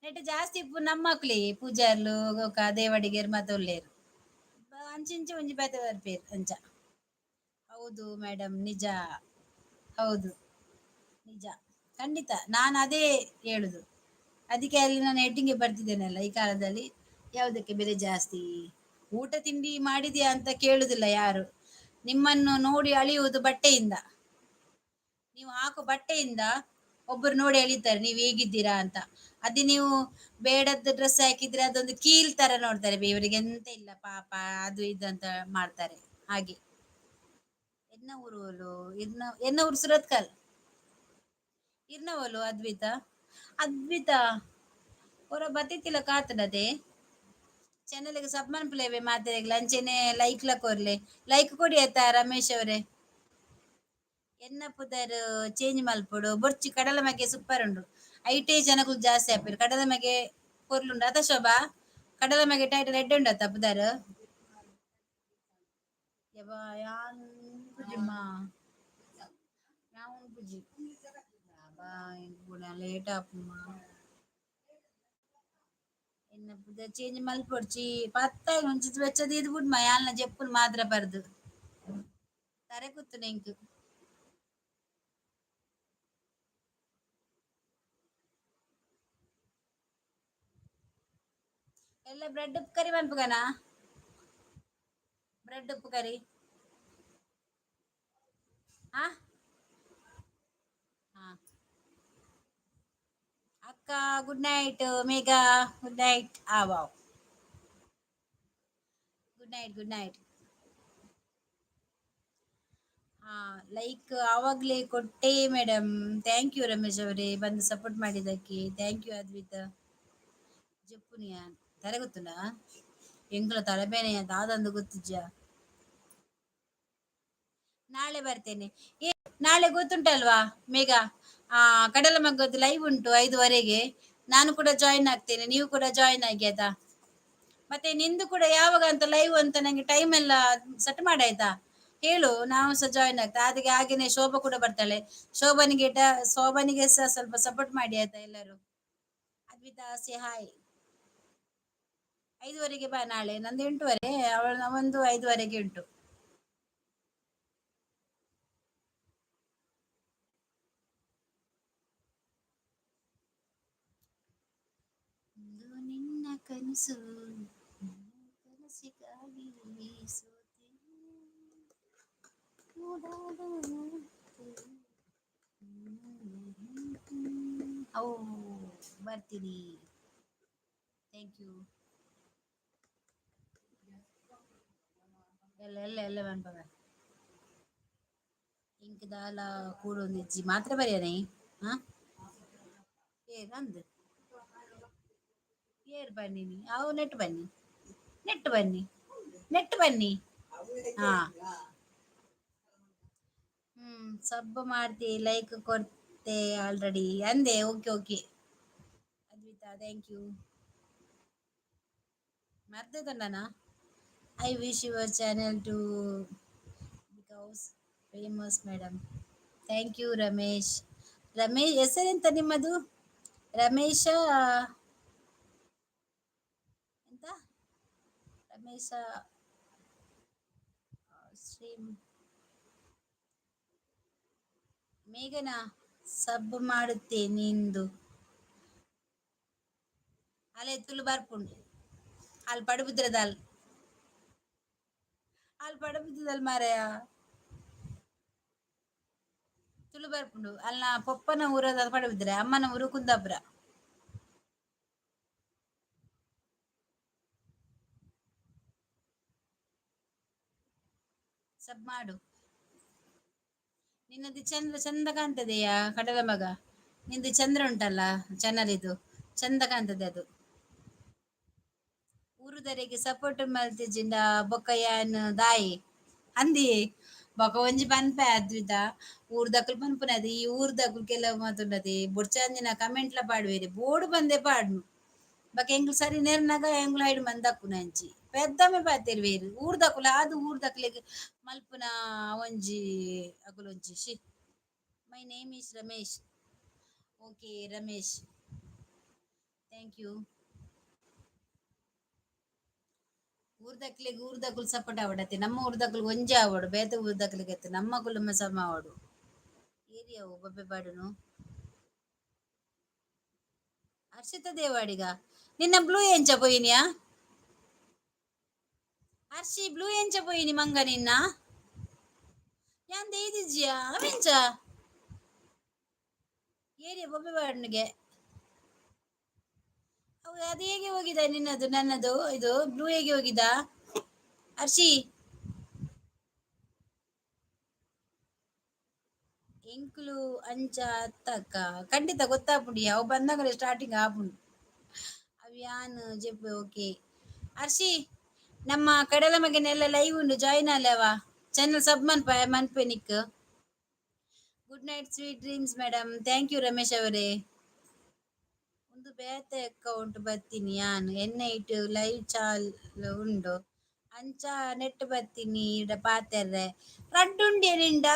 ನೆಟ್ ಜಾಸ್ತಿ ನಮ್ಮಕ್ಲಿ ಪೂಜಾರ್ಲು ಬೊಕ ದೇವಡಿಗೆರ್ ಮಾತ ಉಲ್ಲೇರು. ಅಂಚಿಂಚಿ ಒಂಜಿ ಬೇತೆ ಬರ್ಪೇರ್ ಅಂಚ. ಹೌದು ಮೇಡಮ್, ನಿಜ. ಹೌದು ನಿಜ, ಖಂಡಿತ. ನಾನು ಅದೇ ಹೇಳುದು. ಅದಕ್ಕೆ ಅಲ್ಲಿ ನಾನು ಹೆಡ್ಡಿಂಗ್ಗೆ ಬರ್ತಿದ್ದೇನಲ್ಲ, ಈ ಕಾಲದಲ್ಲಿ ಯಾವುದಕ್ಕೆ ಬೆಲೆ ಜಾಸ್ತಿ? ಊಟ ತಿಂಡಿ ಮಾಡಿದ್ಯಾ ಅಂತ ಕೇಳುದಿಲ್ಲ ಯಾರು. ನಿಮ್ಮನ್ನು ನೋಡಿ ಅಳಿಯುವುದು ಬಟ್ಟೆಯಿಂದ. ನೀವು ಹಾಕೋ ಬಟ್ಟೆಯಿಂದ ಒಬ್ಬರು ನೋಡಿ ಅಳಿತಾರೆ ನೀವು ಹೇಗಿದ್ದೀರಾ ಅಂತ. ಅದೇ ನೀವು ಬೇಡದ್ದು ಡ್ರೆಸ್ ಹಾಕಿದ್ರೆ ಅದೊಂದು ಕೀಲ್ ತರ ನೋಡ್ತಾರೆ, ಇವರಿಗೆ ಎಂತ ಇಲ್ಲ ಪಾಪ, ಅದು ಇದು ಅಂತ ಮಾಡ್ತಾರೆ. ಹಾಗೆ ಎನ್ನ ಊರು, ಎನ್ನ ಎನ್ನ ಊರು ಸುರತ್ಕಲ್. ಇರ್ನವಲು ಅದ್ವಿತ, ಅದ್ವಿತ ಹೊರ ಬತ್ತಿತ್ತಿಲ್ಲ ಕಾತಡದೆ. ಚಾನೆಲ್ಗೆ ಸಬ್ ಮನ್ಪುಲೇವೆ ಮಾತೆರೆಗ್ಲ, ಅಂಚೆನೆ ಲೈಕ್ ಲ ಕೊರ್ಲೆ. ಲೈಕ್ ಕೊಡಿ ಆಯ್ತಾ ರಮೇಶ್ ಅವರೇ. ಎನ್ನ ಪುದರ್ ಚೇಂಜ್ ಮಲ್ಪೊಡು ಬೊರ್ಚಿ. ಕಡಲ ಮಗೆ ಸೂಪರ್ ಉಂಡು. ಐಟೇ ಜನಕುಲು ಜಾಸ್ತಿ ಆಪೆರ್. ಕಡಲ ಮಗೆ ಪೊರ್ಲುಂಡು ಅತ ಶೋಭಾ? ಕಡಲ ಮಗೆ ಟೈಟಲ್ ಎಡ್ಡೆ ಉಂಡತ್ತ ಪುದರ್? ಯಬ್ಬಾ ಯಾನ್ ಪುಜಿಮ್ಮ, ಯಾನ್ ಪುಜಿ ಲೇಟ್ ಆಪುಮ್ಮ. ಎನ್ನ ಪುದರ್ ಚೇಂಜ್ ಮಲ್ಪೊಡ್ಚಿ. ಪತ್ತ ಒಂಚಿ ಬೆಚ್ಚ ದೀದ್ ಬುಡ್ಮ ಯಾಲ್ನ ಜೆಪ್ಪುನು ಮಾತ್ರ ಬರ್ದು ತರೆ ಕೂತುನೆ ಎಂಕ್. ಎಲ್ಲ ಬ್ರೆಡ್ ಉಪ್ಪು ಕರಿ ಮನ್ಪುಗನಾ? ಬ್ರೆಡ್ ಉಪ್ಪು ಕರಿ. ಆ ಹಾ ಅಕ್ಕ, good night. Megha, good night. ಆ wow, good night, good night. Like ಆವಾಗಲೇ ಕೊಟ್ಟೆ ಮೇಡಮ್. Thank you Ramesh ಅವರೇ, ಬಂದು ಸಪೋರ್ಟ್ ಮಾಡಿದ್ದಕ್ಕೆ thank you. Advita ಜಪ್ಪುನಿಯ ತಲೆ ಗೊತ್ತುಂಡ? ಎಂಕುಲ ತಲೆಬೇನೆ ದಾದಂದು ಗೊತ್ತಿಜ್ಜ. ನಾಳೆ ಬರ್ತೇನೆ. ಏ, ನಾಳೆ ಗೊತ್ತುಂಟಲ್ವಾ ಮೇಘ, ಕಡಲ ಮಗ್ಗದ್ದು ಲೈವ್ ಉಂಟು 5ವರೆಗೆ. ನಾನು ಕೂಡ ಜಾಯಿನ್ ಆಗ್ತೇನೆ, ನೀವು ಕೂಡ ಜಾಯಿನ್ ಆಗಿ, ಆಯ್ತಾ? ಮತ್ತೆ ನಿಂದು ಕೂಡ ಯಾವಾಗ ಅಂತ ಲೈವ್ ಅಂತ ನಂಗೆ ಟೈಮ್ ಎಲ್ಲ ಸೆಟ್ ಮಾಡಾಯ್ತಾ ಹೇಳು, ನಾವು ಸಹ ಜಾಯಿನ್ ಆಗ್ತಾ. ಅದಕ್ಕೆ ಹಾಗೇನೆ ಶೋಭಾ ಕೂಡ ಬರ್ತಾಳೆ. ಶೋಭನಿಗೆ ಸಹ ಸ್ವಲ್ಪ ಸಪೋರ್ಟ್ ಮಾಡಿ, ಆಯ್ತಾ ಎಲ್ಲರೂ? ಅದ್ವಿತಾ, ಸೆ ಹಾಯ್. 5ವರೆಗೆ ಬಾ ನಾಳೆ. ನಂದು 8ವರೆ, ಅವಳ ಒಂದು 5ವರೆಗೆ ಉಂಟು. ಒಂದು ನಿನ್ನ ಕನಸು, ನಿನ್ನ ಕನಸಿಗಾಗಿ ಸೋತೆ. ಓಡಾಡುವಂತೆ. ಓ, ಬರ್ತೀನಿ. Thank you. ಎಲ್ಲ ಎಲ್ಲ ಎಲ್ಲ ಮನ್ಪವ. ಇಂಕ್ ದಾಲ ಕೂಡೊಂದಿಜ್ಜಿ ಮಾತ್ರ ಬರೆಯನೆ. ಹಾ, ಏ ನಂದು ಏರ್ ಬನ್ನಿ ನೀ. ಅವು ನೆಟ್ ಬನ್ನಿ, ನೆಟ್ ಬನ್ನಿ, ನೆಟ್ ಬನ್ನಿ. ಹಾ ಹ್ಮ್ ಸಬ್ ಮಾಡ್ತಿ, ಲೈಕ್ ಕೊಡ್ತೆ ಆಲ್ರೆಡಿ ಅಂದೆ. Okay okay Advita, thank you. ಮರ್ದೆ. I wish your channel to becomes famous, madam. Thank you Ramesh. Ramesh, ಹೆಸರೆಂತ ನಿಮ್ಮದು? ರಮೇಶ ಎಂತ? ರಮೇಶ ಶ್ರೀ ಮೇಘನ ಸಬ್ ಮಾಡುತ್ತೆ ನಿಂದು. ಅಲೆ ತುಳು ಬರ್ಪುಂಡು. ಅಲ್ಲಿ ಪಡುಬಿದ್ರದಲ್, ಅಲ್ಲಿ ಪಡುಬಿದ್ದದಲ್ ಮಾರಾಯ. ತುಳು ಬರ್ಪುಂಡು. ಅಲ್ಲ, ಪೊಪ್ಪನ ಊರದ ಪಡುಬಿದ್ರೆ, ಅಮ್ಮನ ಊರು ಕುಂದಾಪುರ. ಸಬ್ ಮಾಡು. ನಿನ್ನದು ಚಂದ್ರ ಚಂದ ಕಾಣ್ತದೆಯಾ ಕಡಲ ಮಗ. ನಿಂದು ಚಂದ್ರ ಉಂಟಲ್ಲ, ಚಾನಲ್ ಇದು ಚಂದ ಕಾಣ್ತದೆ ಅದು. ಊರುದರೆಗೆ ಸಪೋರ್ಟ್ ಮಲ್ತಿಜಿಂಡ ಬೊಕ್ಕ ಯಾನ್ ದಾಯಿ ಅಂದಿ. ಬೊಕ ಒಂಜಿ ಪನ್ಪೆ ಅದ್ವಿತ, ಊರ್ದಕುಲು ಪನ್ಪುನದು ಈ ಊರ್ದಕುಲು ಕೆಲವು ಮಾತುಂಡತಿ ಬೊಡ್ಚಾಂದಿನ ಕಮೆಂಟ್ಲ ಪಾಡುವೆರ್, ಬೋಡು ಬಂದೆ ಪಾಡ್ನು. ಬೊಕ ಎಂಕ್ಲು ಸರಿ ನೆರ್ನಗ ಎಂಕ್ಲು ಐಡ್ ಮಂದಕ್ಕುನ ಅಂಚಿ ಪೆದ್ದಮೆ ಪಾತೆರ್ವೇರು ಊರ್ದಕುಲು. ಅದು ಊರ್ದಕ್ಲೆಗ್ ಮಲ್ಪುನ ಒಂಜಿ ಅಕುಲೊಂಜಿ she. My name is Ramesh. Okay Ramesh, thank you. ಊರ್ದಕ್ಲೆಗ್ ಊರ್ದಕುಲು ಸಪೋರ್ಟ್ ಆವಡತ್ತೆ. ನಮ್ಮ ಊರ್ದಕುಲು ಒಂಜಿ ಆವಡು, ಬೇತೆ ಊರ್ದಕ್ಲೆಗ್ ಅತ್ತೆ, ನಮ್ಮ ಕುಲುಮ ಸಮ ಆವಡು. ಏರಿಯಾವು ಬೊಬ್ಬೆ ಪಾಡುನು. ಹರ್ಷಿತ ದೇವಾಡಿಗ, ನಿನ್ನ ಬ್ಲೂ ಎಂಚ ಪೋಯಿನಿಯಾ? ಹರ್ಷಿ, ಬ್ಲೂ ಎಂಚ ಪೋಯಿನಿ ಮಂಗ ನಿನ್ನ? ಯಾನ್ ದೇದಿಜ್ಜಿಯಾ ಅವೆಂಚ ಏರಿಯಾ ಬೊಬ್ಬೆ ಪಾಡುನಿಗೆ? ಅವು ಅದು ಹೇಗೆ ಹೋಗಿದೆ ನಿನ್ನದು? ನನ್ನದು ಇದು ಬ್ಲೂ ಹೇಗೆ ಹೋಗಿದ ಹರ್ಷಿ? ಎಂಕುಲು ಅಂಚ ಅತ್ತಕ್ಕ, ಖಂಡಿತ ಗೊತ್ತಾಪುಂಡು. ಅವು ಬಂದಾಗ ಸ್ಟಾರ್ಟಿಂಗ್ ಆಪುಂಡು. ಅವು ಯಾನ್ ಜೆಪ್ಪು. ಓಕೆ ಹರ್ಷಿ, ನಮ್ಮ ಕಡಲ ಮಗನೆಲ್ಲ ಲೈವ್ ಉಂಡು, ಜಾಯಿನ್ ಅಲ್ಲವ. ಚಾನಲ್ ಸಬ್ ಮನ್ಪ ಮನ್ಪೆ ನಿಕ್. Good night, sweet dreams, madam. Thank you Ramesh ಅವರೇ. ಒಂದು ಬೇತೆ ಅಕೌಂಟ್ ಬರ್ತೀನಿ ಯಾನ್. ಎನ್ನ ಇಟ್ಟು ಲೈವ್ ಚಾಲ್ ಉಂಡು, ಅಂಚ ನೆಟ್ ಬರ್ತೀನಿ ಇಡ ಪಾತೆರ್ರೆ. ರಡ್ಡುಂಡೆ ನಿಂಡ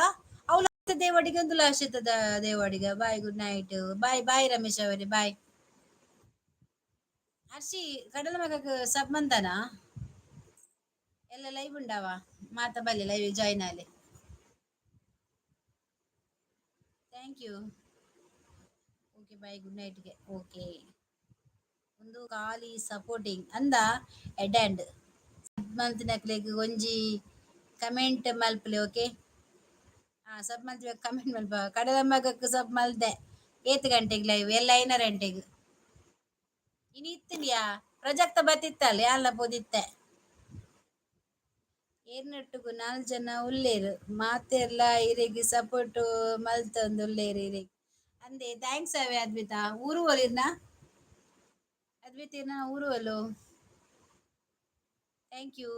ಅವಳ ದೇವಡಿಗೆ ಒಂದು ಲಾಶಿತದ Devadiga. Bye, good night, bye bye Ramesh ಅವರೇ, ಬಾಯ್. ಹರ್ಷಿ, ಕಡಲ ಮಗಕ್ ಸಬ್ ಮಂದನ ಎಲ್ಲ ಲೈವ್ ಉಂಡವ. ಮಾತ ಬಲ್ಲಿ ಲೈವ್ ಜಾಯಿನ್ ಆಲೆ. Thank you. Okay, bye, good ನೈಟ್ಗೆ. Okay, ಒಂದು ಖಾಲಿ ಸಪೋರ್ಟಿಂಗ್ ಅಂದ ಎಡ್ ಆ್ಯಂಡ್ ಮಲ್ತಿನಕ್ಲೆಗ್ ಒಂಜಿ ಕಮೆಂಟ್ ಮಲ್ಪಲೆ. ಓಕೆ, ಹಾ, ಸಬ್ ಮಲ್ತಿ, ಕಮೆಂಟ್ ಮಲ್ಪ. ಕಡಲ ಮಗಕ್ ಸಬ್ ಮಲ್ದೆ. ಏತ್ ಗಂಟೆಗೆ ಲೈವ್? ಎಲ್ಲ 5 ಗಂಟೆಗೆ. ಇನಿ ಇತ್ತಿನಿಯಾ ಪ್ರಜಾಕ್ತ ಬತ್ತಿತ್ತಲ್ಲ, ಯಾನ್ಲ ಪೋದಿತ್ತೆ. ಏರ್ನೊಟ್ಟುಗು ನಾಲ್ ಜನ ಉಲ್ಲೇರು ಮಾತೆರ್ಲ ಇರೆಗ್ ಸಪೋರ್ಟ್ ಮಲ್ತೊಂದು ಉಲ್ಲೇರು ಇರೆಗ್. ಅಂದೆ thanks ಅವೇ ಅದ್ವಿತಾ. ಊರು ಒಲಿರ್ನ ಅದ್ವಿತೇನ ಊರು ಅಲ್ಲೋ. Thank you.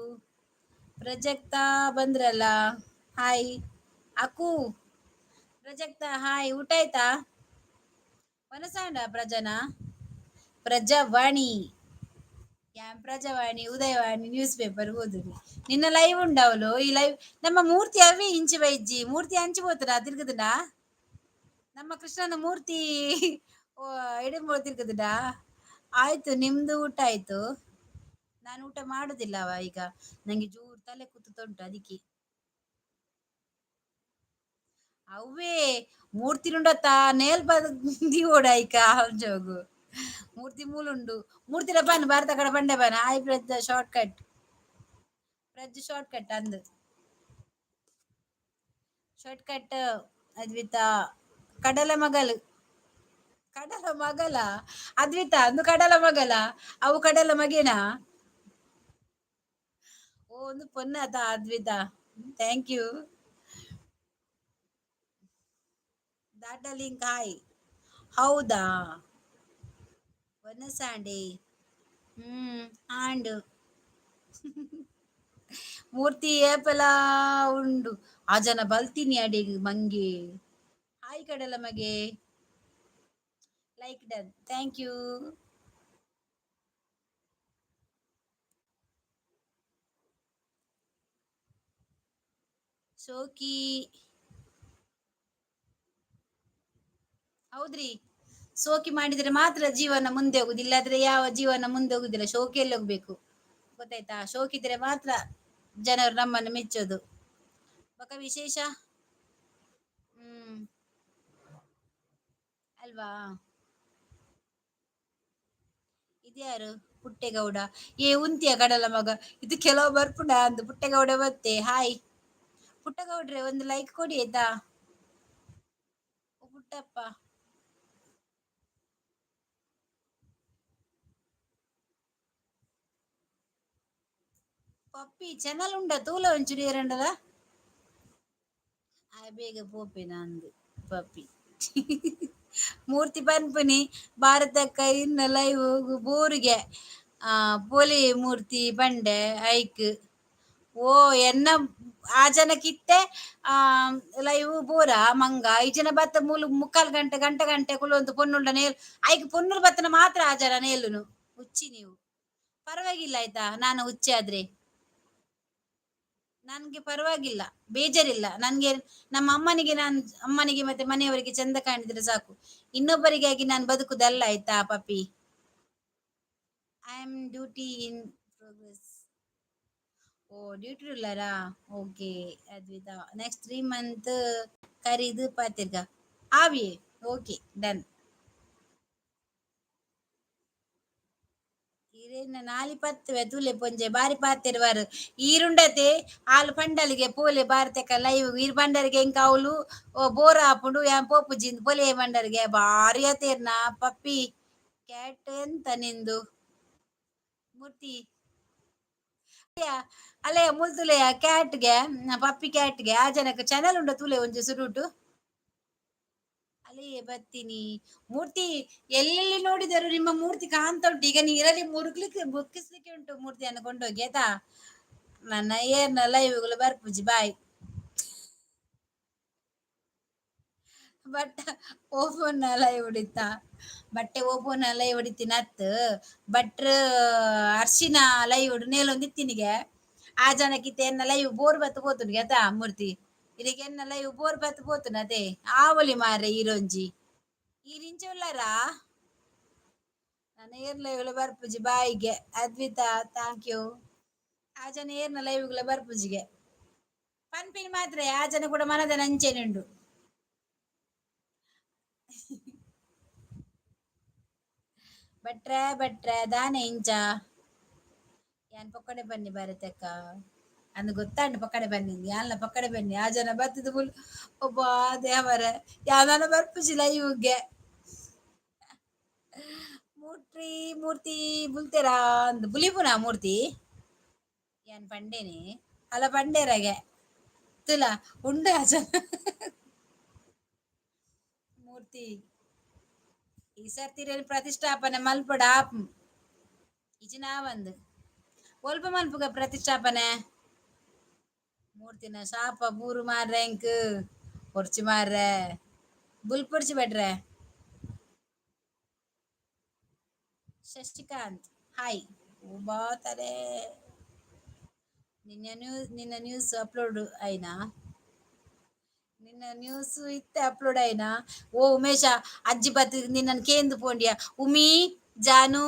Prajakta ಬಂದ್ರಲ್ಲ, ಹಾಯ್ ಅಕ್ಕು. ಪ್ರಜಕ್ತಾ ಹಾಯ್, ಊಟ ಆಯ್ತಾ? ವನಸಾಂಡ ಪ್ರಜನಾ ಪ್ರಜಾವಾಣಿ ಯಾನ್ ಪ್ರಜಾವಾಣಿ ಉದಯವಾಣಿ ನ್ಯೂಸ್ ಪೇಪರ್ ಓದುದು. ನಿನ್ನ ಲೈವ್ ಉಂಡವಳು ಈ ಲೈವ್. ನಮ್ಮ ಮೂರ್ತಿ ಅವೇ ಇಂಚಿ ಬೈಜ್ಜಿ ಮೂರ್ತಿ ಅಂಚಿ ಪೋತುನ ತಿರ್ಗದುಂಡ. ನಮ್ಮ ಕೃಷ್ಣನ ಮೂರ್ತಿ ಎಡೆಂಬೋ ತಿರ್ಗದುಂಡ. ಆಯ್ತು, ನಿಮ್ದು ಊಟ ಆಯ್ತು? ನಾನು ಊಟ ಮಾಡುದಿಲ್ಲವ ಈಗ, ನಂಗೆ ಜೋರು ತಲೆ ಕೂತುಂಟು ಅದಕ್ಕೆ. ಅವ್ವೇ ಮೂರ್ತಿ ನುಂಡತ್ತ ನೇಲ್ ದೀವೋಡಾಯ್ಕ ಜೋಗು ಮೂರ್ತಿ ಮೂಲುಂಡು. ಮೂರ್ತಿರ ಬನ್ ಭಾರತ ಕಡೆ ಬಂಡೆ ಬನ್. ಆಯ್ ಪ್ರಜ್ ಶಾರ್ಟ್ ಕಟ್, ಪ್ರಜ್ ಶಾರ್ಟ್ ಕಟ್ ಅಂದ್ ಶಾರ್ಟ್ ಕಟ್. ಅದ್ವಿತಾ ಕಡಲ ಮಗಲು, ಕಡಲ ಮಗಲ ಅದ್ವಿತಾ ಅಂದು ಕಡಲ ಮಗಲ. ಅವು ಕಡಲ ಮಗೇನಾ? ಓ ಒಂದು ಪೊನ್ನಾತ ಅದ್ವಿತಾ, thank you. ದಾಟ ಲಿಂಕ್ ಹಾಯ್. ಹೌದಾ? ವನಸಾಂಡೆ ಆಂಡ್ ಮೂರ್ತಿ ಏಪಲ ಉಂಡು. ಆ ಜನ ಬಲ್ತೀನಿ ಅಡಿಗೆ ಮಂಗೆ. ಹಾಯ್ ಕಡಲ ಮಗೆ, ಲೈಕ್ ಡನ್, thank you. ಶೋಕಿ ಹೌದ್ರಿ, ಸೋಕಿ ಮಾಡಿದ್ರೆ ಮಾತ್ರ ಜೀವನ ಮುಂದೆ ಹೋಗುದು, ಇಲ್ಲಾದ್ರೆ ಯಾವ ಜೀವನ ಮುಂದೆ ಹೋಗುದಿಲ್ಲ. ಶೋಕಿಯಲ್ಲಿ ಹೋಗ್ಬೇಕು, ಗೊತ್ತಾಯ್ತಾ? ಶೋಕಿದ್ರೆ ಮಾತ್ರ ಜನರು ನಮ್ಮನ್ನು ಮೆಚ್ಚೋದು. ಬಕ ವಿಶೇಷ ಹ್ಮ್ ಅಲ್ವಾ? ಇದ್ಯಾರು? ಪುಟ್ಟೇಗೌಡ. ಏ ಉಂತಿಯ ಕಡಲ ಮಗ, ಇದು ಕೆಲವು ಬರ್ಪುಂಡ ಅಂದು ಪುಟ್ಟೇಗೌಡ ಬತ್ತೆ. ಹಾಯ್ ಪುಟ್ಟಗೌಡ್ರೆ, ಒಂದು ಲೈಕ್ ಕೊಡಿ ಆಯ್ತಾ? ಓ ಪುಟ್ಟಪ್ಪ, ಪಪ್ಪಿ ಚಾನಲ್ ಉಂಡ ತೂಲ ಒಂಚೂರು ಏರಂಡದ. ಆ ಬೇಗ ಪೋಪೆನ ಅಂದು ಪಪ್ಪಿ. ಮೂರ್ತಿ ಪನ್ಪುನಿ ಭಾರತಕ್ಕ ಇನ್ನ ಲೈವ್ ಬೋರಿಗೆ ಆ ಪೋಲಿ ಮೂರ್ತಿ ಬಂಡೆ ಐಕ್. ಓ ಎನ್ನ ಆ ಜನಕ್ಕಿತ್ತೆ ಆ ಲೈವ್ ಬೋರ ಮಂಗ. ಈ ಜನ ಬತ್ತ ಮೂಲು ಮುಕ್ಕಾಲು ಗಂಟೆ ಗಂಟೆ ಗಂಟೆ ಕುಲೊಂದು ಪೊನ್ನುಂಡ ನೇಲ್ ಐಕ್ ಪೊನ್ನುರು ಬತ್ತನ ಮಾತ್ರ ಆ ಜನ ನೇಲುನು. ಹುಚ್ಚಿ ನೀವು, ಪರವಾಗಿಲ್ಲ ಆಯ್ತಾ? ನಾನು ಹುಚ್ಚೆ ಆದ್ರೆ ನನ್ಗೆ ಪರವಾಗಿಲ್ಲ, ಬೇಜಾರಿಲ್ಲ ನನ್ಗೆ. ನಮ್ಮ ಅಮ್ಮನಿಗೆ ನಾನು ಅಮ್ಮನಿಗೆ ಮತ್ತೆ ಮನೆಯವರಿಗೆ ಚಂದ ಕಾಣಿದ್ರೆ ಸಾಕು, ಇನ್ನೊಬ್ಬರಿಗಾಗಿ ನಾನು ಬದುಕುದಲ್ಲ ಆಯ್ತಾ ಪಪ್ಪಿ? I am duty in progress. Oh duty ಉಳ್ಳಾರಾ? Okay Advita, next 3 month ಕರಿದು ಪಾತಿರ್ಗ ಆವಿ. Okay done. ಇರೇನ ನಾಲಿ ಪತ್ತುವೆ ತುಲೆ ಪೊಂಜೆ ಬಾರಿ ಪಾತಿರುವರು. ಈರುಂಡತೆ ಆಲು ಪಂಡಲಿಗೆ ಪೋಲೆ ಭಾರತಕ್ಕ ಲೈವ್. ಈರ್ ಬಂಡರಿಗೆ ಎಂಕ ಅವಳು ಬೋರ ಆಪುಂಡು ಯಾನ್ ಪೋಪುಜಿಂದ್ ಪೊಲೆ ಬಂಡರಿಗೆ ಬಾರಿ ಅತೇರ್ನ ಪಪ್ಪಿ. ಕ್ಯಾಟ್ ಎಂತ ನಿಂದು ಮೂರ್ತಿ ಅಲೆ ಮುಲ್ತುಲೆಯ ಕ್ಯಾಟ್ಗೆ ಪಪ್ಪಿ ಕ್ಯಾಟ್ಗೆ ಆ ಜನಕ್ಕೆ ಚಾನಲ್ ಉಂಡ ತುಲೆ ಒಂಜಿ ಸುರುಟು ಅಲ್ಲೇ ಬತ್ತೀನಿ. ಮೂರ್ತಿ ಎಲ್ಲೆಲ್ಲಿ ನೋಡಿದರು ನಿಮ್ಮ ಮೂರ್ತಿ ಕಾಣ್ತಾ ಉಂಟು. ಈಗ ನೀರಲ್ಲಿ ಮುರುಗ್ಲಿಕ್ಕೆ ಮುಕ್ಕಿಸ್ಲಿಕ್ಕೆ ಉಂಟು ಮೂರ್ತಿಯನ್ನು ಕೊಂಡೋಗಿ ಆಯ್ತಾ? ನನ್ನ ಏರ್ನ ಲೈವ್ಗಳು ಬರ್ಪುಜಿ ಬಾಯ್. ಬಟ್ ಓಪನ್ ಲೈವ್ ಹೊಡಿತ ಬಟ್ಟೆ ಓಪನ್ ಲೈವ್ ಹೊಡಿತೀನಿ ಅತ್ ಭಟ್ರ ಅರ್ಶಿನ ಲೈವ್ ನೇಲೊಂದಿತ್ತಿನಿಗೆ ಆ ಜನಕ್ಕಿತ್ತೆ ಎನ್ನ ಲೈವ್ ಬೋರ್ ಬತ್ತು ಪೋತುನಿಗೆ ಆತಾ ಮೂರ್ತಿ. ಇದಕ್ಕೆ ಎನ್ನ ಲೈವ್ ಬೋರ್ ಬತ್ತು ಪೋತುನ ಅದೇ ಆವಲಿ ಮಾರ್ರೆ. ಈರೊಂಜಿ ಈರಿಂಚ ಉಲ್ಲಾರಾ? ನಾನು ಏರ್ ಲೈವ್ಲ ಬರ್ಪುಜಿ ಬಾಯಿಗೆ. ಅದ್ವಿತಾ thank you. ಆ ಜನ ಏರ್ನ ಲೈವ್ಗಳ ಬರ್ಪುಜಿಗೆ ಪನ್ಪಿನ ಮಾತ್ರ ಆ ಜನ ಕೂಡ ಮನದ ನಂಚೆನುಂಡು. ಭಟ್ರೆ ಭಟ್ರೆ ದಾನೆ ಇಂಚ ಯಾನ್ ಪೊಕ್ಕಡೆ ಬನ್ನಿ ಭಾರತಕ್ಕ ಅಂದ್ ಗೊತ್ತಾಂಡ್ ಪೊಕ್ಕಡೆ ಬನ್ನಿ ಯಾನ್ಲ ಪೊಕ್ಕಡೆ ಬನ್ನಿ. ಆ ಜನ ಬತ್ತದ ಫುಲ್ ಒಬ್ಬ ದೇವರ ಯಾವನ ಬರ್ಪುಜಿ ಲೈವ್ಗೆ. ಮೂರ್ತಿ ಮೂರ್ತಿ ಬುಲ್ತೇರಾ ಅಂದ್ ಬುಲಿಪುನ ಮೂರ್ತಿ ಯಾನ್ ಪಂಡೇನೆ. ಅಲ ಪಂಡೇರಗೆ ತುಲ ಉಂಡು ಅಜ ಮೂರ್ತಿ. ಈ ಸರ್ತಿ ಪ್ರತಿಷ್ಠಾಪನೆ ಮಲ್ಪಡ ಆಪ್ ಇಜಿನಾವಂದು ಒಲ್ಪ ಮನ್ಪುಗ ಪ್ರತಿಷ್ಠಾಪನೆ. ಮೂರ್ತಿನ ಶಾಪ ಬೂರು ಮಾರ್ರೆ, ಎಂಕ್ ಪೊರ್ಚಿ ಮಾರ್ರೆ, ಬುಲ್ಪೊಡ್ಚಿ ಬೆಟ್ರೆ. ಶಶಿಕಾಂತ್ ಹಾಯ್. ಬಾತರೆ ನಿನ್ನ ನ್ಯೂಸ್, ನಿನ್ನ ನ್ಯೂಸ್ ಅಪ್ಲೋಡ್ ಆಯ್ನಾ? ನಿನ್ನ ನ್ಯೂಸ್ ಇತ್ತೆ ಅಪ್ಲೋಡ್ ಆಯ್ನಾ? ಓ ಉಮೇಶ, ಅಜ್ಜಿ ಬತ್ ನಿನ್ನನ್ನು ಕೇಂದು ಪೋಂಡಿಯ. ಉಮಿ ಜಾನು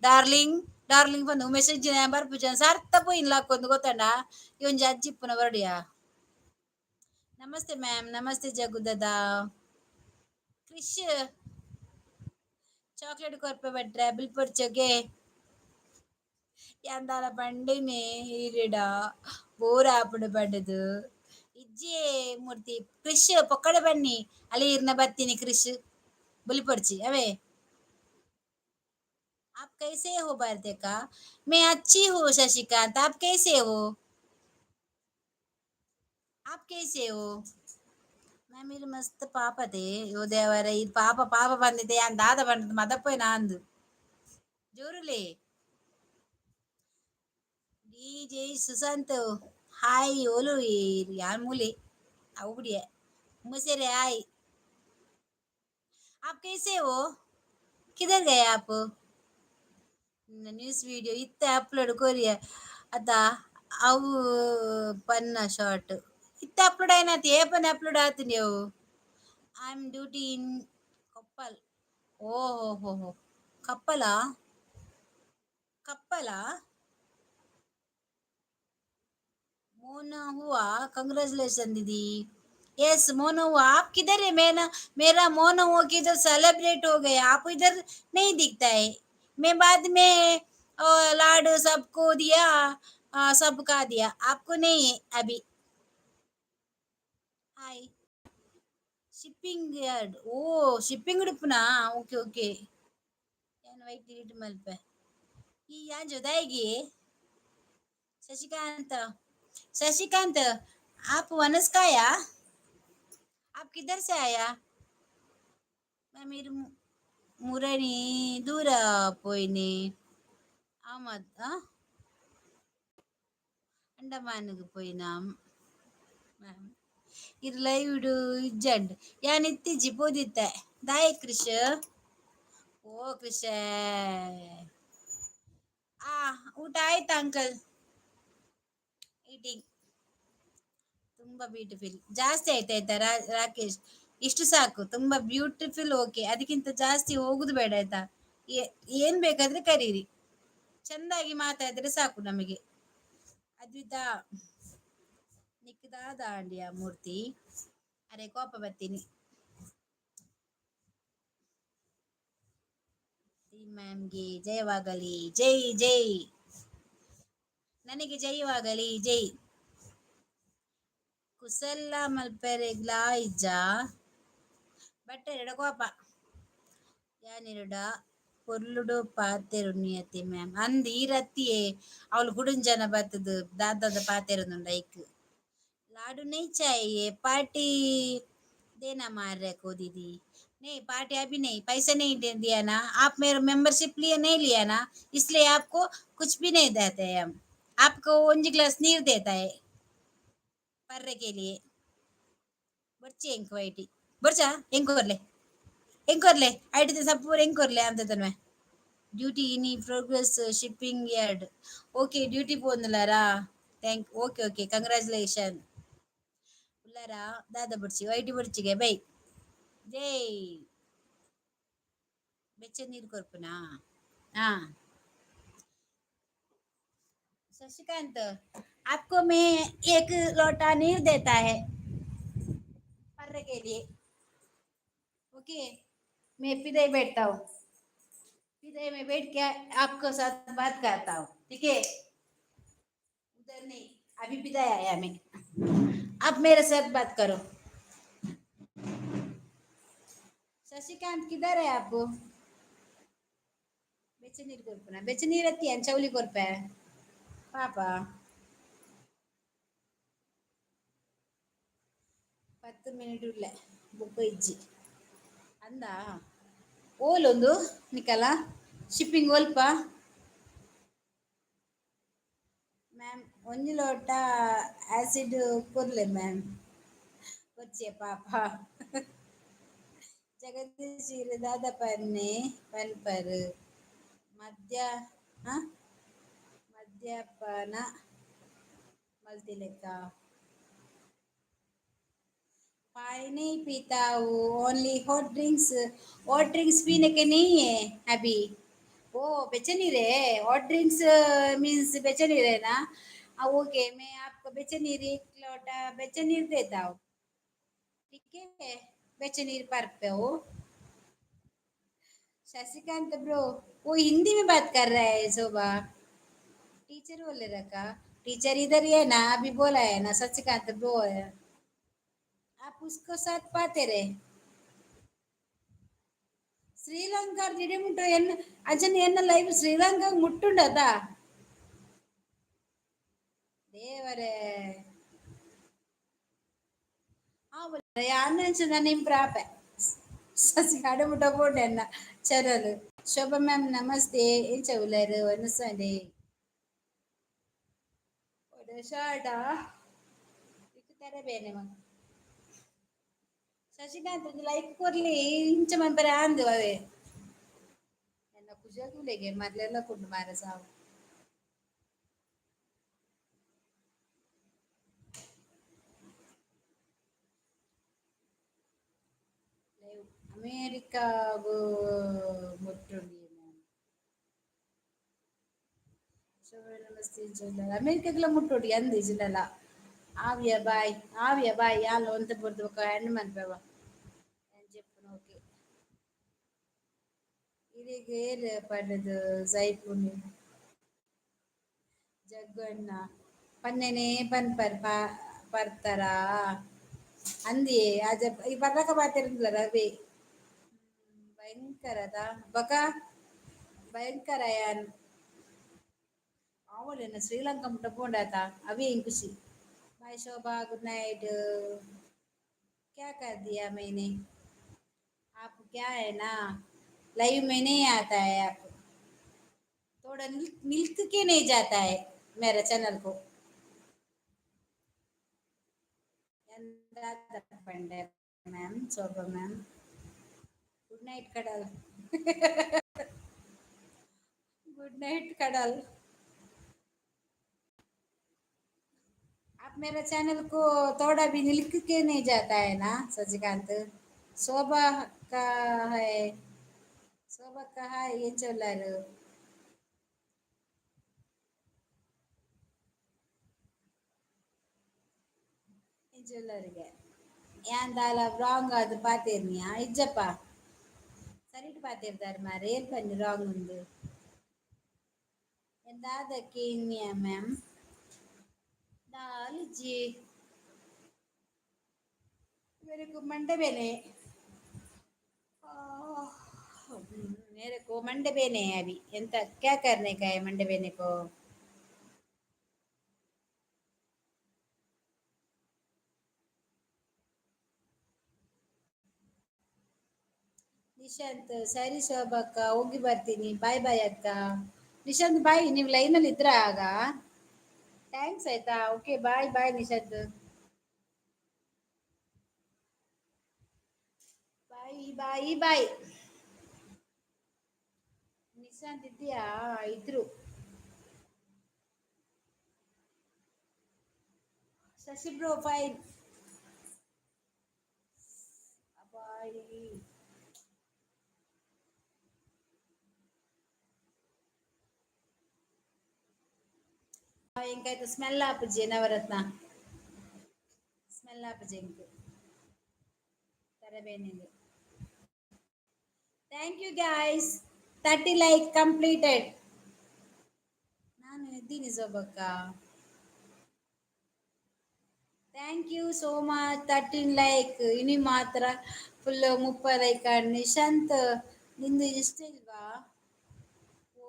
ಡಾರ್ಲಿಂಗ್ ಡಾರ್ಲಿಂಗ್ ಬಂದು ಉಮೇಶ್ ಅಜ್ಜಿ ಬರ್ಪುಜ ಸಾರ್ಥ ಪೋಯಿನ್ ಲಾಕೊಂದು ಗೊತ್ತಂಡ ಈ ಒಂಜಿ ಅಜ್ಜಿ ಇಪ್ಪುನ ಬರಡಿಯಾ. ನಮಸ್ತೆ ಮ್ಯಾಮ್. ನಮಸ್ತೆ ಜಗ್ಗು ದಾದಾ. ಕ್ರಿಶ್ ಚಾಕ್ಲೇಟ್ ಕೊರ್ಪೆ ಬಟ್ರೆ ಬಿಲ್ಪೊಡ್ಚಗೆ ಯಾಂದಾಲ ಪಂಡಿನಿ ಈರಿಡ ಬೋರ್ ಆಪುಂಡು ಪಂಡುದು ಇಜ್ಜಿ. ಮೂರ್ತಿ ಕ್ರಿಶ್ ಪೊಕ್ಕಡೆ ಬನ್ನಿ ಅಲ್ಲಿ ಇರ್ನ ಬರ್ತೀನಿ. ಕ್ರಿಶ್ ಬುಲಿಪೊಡ್ಚಿ ಅವೇ. आप कैसे हो भारती का? मैं अच्छी हूँ शशिकांत, आप कैसे हो? आप कैसे हो? ಮ್ಯಾಮ್ ಇರು ಮಸ್ತ್ ಪಾಪತೆ. ಯೋ ದೇವರ, ಇದು ಪಾಪ ಪಾಪ ಬಂದಿದೆ. ಯಾನ್ ದಾದ ಬಂದದ್ದು ಮದಪ್ಪೋಯ್ನ ಅಂದು ಜೋರುಲೆ. D J Sushant hi. ಓಲು ಯಾನ್ ಮೂಲೆ ಅವು ಬಿಡಿಯ ಮುಸೆರೆ. हाय, आप कैसे हो? किधर गए आप? ನ್ಯೂಸ್ ವಿಡಿಯೋ ಇತ್ತೆ ಅಪ್ಲೋಡ್ ಕೊರಿಯ ಅತ್ತ? ಅವು ಪನ್ನ ಶಾರ್ಟ್ ಇತ್ತೆ ಅಪ್ಲೋಡ್ ಆಯ್ನಾತಿ. ಏಪನೆ ಅಪ್ಲೋಡ್ ಆತು ನೀವು? I am duty in Koppal. ಓ ಹೋ ಹೋ ಹೋ, ಕಪ್ಪಲ ಕಪ್ಪಲ. मोना हुआ, कंग्रेचुलेशन दीदी. यस, मोनो हुआ. आप किधर है? मैं ना, मेरा मोनो हुआ किधर सेलिब्रेट हो गया, आप इधर नहीं दिखता है. मैं बाद में लाडू सबको दिया, सबका दिया, आपको नहीं है अभी. Hi shipping yard. ಓ ಶಿಪ್ಪಿಂಗ್ ಉಡುಪುನಾ? Okay okay. ಯಾನ್ ವೈಟ್ ಡಿಲೀಟ್ ಮಲ್ಪೆ. ಈ ಯಾನ್ ಜೊದಾಯಿಗೆ शशिकांत, शशिकांत आप वनस्काया, आप किधर से आया? मैं मेरी मुरणी ದೂರ ಪೋಯಿನಿ ಆಮದ್ ಅಂಡಮಾನ್ಗ್ ಪೋಯಿನ ಮ್ಯಾಮ್. ಇರ್ ಲೈವ್ ಇಜ್ಜಂಡ್. ಯಾನ್ ಇತ್ತಿಜ್ಜಿ ಪೋದಿತ್ತೆ. ದಾಯೆ ಕ್ರಿಶ್? ಓ ಕ್ರಿಶ್, ಆ ಊಟ ಆಯ್ತಾ ಅಂಕಲ್? ಈಟಿಂಗ್. ತುಂಬಾ ಬ್ಯೂಟಿಫುಲ್. ಜಾಸ್ತಿ ಆಯ್ತಾ? ಆಯ್ತಾ ರಾಕೇಶ್, ಇಷ್ಟು ಸಾಕು. ತುಂಬಾ ಬ್ಯೂಟಿಫುಲ್. ಓಕೆ, ಅದಕ್ಕಿಂತ ಜಾಸ್ತಿ ಹೋಗುದು ಬೇಡ, ಆಯ್ತಾ? ಏನ್ ಬೇಕಾದ್ರೆ ಕರೀರಿ, ಚಂದಾಗಿ ಮಾತಾಡಿದ್ರೆ ಸಾಕು ನಮಗೆ. ಅದ್ವಿತಾ ನಿಕ್ಕದಾದ ಆಂಡಿಯ ಮೂರ್ತಿ. ಅರೆ ಕೋಪ ಬರ್ತೀನಿ. ಮ್ಯಾಮ್ಗೆ ಜಯವಾಗಲಿ. ಜೈ ಜೈ. ನನಗೆ ಜಯವಾಗಲಿ, ಜೈ. ಕುಸಲ್ಲ ಮಲ್ಪೆರೆಗ್ಲಾ ಇಜ್ಜ ಬಟ್ಟೆರಡ ಕೋಪ. ಯಾನಿರುಡ ಪೊರ್ಲುಡು ಪಾತೆರುನಿಯತಿ ಮ್ಯಾಮ್ ಅಂದ್ ಈರತ್ತಿಯೇ. ಅವಳು ಕುಡುಂಜನ ಬತ್ತದು ದಾದಾದ ಪಾತೆರುಂದುಂಡು ಐಕ್. लाडू नहीं चाहिए, पार्टी देना मार रहे को दीदी. नहीं, पार्टी अभी नहीं, पैसे नहीं दे दिया ना आप. मेरे मेंबरशिप लिए नहीं लिया ना, इसलिए आपको कुछ भी नहीं देते हैं हम. आपको ಒಂಜಿ ಗ್ಲಾಸ್ ನೀರು देता है पर्रे के लिए. ಬೊರ್ಚಿ ಎಂಕ್ ವೈಟಿ ಬೊರ್ಚಾ. ಎಂಕೊರ್ಲೆ ಎಂಕೊರ್ಲೆ ಐಟಿದ ಸಪ್ಪೂರ್ ಎಂಕೊರ್ಲೆ ಅಂತ ತನ್ವೆ. Duty in progress shipping yard. Okay, duty ಪೋಂದುಲಾರಾ? Thank, okay okay, congratulation. ಉಲ್ಲಾರಾ? ದಾದ ಬುಡ್ಚಿ ವೈಟಿ ಬುಡ್ಚಿಗೆ. ಬೈ ಜೈ. ಬೆಚ್ಚ ನೀರು ಕೊರ್ಪುನಾ? ಹಾ शशिकांत, आपको मैं एक लोटा नीर देता है पर्रे के लिए. ओके, मैं पिदई बैठता हूँ. पिदई में बैठ के आपको साथ बात करता हूँ, ठीक है? उधर नहीं, अभी पिदाई आया मैं. आप मेरे साथ बात करो. शशिकांत, किधर है आपको? ಬೆಚ್ಚ ನೀರು ಕೊರ್ಪುನ? ಬೆಚ್ಚ ನೀರು ಅತ್ತಿ ಚೌಲಿ ಕೊರ್ಪೆ ಪಾಪ. 10 ಮಿನಿಟ್ ಉಲ್ಲೆ, ಬುಕ್ಕ ಇಜ್ಜಿ. ಅಂದ ಓಲೊಂದು ನಿಕಲ ಶಿಪ್ಪಿಂಗ್ ಒಲ್ಪ ಮ್ಯಾಮ್? ಒಂಜಿ ಲೋಟ ಆಸಿಡ್ ಕೊರ್ಲೆ ಮ್ಯಾಮ್. ಕೊಚ್ಚೆ ಪಾಪ. ಜಗದೀಶ್ ದಾದ ಪನ್ನೆ ಪನ್ಪರ್? ಮದ್ಯ ಮದ್ಯಪಾನ ಮಲ್ತಿಲೆಕ್ಕ. पानी नहीं पीता वो, only hot drinks. Hot drinks पीने के नहीं है अभी वो. ಬೆಚ್ಚನೀರೇ. हॉट ड्रिंक्स मीन्स ಬೆಚ್ಚನೀರ್ है ना? ओके, मैं आपको ಬೆಚ್ಚನೀರ್, एक लोटा ಬೆಚ್ಚನೀರ್ देता हूँ, ठीक है? ಬೆಚ್ಚನೀರ್ ಪರ್ಪೆ हो. शशिकांत ब्रो, वो हिंदी में बात कर रहा है. शोभा टीचर बोले रखा. टीचर इधर ही है ना, अभी बोला है ना. शशिकांत ब्रो है, आप उसको साथ पाते रहे. ಶ್ರೀಲಂಕಾ ಇಡೀ ಮುಟ್ಟು ಎನ್ನ ಅಂಚನೆ ಎನ್ನ ಲೈವ್ ಶ್ರೀಲಂಕಾ ಮುಟ್ಟುಂಡದ. ದೇವರೇ, ಯಾನ್ ನಿಮ್ ಪ್ರಾಪೆ ಸಸಿ ಅಡೆ ಮುಟ್ಟ ಪೋಂಡೆ ಎನ್ನ ಚಾನಲ್. ಶೋಭಾ ಮ್ಯಾಮ್ ನಮಸ್ತೆ. ಎಂಚ ಉಲ್ಲರು? ಒನಸಂಡೆ ಶಾರ್ಟಾ ತರಬೇನೆ ಮಗ. ಶಶಿಕಾಂತ್, ಲೈಕ್ ಕೊರ್ಲಿ. ಇಂಚ ಮನ್ಪರೆ ಆಂದ್ ಅವೇ. ಎನ್ನ ಖುಷಿಯಾಗುಲೆಗೆ ಮೊದ್ಲೆಲ್ಲ ಕುಂಡು ಮಾರ ಸಾವು. ಲೈವ್ ಅಮೇರಿಕಾಗು ಮುಟ್ಟುಂಡಿ ಮ್ಯಾಮ್. ಶೋಭಾ ನಮಸ್ತೆ. ಅಮೇರಿಕಾಗೆಲ್ಲ ಮುಟ್ಟುಂಡಿ ಅಂದು ಇಜಿಂಡಲ. ಆವಿಯ ಬಾಯ್, ಆವಿಯ ಬಾಯ್. ಯಾಲ್ ಒಂತೆ ಬೊರ್ದು ಬೊಕ ಎಂಡ್ ಮನ್ಪೆವ ಜೆಪ್ಪುನ. ಓಕೆ, ಇರೆಗ್ ಏರ್ ಪಂಡುದು ಸೈಪುನಿ? ಜಗ್ಗಣ್ಣ ಪನ್ನೆನೆ ಪನ್ಪರ್ ಪರ್ತಾರಾ ಅಂದಿಯೇ ಅಜ ಈ ಪರ್ಲಕ ಪಾತೆರಂದಿಲ್ಲ ರವಿ. ಭಯಂಕರದ ಬಕ ಭಯಂಕರ ಯಾನ್ ಆವೊಲೆನ ಶ್ರೀಲಂಕಾ ಮುಟ್ಟ ಪೋಂಡಾತ. ಅವೇ ಖುಷಿ. बाय शोभा, गुड नाइट. क्या कर दिया मैंने? आप क्या है ना, लाइव में नहीं आता है. आप थोड़ा मिल्क मिल्क के नहीं जाता है मेरा चैनल को. ಪಂಡೆ ಮ್ಯಾಮ್. ಶೋಭಾ ಮ್ಯಾಮ್, ಗುಡ್ ನೈಟ್ ಕಡಲ್. ಗುಡ್ ನೈಟ್ ಕಡಲ್. आप मेरा चैनल को थोड़ा भी लिख के नहीं जाता है ना. शशिकांत, शोभा का है, शोभा का है. ఏం చొల్లారు? ಏನ್ ಚೊಲ್ಲಾರಿಗೆ? ಯಾನ್ ದಾಲ ರಾಂಗ್ ಅದು ಪಾತೆರ್ನಿಯಾ? ಇಜ್ಜಪ್ಪ, ಸರಿಟ್ ಪಾತೆರ್ದಾರ್ ಮಾರೆ. ಏರ್ ಪನ್ನಿ ರಾಂಗ್ ಉಂದು? ಎಂದಾದ ಕೇನ್ಯಾ ಮ್ಯಾಮ್? ದಾಲ್ मेरे को मंडे बेने, मेरे को मंडे बेने है अभी. ಎಂತ क्या करने का है मंडे बेने को? ನಿಶಾಂತ್, ಸರಿ ಶೋಭಕ್ಕ, ಹೋಗಿ ಬರ್ತೀನಿ. ಬಾಯ್ ಬಾಯ್ ಅಕ್ಕ. ನಿಶಾಂತ್ ಬಾಯ್. ನೀವು ಲೈನಲ್ಲಿ ಇದ್ರ ಆಗ thanks ಆಯ್ತಾ? Okay, bye bye Nishant. Bye bye bye. Nishant ಇದ್ಯಾ? ಇದ್ರು. Shashi bro, fine. ಬಾಯ್. ಎಂಕಾಯ್ತು? ಸ್ಮೆಲ್ ಆಪುಜಿ ನವರತ್ನ. ಸ್ಮೆಲ್ ಆಪುಜಿ ಎಂಕ್ ತರಬೇನಿಂದು. Thank you guys, 30 like completed. ನಾನು ಇದ್ದೀನಿ ಸೋಬಕ್ಕ. Thank you so much. 13 like. ಇನಿ ಮಾತ್ರ ಫುಲ್ 30 ಲೈಕ್. ನಿಶಾಂತ್, ನಿಂದು ಇಷ್ಟ ಇಲ್ವಾ? ಓ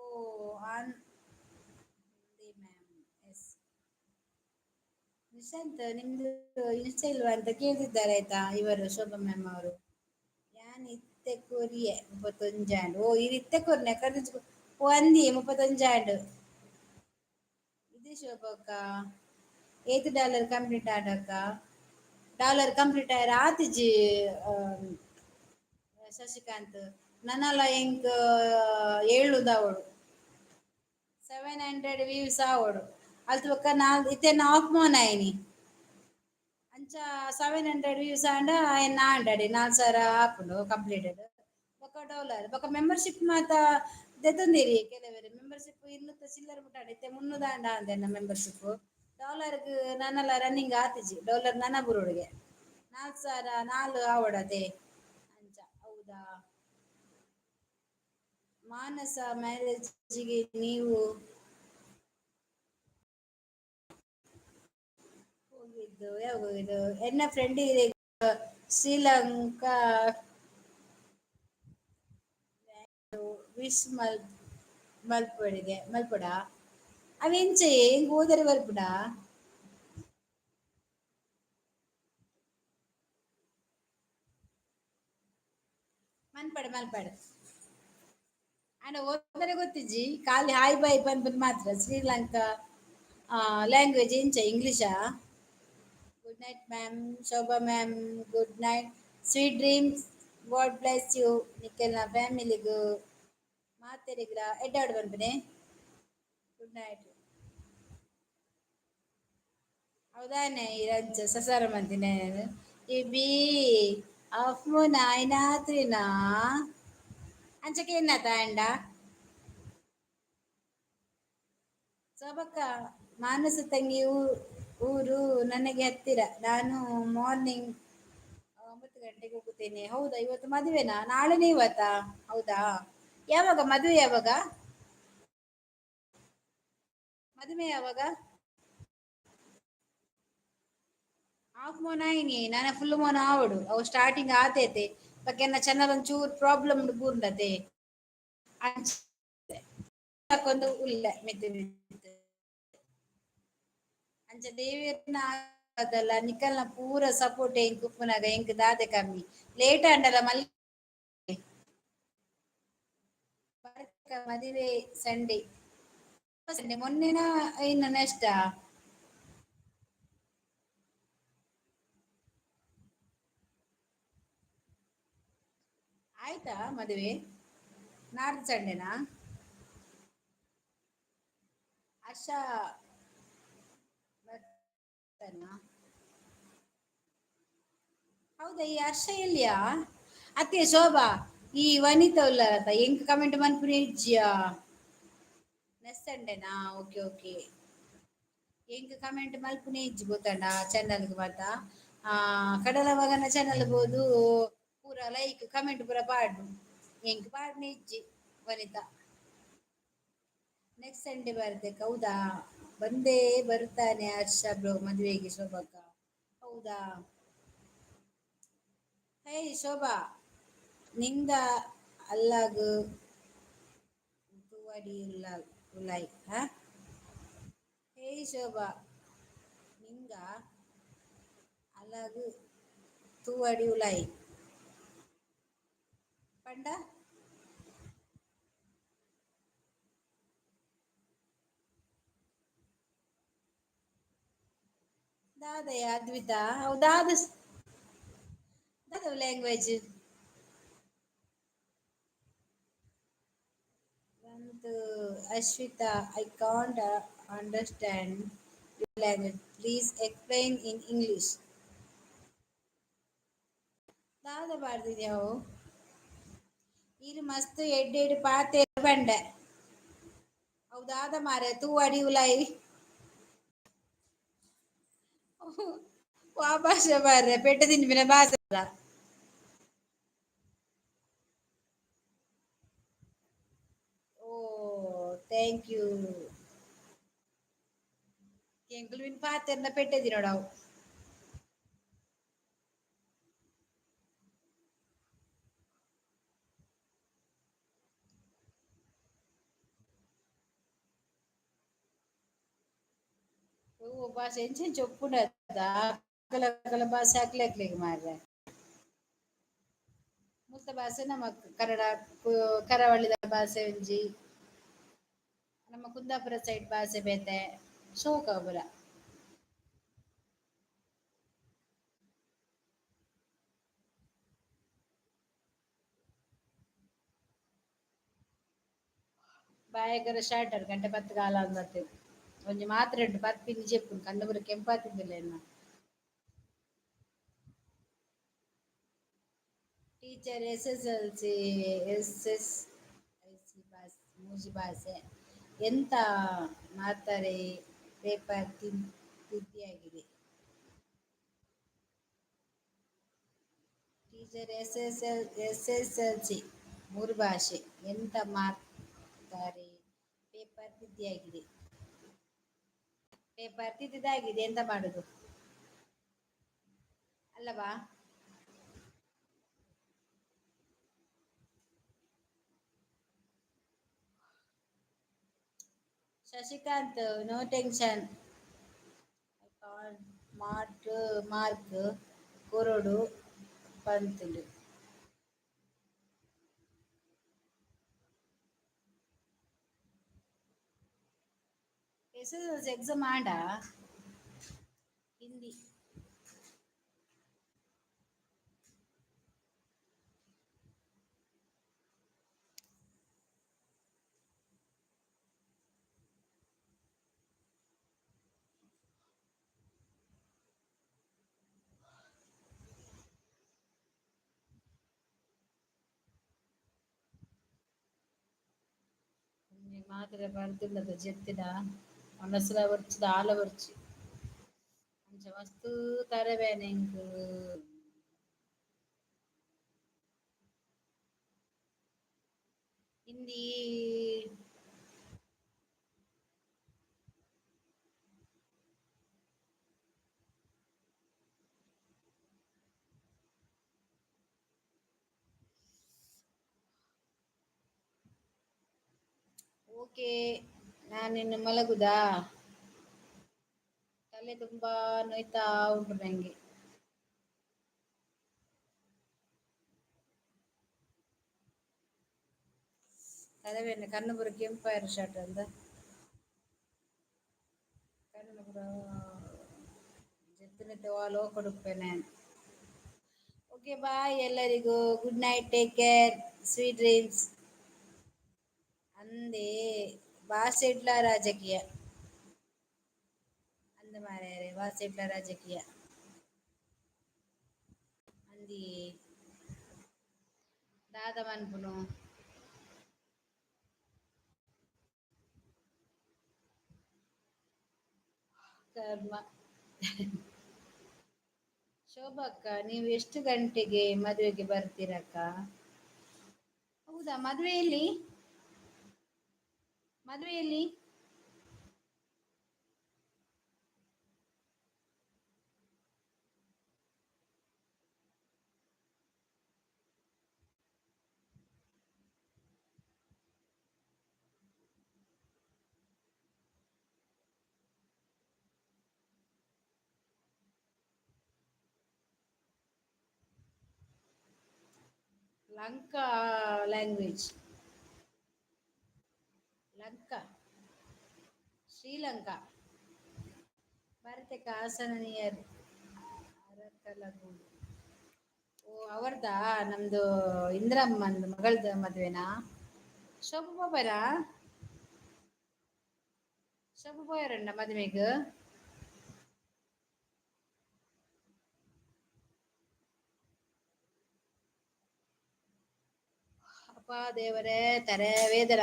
on ma'am, S. ನಿಶಾಂತ್, ನಿಮ್ದು ಇನ್ಸ್ಟಾ ಇಲ್ವಾ ಅಂತ ಕೇಳ್ತಿದ್ದಾರೆ ಆಯ್ತಾ ಇವರು, ಶೋಭಾ ಮ್ಯಾಮ್ ಅವರು. ಯಾನ್ ಇತ್ತೆ ಕೊರಿಯೆ 31 ಆಂಡ್. ಓ, ಇರ್ ಇತ್ತೆ ಕೊರ್ನೆ ಕರ್ದಿಂಚ. ಓ ಅಂದಿ 31 ಆಂಡ್. ಇದು ಶೋಭಕ್ಕ, ಏತ್ ಡಾಲರ್ ಕಂಪ್ಲೀಟ್ ಆಡಕ್ಕ? ಡಾಲರ್ ಕಂಪ್ಲೀಟ್ ಆಯ್ರ ಆತಿಜಿ ಶಶಿಕಾಂತ್. ನನಲ ಎಂಕ್ ಏಳುದಾವಡು, 700 ವ್ಯೂಸ್ ಆವಡು. ಅಲ್ತ ಬೊಕ್ಕ ನಾಲ್ ಇತ್ತೆ ಆಫ್ ಮೋನ್ ಆಯ್ನಿ. ಅಂಚ 700 ವ್ಯೂಸ್ ಆಂಡ ಎನ್ನ ಆಂಡಡಿ 4000 ಆಪುಂಡು ಕಂಪ್ಲೀಟೆಡ್. ಬೊಕ್ಕ ಡಾಲರ್ ಬೊಕ್ಕ ಮೆಂಬರ್ಶಿಪ್ ಮಾತ ದೆತೊಂದಿರಿ ಕೆಲವರು. ಮೆಂಬರ್ಶಿಪ್ 200 ಚಿಲ್ಲರೆ ಮುಟ್ಟ, ಇತ್ತೆ 300 ಆಂಡ ಅಂದೆನ್ನ ಮೆಂಬರ್ಶಿಪ್. ಡಾಲರ್ಗ್ ನನಲ ರನ್ನಿಂಗ್ ಆತಿಜಿ. ಡಾಲರ್ ನನ ಬುರುಡುಗೆ 4000 ನಾಲ್ ಆವಡತೆ ಅಂಚ. ಹೌದಾ? ಮಾನಸ ಮ್ಯಾರೇಜ್ಗೆ ನೀವು ಹೋಗಿದ್ದು ಯಾವಾಗ ಹೋಗಿದ್ದು? ಎನ್ನ ಫ್ರೆಂಡ್ ಶ್ರೀಲಂಕಾ ವಿಶ್ ಮಲ್ಪಡಿಗೆ ಮಲ್ಪಡ ಅವೆಂಚೆ ಎಂಕ್ ಓದರೆ ಬರ್ಪುಡ. ಮನ್ಪಡೆ ಮಲ್ಪಡೆ. ಅಂಡ ಓದರೆ ಗೊತ್ತಿಜ್ಜಿ, ಖಾಲಿ ಹಾಯ್ ಬಾಯ್ ಪನ್ಪುದು ಮಾತ್ರ. ಶ್ರೀಲಂಕಾ ಲ್ಯಾಂಗ್ವೇಜ್ ಎಂಚ, ಇಂಗ್ಲಿಷಾ? Good night ma'am. Shobha ma'am, good night, sweet dreams, God bless you. ನಿಕ್ಕೆಲ್ನ ಫ್ಯಾಮಿಲಿಗೂ ಮಾತೆರಿಗ್ಲ ಎಡ್ಡಾಡು ಪನ್ಪುನೆ. Good night. ಹೌದಾನೆ ಇರಂಚ ಸಸಾರ ಮಂತಿನ ಇಬಿ ಆಫ್ ನಾಯ್ನಾತ್ರಿನಾ ಅಂಚಕ್ಕೆ ಎನ್ನತ ಅಂಡ. ಶೋಭಕ್ಕ, ಮಾನಸ ತಂಗಿ ಊರು ನನಗೆ ಹತ್ತಿರ. ನಾನು ಮಾರ್ನಿಂಗ್ 9 ಗಂಟೆಗೆ ಹೋಗುತ್ತೇನೆ. ಹೌದಾ? ಇವತ್ತು ಮದುವೆನಾ? ನಾಳೆನೇ ಇವತ್ತಾ? ಹೌದಾ? ಯಾವಾಗ ಮದುವೆ? ಯಾವಾಗ ಮದುವೆ? ಯಾವಾಗ? ಹಾಫ್ ಮೋನ್ ಆಯ್ನಿ ನಾನ ಫುಲ್ ಮೋನ್ ಆವಡು. ಅವು ಸ್ಟಾರ್ಟಿಂಗ್ ಆತೈತೆ ಬಗ್ಗೆ ಚಾನಲ್ ಒಂಚೂರು ಪ್ರಾಬ್ಲಮ್ ಬೂರ್ಂಡತೆ ಹಾಕೊಂಡು ಉಲ್ಲ ಮಿತ್ತು ಮಿತ್ತು. ಅಂಚ ದೇವೆರ್ನ ಅದಲ್ಲ, ನಿಕಲ್ನ ಪೂರ ಸಪೋರ್ಟ್ ಎಂಕ್ ಉಪ್ಪುನಾಗ ಎಂಕ್ ದಾದೆ ಕಮ್ಮಿ? ಲೇಟ್ ಆಂಡಲ ಮಲ್ ಮದುವೆ ಸಂಡೇ, ಸಂಡೇ ಮೊನ್ನೆನ ಇನ್ನು ನೆಕ್ಸ್ಟ್. ಆಯ್ತಾ ಮದುವೆ? ನಾಡ್ದು ಸಂಡೇನಾ? ಆಶಾ ಬರ್ತಾನಾ? ಹೌದಾ? ಈ ಹರ್ಷ ಎಲ್ಲಿಯಾ? ಅತ್ತೆ ಶೋಭಾ, ಈ ವನಿತಾ ಉಲ್ಲರತ ಎಂಕ್ ಕಮೆಂಟ್ ಮನ್ಪುನಿ ಇಜ್ಜಿಯಾ? ನೆಕ್ಸ್ಟ್ ಸಂಡೇನಾ? Okay okay. ಎಂಕ್ ಕಮೆಂಟ್ ಮಲ್ಪುನಿ ಇಜ್ಜಿ ಗೊತ್ತಂಡ ಚಾನಲ್ಗೆ ಮಾತ. ಕಡಲವಗನ ಚಾನಲ್ ಬೋದು ಪೂರ ಲೈಕ್ ಕಮೆಂಟ್ ಪೂರ ಪಾಡು, ಎಂಕ್ ಪಾಡ್ನೆ ಇಜ್ಜಿ. ವನಿತಾ, ನೆಕ್ಸ್ಟ್ ಸಂಡೇ ಬರ್ಬೇಕು. ಹೌದಾ? ಬಂದೇ ಬರುತ್ತಾನೆ ಹರ್ಷ ಬ್ರೋ ಮದುವೆಗೆ. ಶೋಭಕ್ಕ, ಹೌದಾ? ಹೇ ಶೋಭಾ, ನಿಂಗ ಅಲ್ಲಾಗು ತೂವಡಿ ಉಲ್ಲ ಉಲಾಯ್. ಹಾ, ಹೇ ಶೋಭಾ, ನಿಂಗ ಅಲ್ಲಾಗು ತೂವಡಿ ಉಲಾಯ್ ಪಂಡ. ದಾದಯ ಅದ್ವಿತಾ, ದಾದ ದಾದ ಲ್ಯಾಂಗ್ವೇಜ್ ಒಂದು. Ashwitha, I can't understand your language, please explain in English. ದಾದ ಬಾರ್ದಿದ್ಯಾವು ಇರು ಮಸ್ತ್ ಎಡ್ಡೆಡ್ ಪಾತೆ ಬಂಡೆ. ಹೌದಾದ ಮಾರೆ ತೂವಡಿ ಉಲಾಯಿ ವಾ ಭಾಷೆ ಬಾರ್ರೆ ಪೆಟ್ಟ ತಿನ್ಪಿನ ಭಾಷೆ. ಓ, thank you. ಎಂಕುಲು ಪಾತೆರ್ನ ಪೆಟ್ಟೆ ತಿನ್ನೋಡವು. ಓ ಭಾಷೆ ಎಂಚೆಂಚ ಉಪ್ಪುಂಡತ್ತ ಅಕಲಕಲ ಭಾಷೆ ಅಕ್ಲೆ ಮಾರ್ರೆ. ಮುಲ್ತ ಭಾಷೆ ನಮ್ಮ ಕನ್ನಡ, ಕರಾವಳಿದ ಭಾಷೆ ಒಂಜಿ, ನಮ್ಮ ಕುಂದಾಪುರ ಸೈಡ್ ಭಾಷೆ ಬೇತೆ, ಶೋಕ ಪುರ. ಬಾಯಗರ ಶಾರ್ಟರ್ ಗಂಟೆ 10 ಕಾಲ ಅಂದತ್ತೆ ಒಂಜಿ ಮಾತ್ರೆ ಉಂಟು ಪತ್ಪಿನಿ ಜೆಪ್ಪುನು ಕಣ್ಣು ಪೂರ ಕೆಂಪಾತಿದ್ದಿಲ್ಲ ಎನ್ನ. Teacher S S L C S S L C ಭಾಷೆ ಮೂಜಿ ಭಾಷೆ ಎಂತ ಮಾತಾರೆ paper ತಿದ್ದಿಯಾಗಿದೆ. Teacher S S L S S L C ಮೂರು ಭಾಷೆ ಎಂತ ಮಾತಾರೆ ಪೇಪರ್ ತಿದ್ದಿಯಾಗಿದೆ. ಪೇಪರ್ ತಿದ್ದಿದಾಗಿದೆ, ಎಂತ ಮಾಡುದು ಅಲ್ಲವಾ? Shashikant, no tension, mark mark ಕೊರೊಡು ಪಂತುಂಡು. S S L C exam ಆಂಡ ಹಿಂದಿ. ಒಂಜಿ ಮಾತ್ರೆ ಪರ್ದುಲ್ಲದ ಜೆತ್ತಿಡ ವನಸುಲ ಬೊರ್ಚಿ ದಾಲ ಬೊರ್ಚಿ ಅಂಚ ಮಸ್ತ್ ತರೆ ಬೇನೆ ಎಂಕ್. ಹಿಂದಿ. ಓಕೆ, ನಾನಿನ್ನು ಮಲಗುದಾ? ತಲೆ ತುಂಬಾ ನೋಯ್ತಾ ಉಂಟು ನಂಗೆ. ತಲೆಬೇನೆ, ಕಣ್ಣು ಪೂರ ಕೆಂಪಾಯರು ಶಾರ್ಟ್ ಅಂದ ಕಣ್ಣು ಪೂರ ಜೆತ್ತಿನತೆ ಲೋಕಡುಪ್ಪೇನೆ. ಓಕೆ, ಬಾಯ್ ಎಲ್ಲರಿಗೂ. Good night, take care, sweet dreams. ಅಂದೇ ಭಾಷೆಡ್ಲ ರಾಜಕೀಯ ಅಂದ ಮಾರ್ರೆ, ಭಾಷೆಡ್ಲ ರಾಜಕೀಯ ಅಂದಿ ದಾದ ಮನ್ಪುನು? ಕರ್ಮ. ಶೋಭಕ್ಕ, ನೀವು ಎಷ್ಟು ಗಂಟೆಗೆ ಮದುವೆಗೆ ಬರ್ತೀರಕ್ಕ? ಹೌದಾ? ಮದುವೆಯಲ್ಲಿ ಮದುವೆಯಲ್ಲಿ ಲಂಕಾ ಲ್ಯಾಂಗ್ವೇಜ್, ಲಂಕಾ, ಶ್ರೀಲಂಕಾ. ಭಾರತಕ್ಕೆ ಹಾಸನ ನಿಯರ್ ಅರಕಲಗೂಡು. ಓ, ಅವರ್ದಾ? ನಮ್ದು ಇಂದ್ರಮ್ಮಂದು ಮಗಳದ ಮದುವೆನಾ? ಶೋಭಾ ಬಾಬರಾ? ಶೋಭಾ ಬಾಯರಣ್ಣ ಮದುವೆಗೆ. ಅಪ್ಪ ದೇವರೇ, ತರೆ ವೇದರ.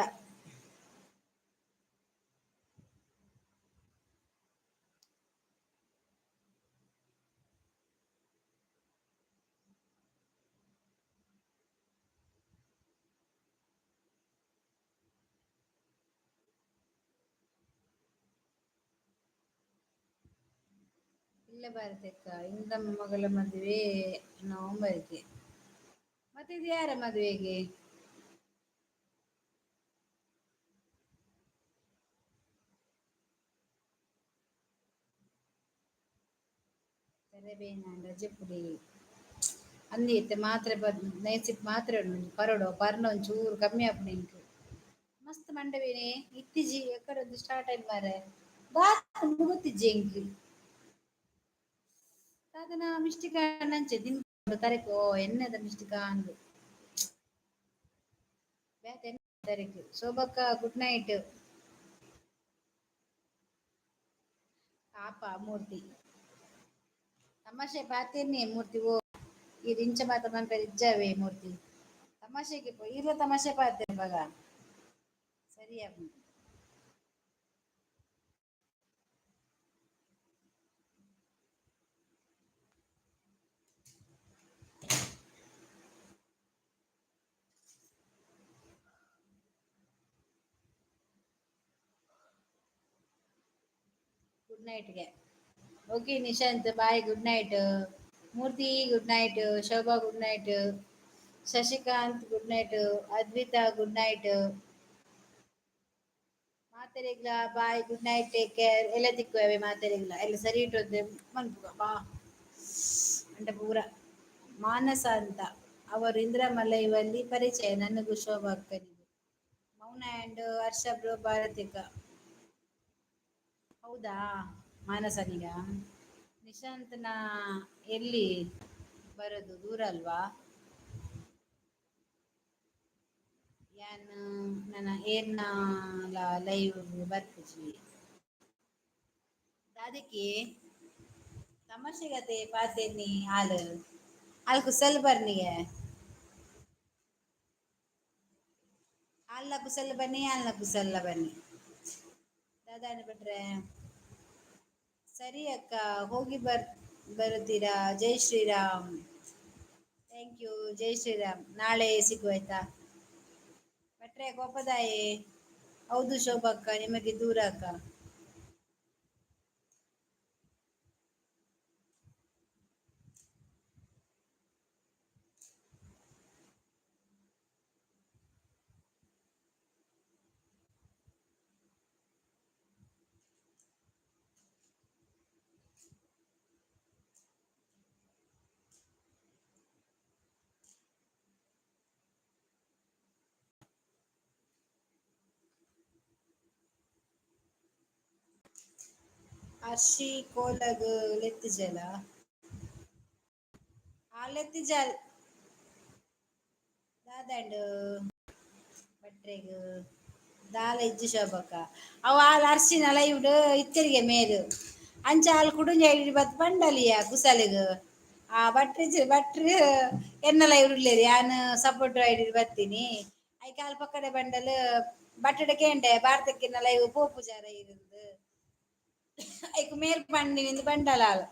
ಇಲ್ಲ ಭಾರತಕ್ಕ, ಇಂದ್ರಮ್ಮ ಮಗಳ ಮದುವೆ ನವೆಂಬರ್ಗೆ. ಮತ್ತೆ ಇದು ಯಾರ ಮದುವೆಗೆ? ತರೆ ಬೇನಾಂಡ ಜೆಪ್ಪುಡಿ. ಅಂದಿ ಇತ್ತೆ ಮಾತ್ರೆ ನೈಸಿಪ್ ಮಾತ್ರೆ ಉಂಡು ಪರಡು ಪರ್ನ ಒಂಚೂರು ಕಮ್ಮಿ ಆಪುಂಡು ಎಂಕ್. ಮಸ್ತ್ ಮಂಡೆ ಬೇನೆ ಇತ್ತೀಜಿ ಎಕ್ಕಡೆ ಒಂದು ಸ್ಟಾರ್ಟ್ ಆಯ್ತು ಮಾರೆ ದಾದ ಗೊತ್ತಿಜ್ಜಿ ಎಂಕ್. ದಾದನ ಮಿಸ್ಟಿಕ ನಂಚೆ ದಿನ ತರೆಕು ಎಣ್ಣೆದ ಮಿಸ್ಟಿಕ ಅಂದು ಬೇತೆ ತರೆಕು. ಶೋಭಕ್ಕ ಗುಡ್ ನೈಟ್. ಪಾಪ ಮೂರ್ತಿ ತಮಾಷೆ ಪಾತೇನೆ ಮೂರ್ತಿ. ಓ ಈ ರಿಂಚ ಮಾತ ಮನ್ಪೆರ್ ಇಜ್ಜಾವೆ ಮೂರ್ತಿ ತಮಾಷೆಗೆ ಈರ್ಲ ತಮಾಷೆ ಪಾತೆ ಬಗ ಸರಿಯಾ. Good ನೈಟ್ಗೆ. Okay Nishant bye, good night. Murthy good night. Shobha good night. Shashikant good night. Advitha good night. ಮಾತೆರೆಗ್ಲ bye, good night, take care. ಎಲ್ಲ ತಿಕ್ಕುವೆ ಮಾತೆರೆಗ್ಲ ಎಲ್ಲ ಸರಿ ಇಟ್ಟೊಂದು ಮನ್ಪುಗ ಬಾ ಅಂಡ ಪೂರ. ಮಾನಸ ಅಂತ ಅವರು ಇಂದಿರಾಮಲ್ಲ ಪರಿಚಯ ನನಗೂ ಶೋಭಾ ಅಕ್ಕನಿಗೂ. ಮೌನ ಆ್ಯಂಡ್ ಹರ್ಷ ಬ್ರೋ ಭಾರತಿಕ. ಹೌದಾ ಮಾನಸನಿಗ? ನಿಶಾಂತ್ನ ಎಲ್ಲಿ ಬರೋದು, ದೂರ ಅಲ್ವಾ? ಯಾನ್ ನನ್ನ ಏರ್ನ ಲೈವ್ ಬರ್ಪುಜಿ ದಾದಕ್ಕೆ ತಮಾಷೆಗತೆ ಪಾತೆರ್ನಿ. ಆಲ್ ಆಲ್ ಕುಸಲ್ ಬರ್ನಿಗೆ, ಅಲ್ಲ ಕುಸಲ್ ಬನ್ನಿ, ಅಲ್ಲ ಕುಸಲ್ಲ ಬನ್ನಿ. ದಾದಾಣ ಬಿಟ್ರೆ ಸರಿ ಅಕ್ಕ, ಹೋಗಿ ಬರುತ್ತೀರಾ? ಜೈ ಶ್ರೀರಾಮ್. Thank you, ಜೈ ಶ್ರೀರಾಮ್. ನಾಳೆ ಸಿಗುವ ಆಯ್ತಾ? ಭಟ್ರೆ ಕೋಪದಾಯೆ. ಹೌದು ಶೋಭಕ್ಕ, ನಿಮಗೆ ದೂರ ಅಕ್ಕ. ಅರ್ಶಿ ಕೋಲಗ್ ಲೆತ್ತಿಜಲ ಆ ಲೆತ್ತಿಜಲ್ ದಾದಂಡು ಭಟ್ರೆಗ್ ದಾಲ ಇಜ್ಜಿ ಶೋಭಕ್ಕ. ಅವು ಆಲ್ ಅರ್ಶಿನ ಲೈವ್ಡ್ ಇತ್ತರಿಗೆ ಮೇಲು ಅಂಚ ಆಲ್ ಕುಡುಂಜ ಐಡಿ ಬತ್ ಪಂಡಲಿಯ ಕುಸಲಿಗ್. ಆ ಭಟ್ರಿ ಭಟ್ರು ಎನ್ನ ಲೈವ್ ಉಲ್ಲೇರಿ, ಯಾನ್ ಸಪೋರ್ಟ್ ಐಡಿ ಬತ್ತೀನಿ. ಐಕ್ ಆಲ್ ಪಕ್ಕಡೆ ಬಂಡಲ್ ಬಟ್ಟಡೆ ಕೇಂಡೆ ಭಾರತಕ್ಕಿನ್ನ ಲೈವ್ ಪೋಪುಜಾರ ಇருந்து ಐಕ್ ಮೇಲ್ ಪಂಡಿನಿಂದ ಬಂಡಲ ಆಲ್.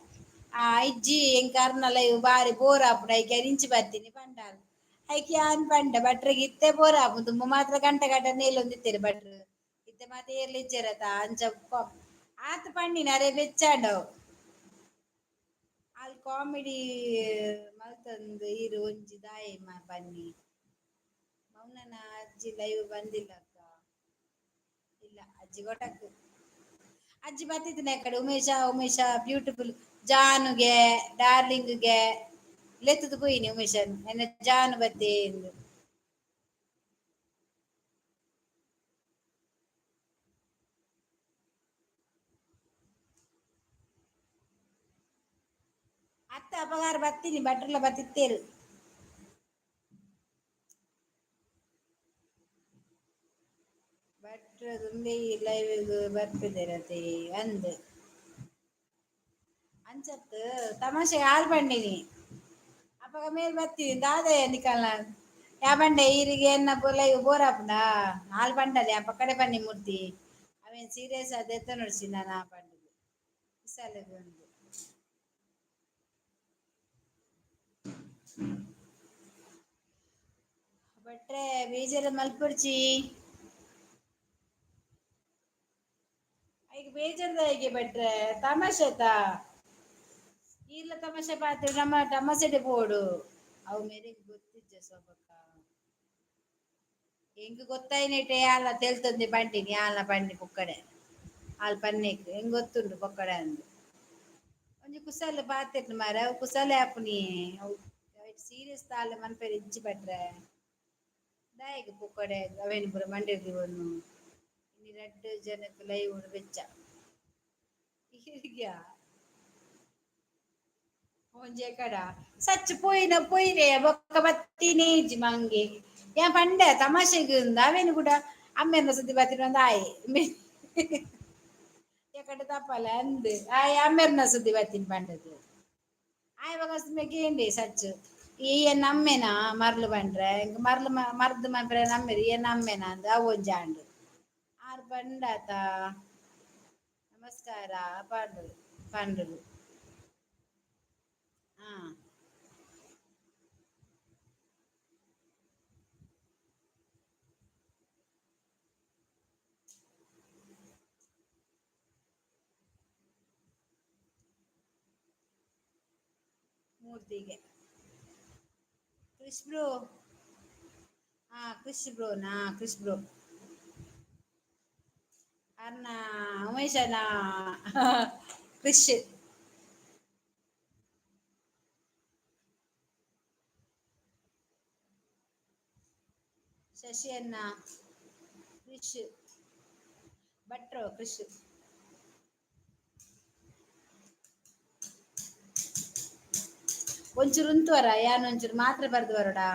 ಆ ಇಜ್ಜಿ ಎಂಕ್ ಅರ್ನ ಲೈವ್ ಬಾರಿ ಬೋರ್ ಆಪುಂಡು, ಐಕ್ ಇಂಚಿ ಬತ್ತೀನಿ ಪಂಡಾಲ್. ಐಕ್ ಯಾನ್ ಪಂಡ ಭಟ್ರಿಗೆ ಇತ್ತೆ ಬೋರ್ ಆಪುಂಡು, ತುಂಬ ಮಾತ್ರ ಗಂಟೆ ಗಂಟೆ ನೇಲೊಂದಿತ್ತೆರ್ ಭಟ್ರು, ಇತ್ತೆ ಮಾತ ಏರ್ಲ ಇಜ್ಜೆರತ ಅಂಚ ಆತ್ ಪಂಡಿನ. ಅರೆ ಬೆಚ್ಚಾಂಡವು ಆಲ್ ಕಾಮಿಡಿ ಮಲ್ತೊಂದು ಇರು ಒಂಜಿ ದಾಯೆ ಬನ್ನಿ. ಮೌನನ ಅಜ್ಜಿ ಲೈವ್ ಬಂದಿಲ್ಲ ಅಕ್ಕ. ಇಲ್ಲ ಅಜ್ಜಿ ಗೊಟಕ್ ಅಜ್ಜಿ ಬತ್ತಿತ್ತಿನ ಕಡೆ. ಉಮೇಶ ಉಮೇಶ ಬ್ಯೂಟಿಫುಲ್ ಜಾನುಗೆ ಡಾರ್ಲಿಂಗ್ಗೆ ಲೆತ್ತದು ಪೋಯಿನಿ ಉಮೇಶನ್ ಎನ್ನ ಜಾನು ಬತ್ತಿ ಎಂದು. ಅತ್ತ ಅಪಗಾರ ಬತ್ತೀನಿ ಭಟ್ರಲ್ಲ ಬತ್ತಿತ್ತೇರು. ಭಟ್ರು ತುಂಬಿ ಲೈವ್ ಬರ್ಪಿದ್ದೇರತೆ ಅಂದ್ ಅಂಚತ್ತು ತಮಾಷೆ ಹಾಲ್ ಬಂಡಿನಿ. ಅಪಗ ಮೇಲ್ ಬತ್ತೀನಿ ದಾದಯ್ಯ ನಿಕಲ್ನ ಯಾ ಬಂಡೆ ಈರಿಗೆ ಎನ್ನ ಲೈವ್ ಬೋರ್ ಆಪುಂಡಾ ಹಾಲ್ ಬಂಡಲೆ ಆ ಪಕ್ಕಡೆ ಬನ್ನಿ ಮೂರ್ತಿ. ಅವೇನ್ ಸೀರಿಯಸ್ ಅದೆತ್ತ ನೋಡ್ಸಿ ನಾನು ಆ ಪಂಡುದು ಕುಸಾಲೆಗ್ ಒಂದು ಭಟ್ರೆ ಬೇಜಾರ ಮಲ್ಪುರ್ಚಿ. ಐಕ್ ಬೇಜಾರ್ದ ಭಟ್ರೆ ತಮಾಷೆತಾ ಈರ್ಲ ತಮಾಷೆ ಪಾತ್ರೆ ನಮ್ಮ ತಮಾಷೆಡೆ ಬೋಡು. ಅವು ಮೇರೆಗ್ ಗೊತ್ತಿಜ್ಜ ಸೊಬಕ ಎಂಕ್ ಗೊತ್ತಾಯ್ನೇಟೆ ಯಾಲ ತೆಲ್ತೊಂದೆ ಬಂಡಿನಿ ಯಾಲ ಪಂಡಿ ಪೊಕ್ಕಡೆ ಆಲ್ ಪನ್ನೇಕ್ ಹೆಂಗ್ ಗೊತ್ತುಂಡು ಪೊಕ್ಕಡೆ ಅಂದು. ಒಂಜಿ ಕುಸಲ್ ಪಾತೆರ್ನ ಮಾರೆ, ಅವು ಕುಸಲೆ ಆಪುನಿ. ಅವು ಸೀರಿಯಸ್ ದಾಲ ಮನ್ಪೆರೆ ಇಜ್ಜಿ ಭಟ್ರೆ. ದಾಯೆಗ್ ಪೊಕ್ಕಡೆ ಅವೇನು ಪೂರ ಮಂಡೆಡ್ ದೀವೊನು? ಇನಿ ರಡ್ಡ್ ಜನಕ್ ಲೈವ್ ಬೆಚ್ಚ ಈರ್ಗ್ಯಾ ಒಂಜೇ ಕಡ ಸಚ್ಚು ಪೋಯಿನ ಪೋಯಿರೆ ಬೊಕ್ಕ ಬತ್ತಿನೇ ಇಜ್ಜಿ ಮಂಗೆ. ಯಾನ್ ಪಂಡೆ ತಮಾಷೆಗ್ ಅವೇನು ಕೂಡ ಅಮ್ಮೆರ್ನ ಸುದ್ದಿ ಬತ್ತಿನ ಆಯೆ ಎಕಡೆ ತಪ್ಪಲ ಅಂದ್ ಆಯೆ ಅಮ್ಮೆರ್ನ ಸುದ್ದಿ ಬತ್ತಿನ ಪಂಡದು. ಆಯೆ ಬೊಕ ಕೇಂಡೆ ಸಚ್ಚು ಈಯೆ ನಮ್ಮೆನ ಮರ್ಲು ಪಂಡ್ರೆ ಇಂಕ್ ಮರ್ಲು ಮರ್ದ್ ಮನ್ಪರೆ ನಮ್ಮೆರ್ ಈಯೆ ನಮ್ಮೆನ ಅಂದ್. ಅವು ಒಂಜಿ ಆಂಡ್. ಆರ್ ಪಂಡಾತ ನಮಸ್ಕಾರ ಪಂಡರು ಪಂಡರು. ಹಾ, ಮೂರ್ತಿಗೆ ಕ್ರಿಶ್ ಬ್ರೋ. ಹಾ, ಕ್ರಿಶ್ ಬ್ರೋನಾ? ಕ್ರಿಶ್ ಬ್ರೋ ಅರ್ನ ಉಮೇಶನ ಕ್ರಿಶ್ ಶಶಿ ಅಣ್ಣ ಕ್ರಿಶ್ ಭಟ್ರು ಕ್ರಿಶ್. ಒಂಚೂರು ಉಂತುವರ? ಯಾನ್ ಒಂಚೂರು ಮಾತ್ರೆ ಬರ್ದು ಬರೋಡಾ?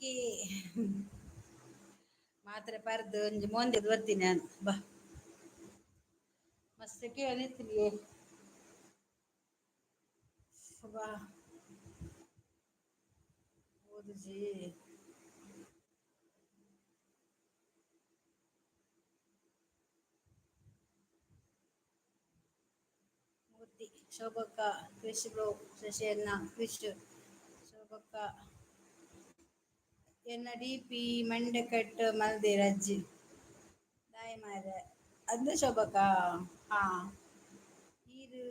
ಓಕೆ, ಮಾತ್ರೆ ಪರ್ದು ಒಂಜಿ ಮೋಂದೆ ಬರ್ತೀನಿ ನಾನು. ಬಾ, ಮಸ್ತ್ ಕೇಳಿತ್ತೀನಿ. ಬಾ, ಓದುಜಿ. ಮೂರ್ತಿ, ಶೋಭಕ್ಕ, ಕ್ರಿಶ್ ಬ್ರೋ, ಶಶಿಯನ್ನ, ಕ್ರಿಶ್, ಶೋಭಕ್ಕ. ಎನ್ನ ಡಿ ಪಿ ಮಂಡೆ ಕಟ್ ಮಲ್ದೇರ್ ಅಜ್ಜಿ ದಾಯಿ ಮಾರೆ ಅಂದು ಶೋಭಕ್ಕ. ಹಾ, ಈರು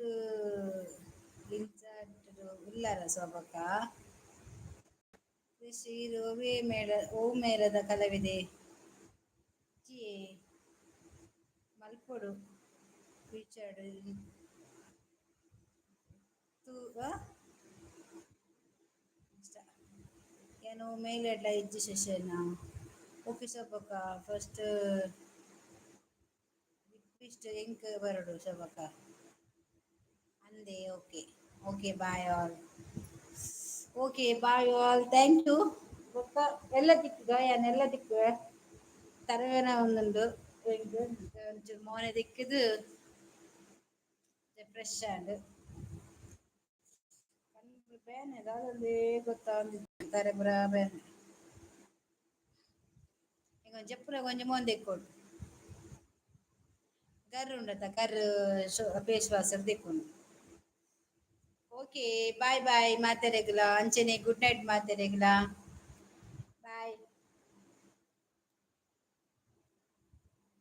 ಇಂಚಾಟ್ ಉಲ್ಲರ ಶೋಭಕ್ಕ? ಕ್ರಿಶ್, ಈರು ಒವ್ವೇ ಮೇಳ, ಓ ಮೇಳದ ಕಲಾವಿದೆ? ಜಿ ಮಲ್ಪೊಡು ಫೀಚರ್ಡ್ ತೂ ಇಷ್ಟ ಏನು ಮೇಲೆಡ್ಲ ಇಜ್ಜಿ ಶಶಿಯನ್ನ. ಓಕೆ ಶೋಭಕ್ಕ, ಫಸ್ಟ್ ರಿಕ್ವೆಸ್ಟ್ ಎಂಕ್ ಬರಡು ಶೋಭಕ್ಕ ಅಂದೆ. Okay okay, bye all. Okay, bye all, thank you. ಬೊಕ್ಕ ಎಲ್ಲ ತಿಕ್ಕುಗ ಯಾನ್ ಎಲ್ಲ ತಿಕ್ಕುವೆ. ತರವೇನ ಒಂದುಂಡು ಎಂಕ್. ಒಂಚೂರು ಮೋನೆ ದಿಕ್ಕದು ಫ್ರೆಶ್ ಆಂಡ್. ಕಣ್ಣು ಬೇನೆ ದಾದಂದೇ ಗೊತ್ತಾವಂದಿಜ್ಜಿ, ತರೆ ಪೂರ ಬೇನೆ. ಈಗ ಜಪ್ಪುನ ಒಂಜಿ ಮೋನೆ ದೆಕ್ಕೊಡು. ಗರ್ ಉಂಡತ, ಗರ್ ಫೇಸ್ ವಾಶ್ ದೆಕ್ಕುಂಡು. ಓಕೆ, ಬಾಯ್ ಬಾಯ್ ಮಾತೆರೆಗ್ಲ. ಅಂಚನೆ ಗುಡ್ ನೈಟ್ ಮಾತೆರೆಗ್ಲ.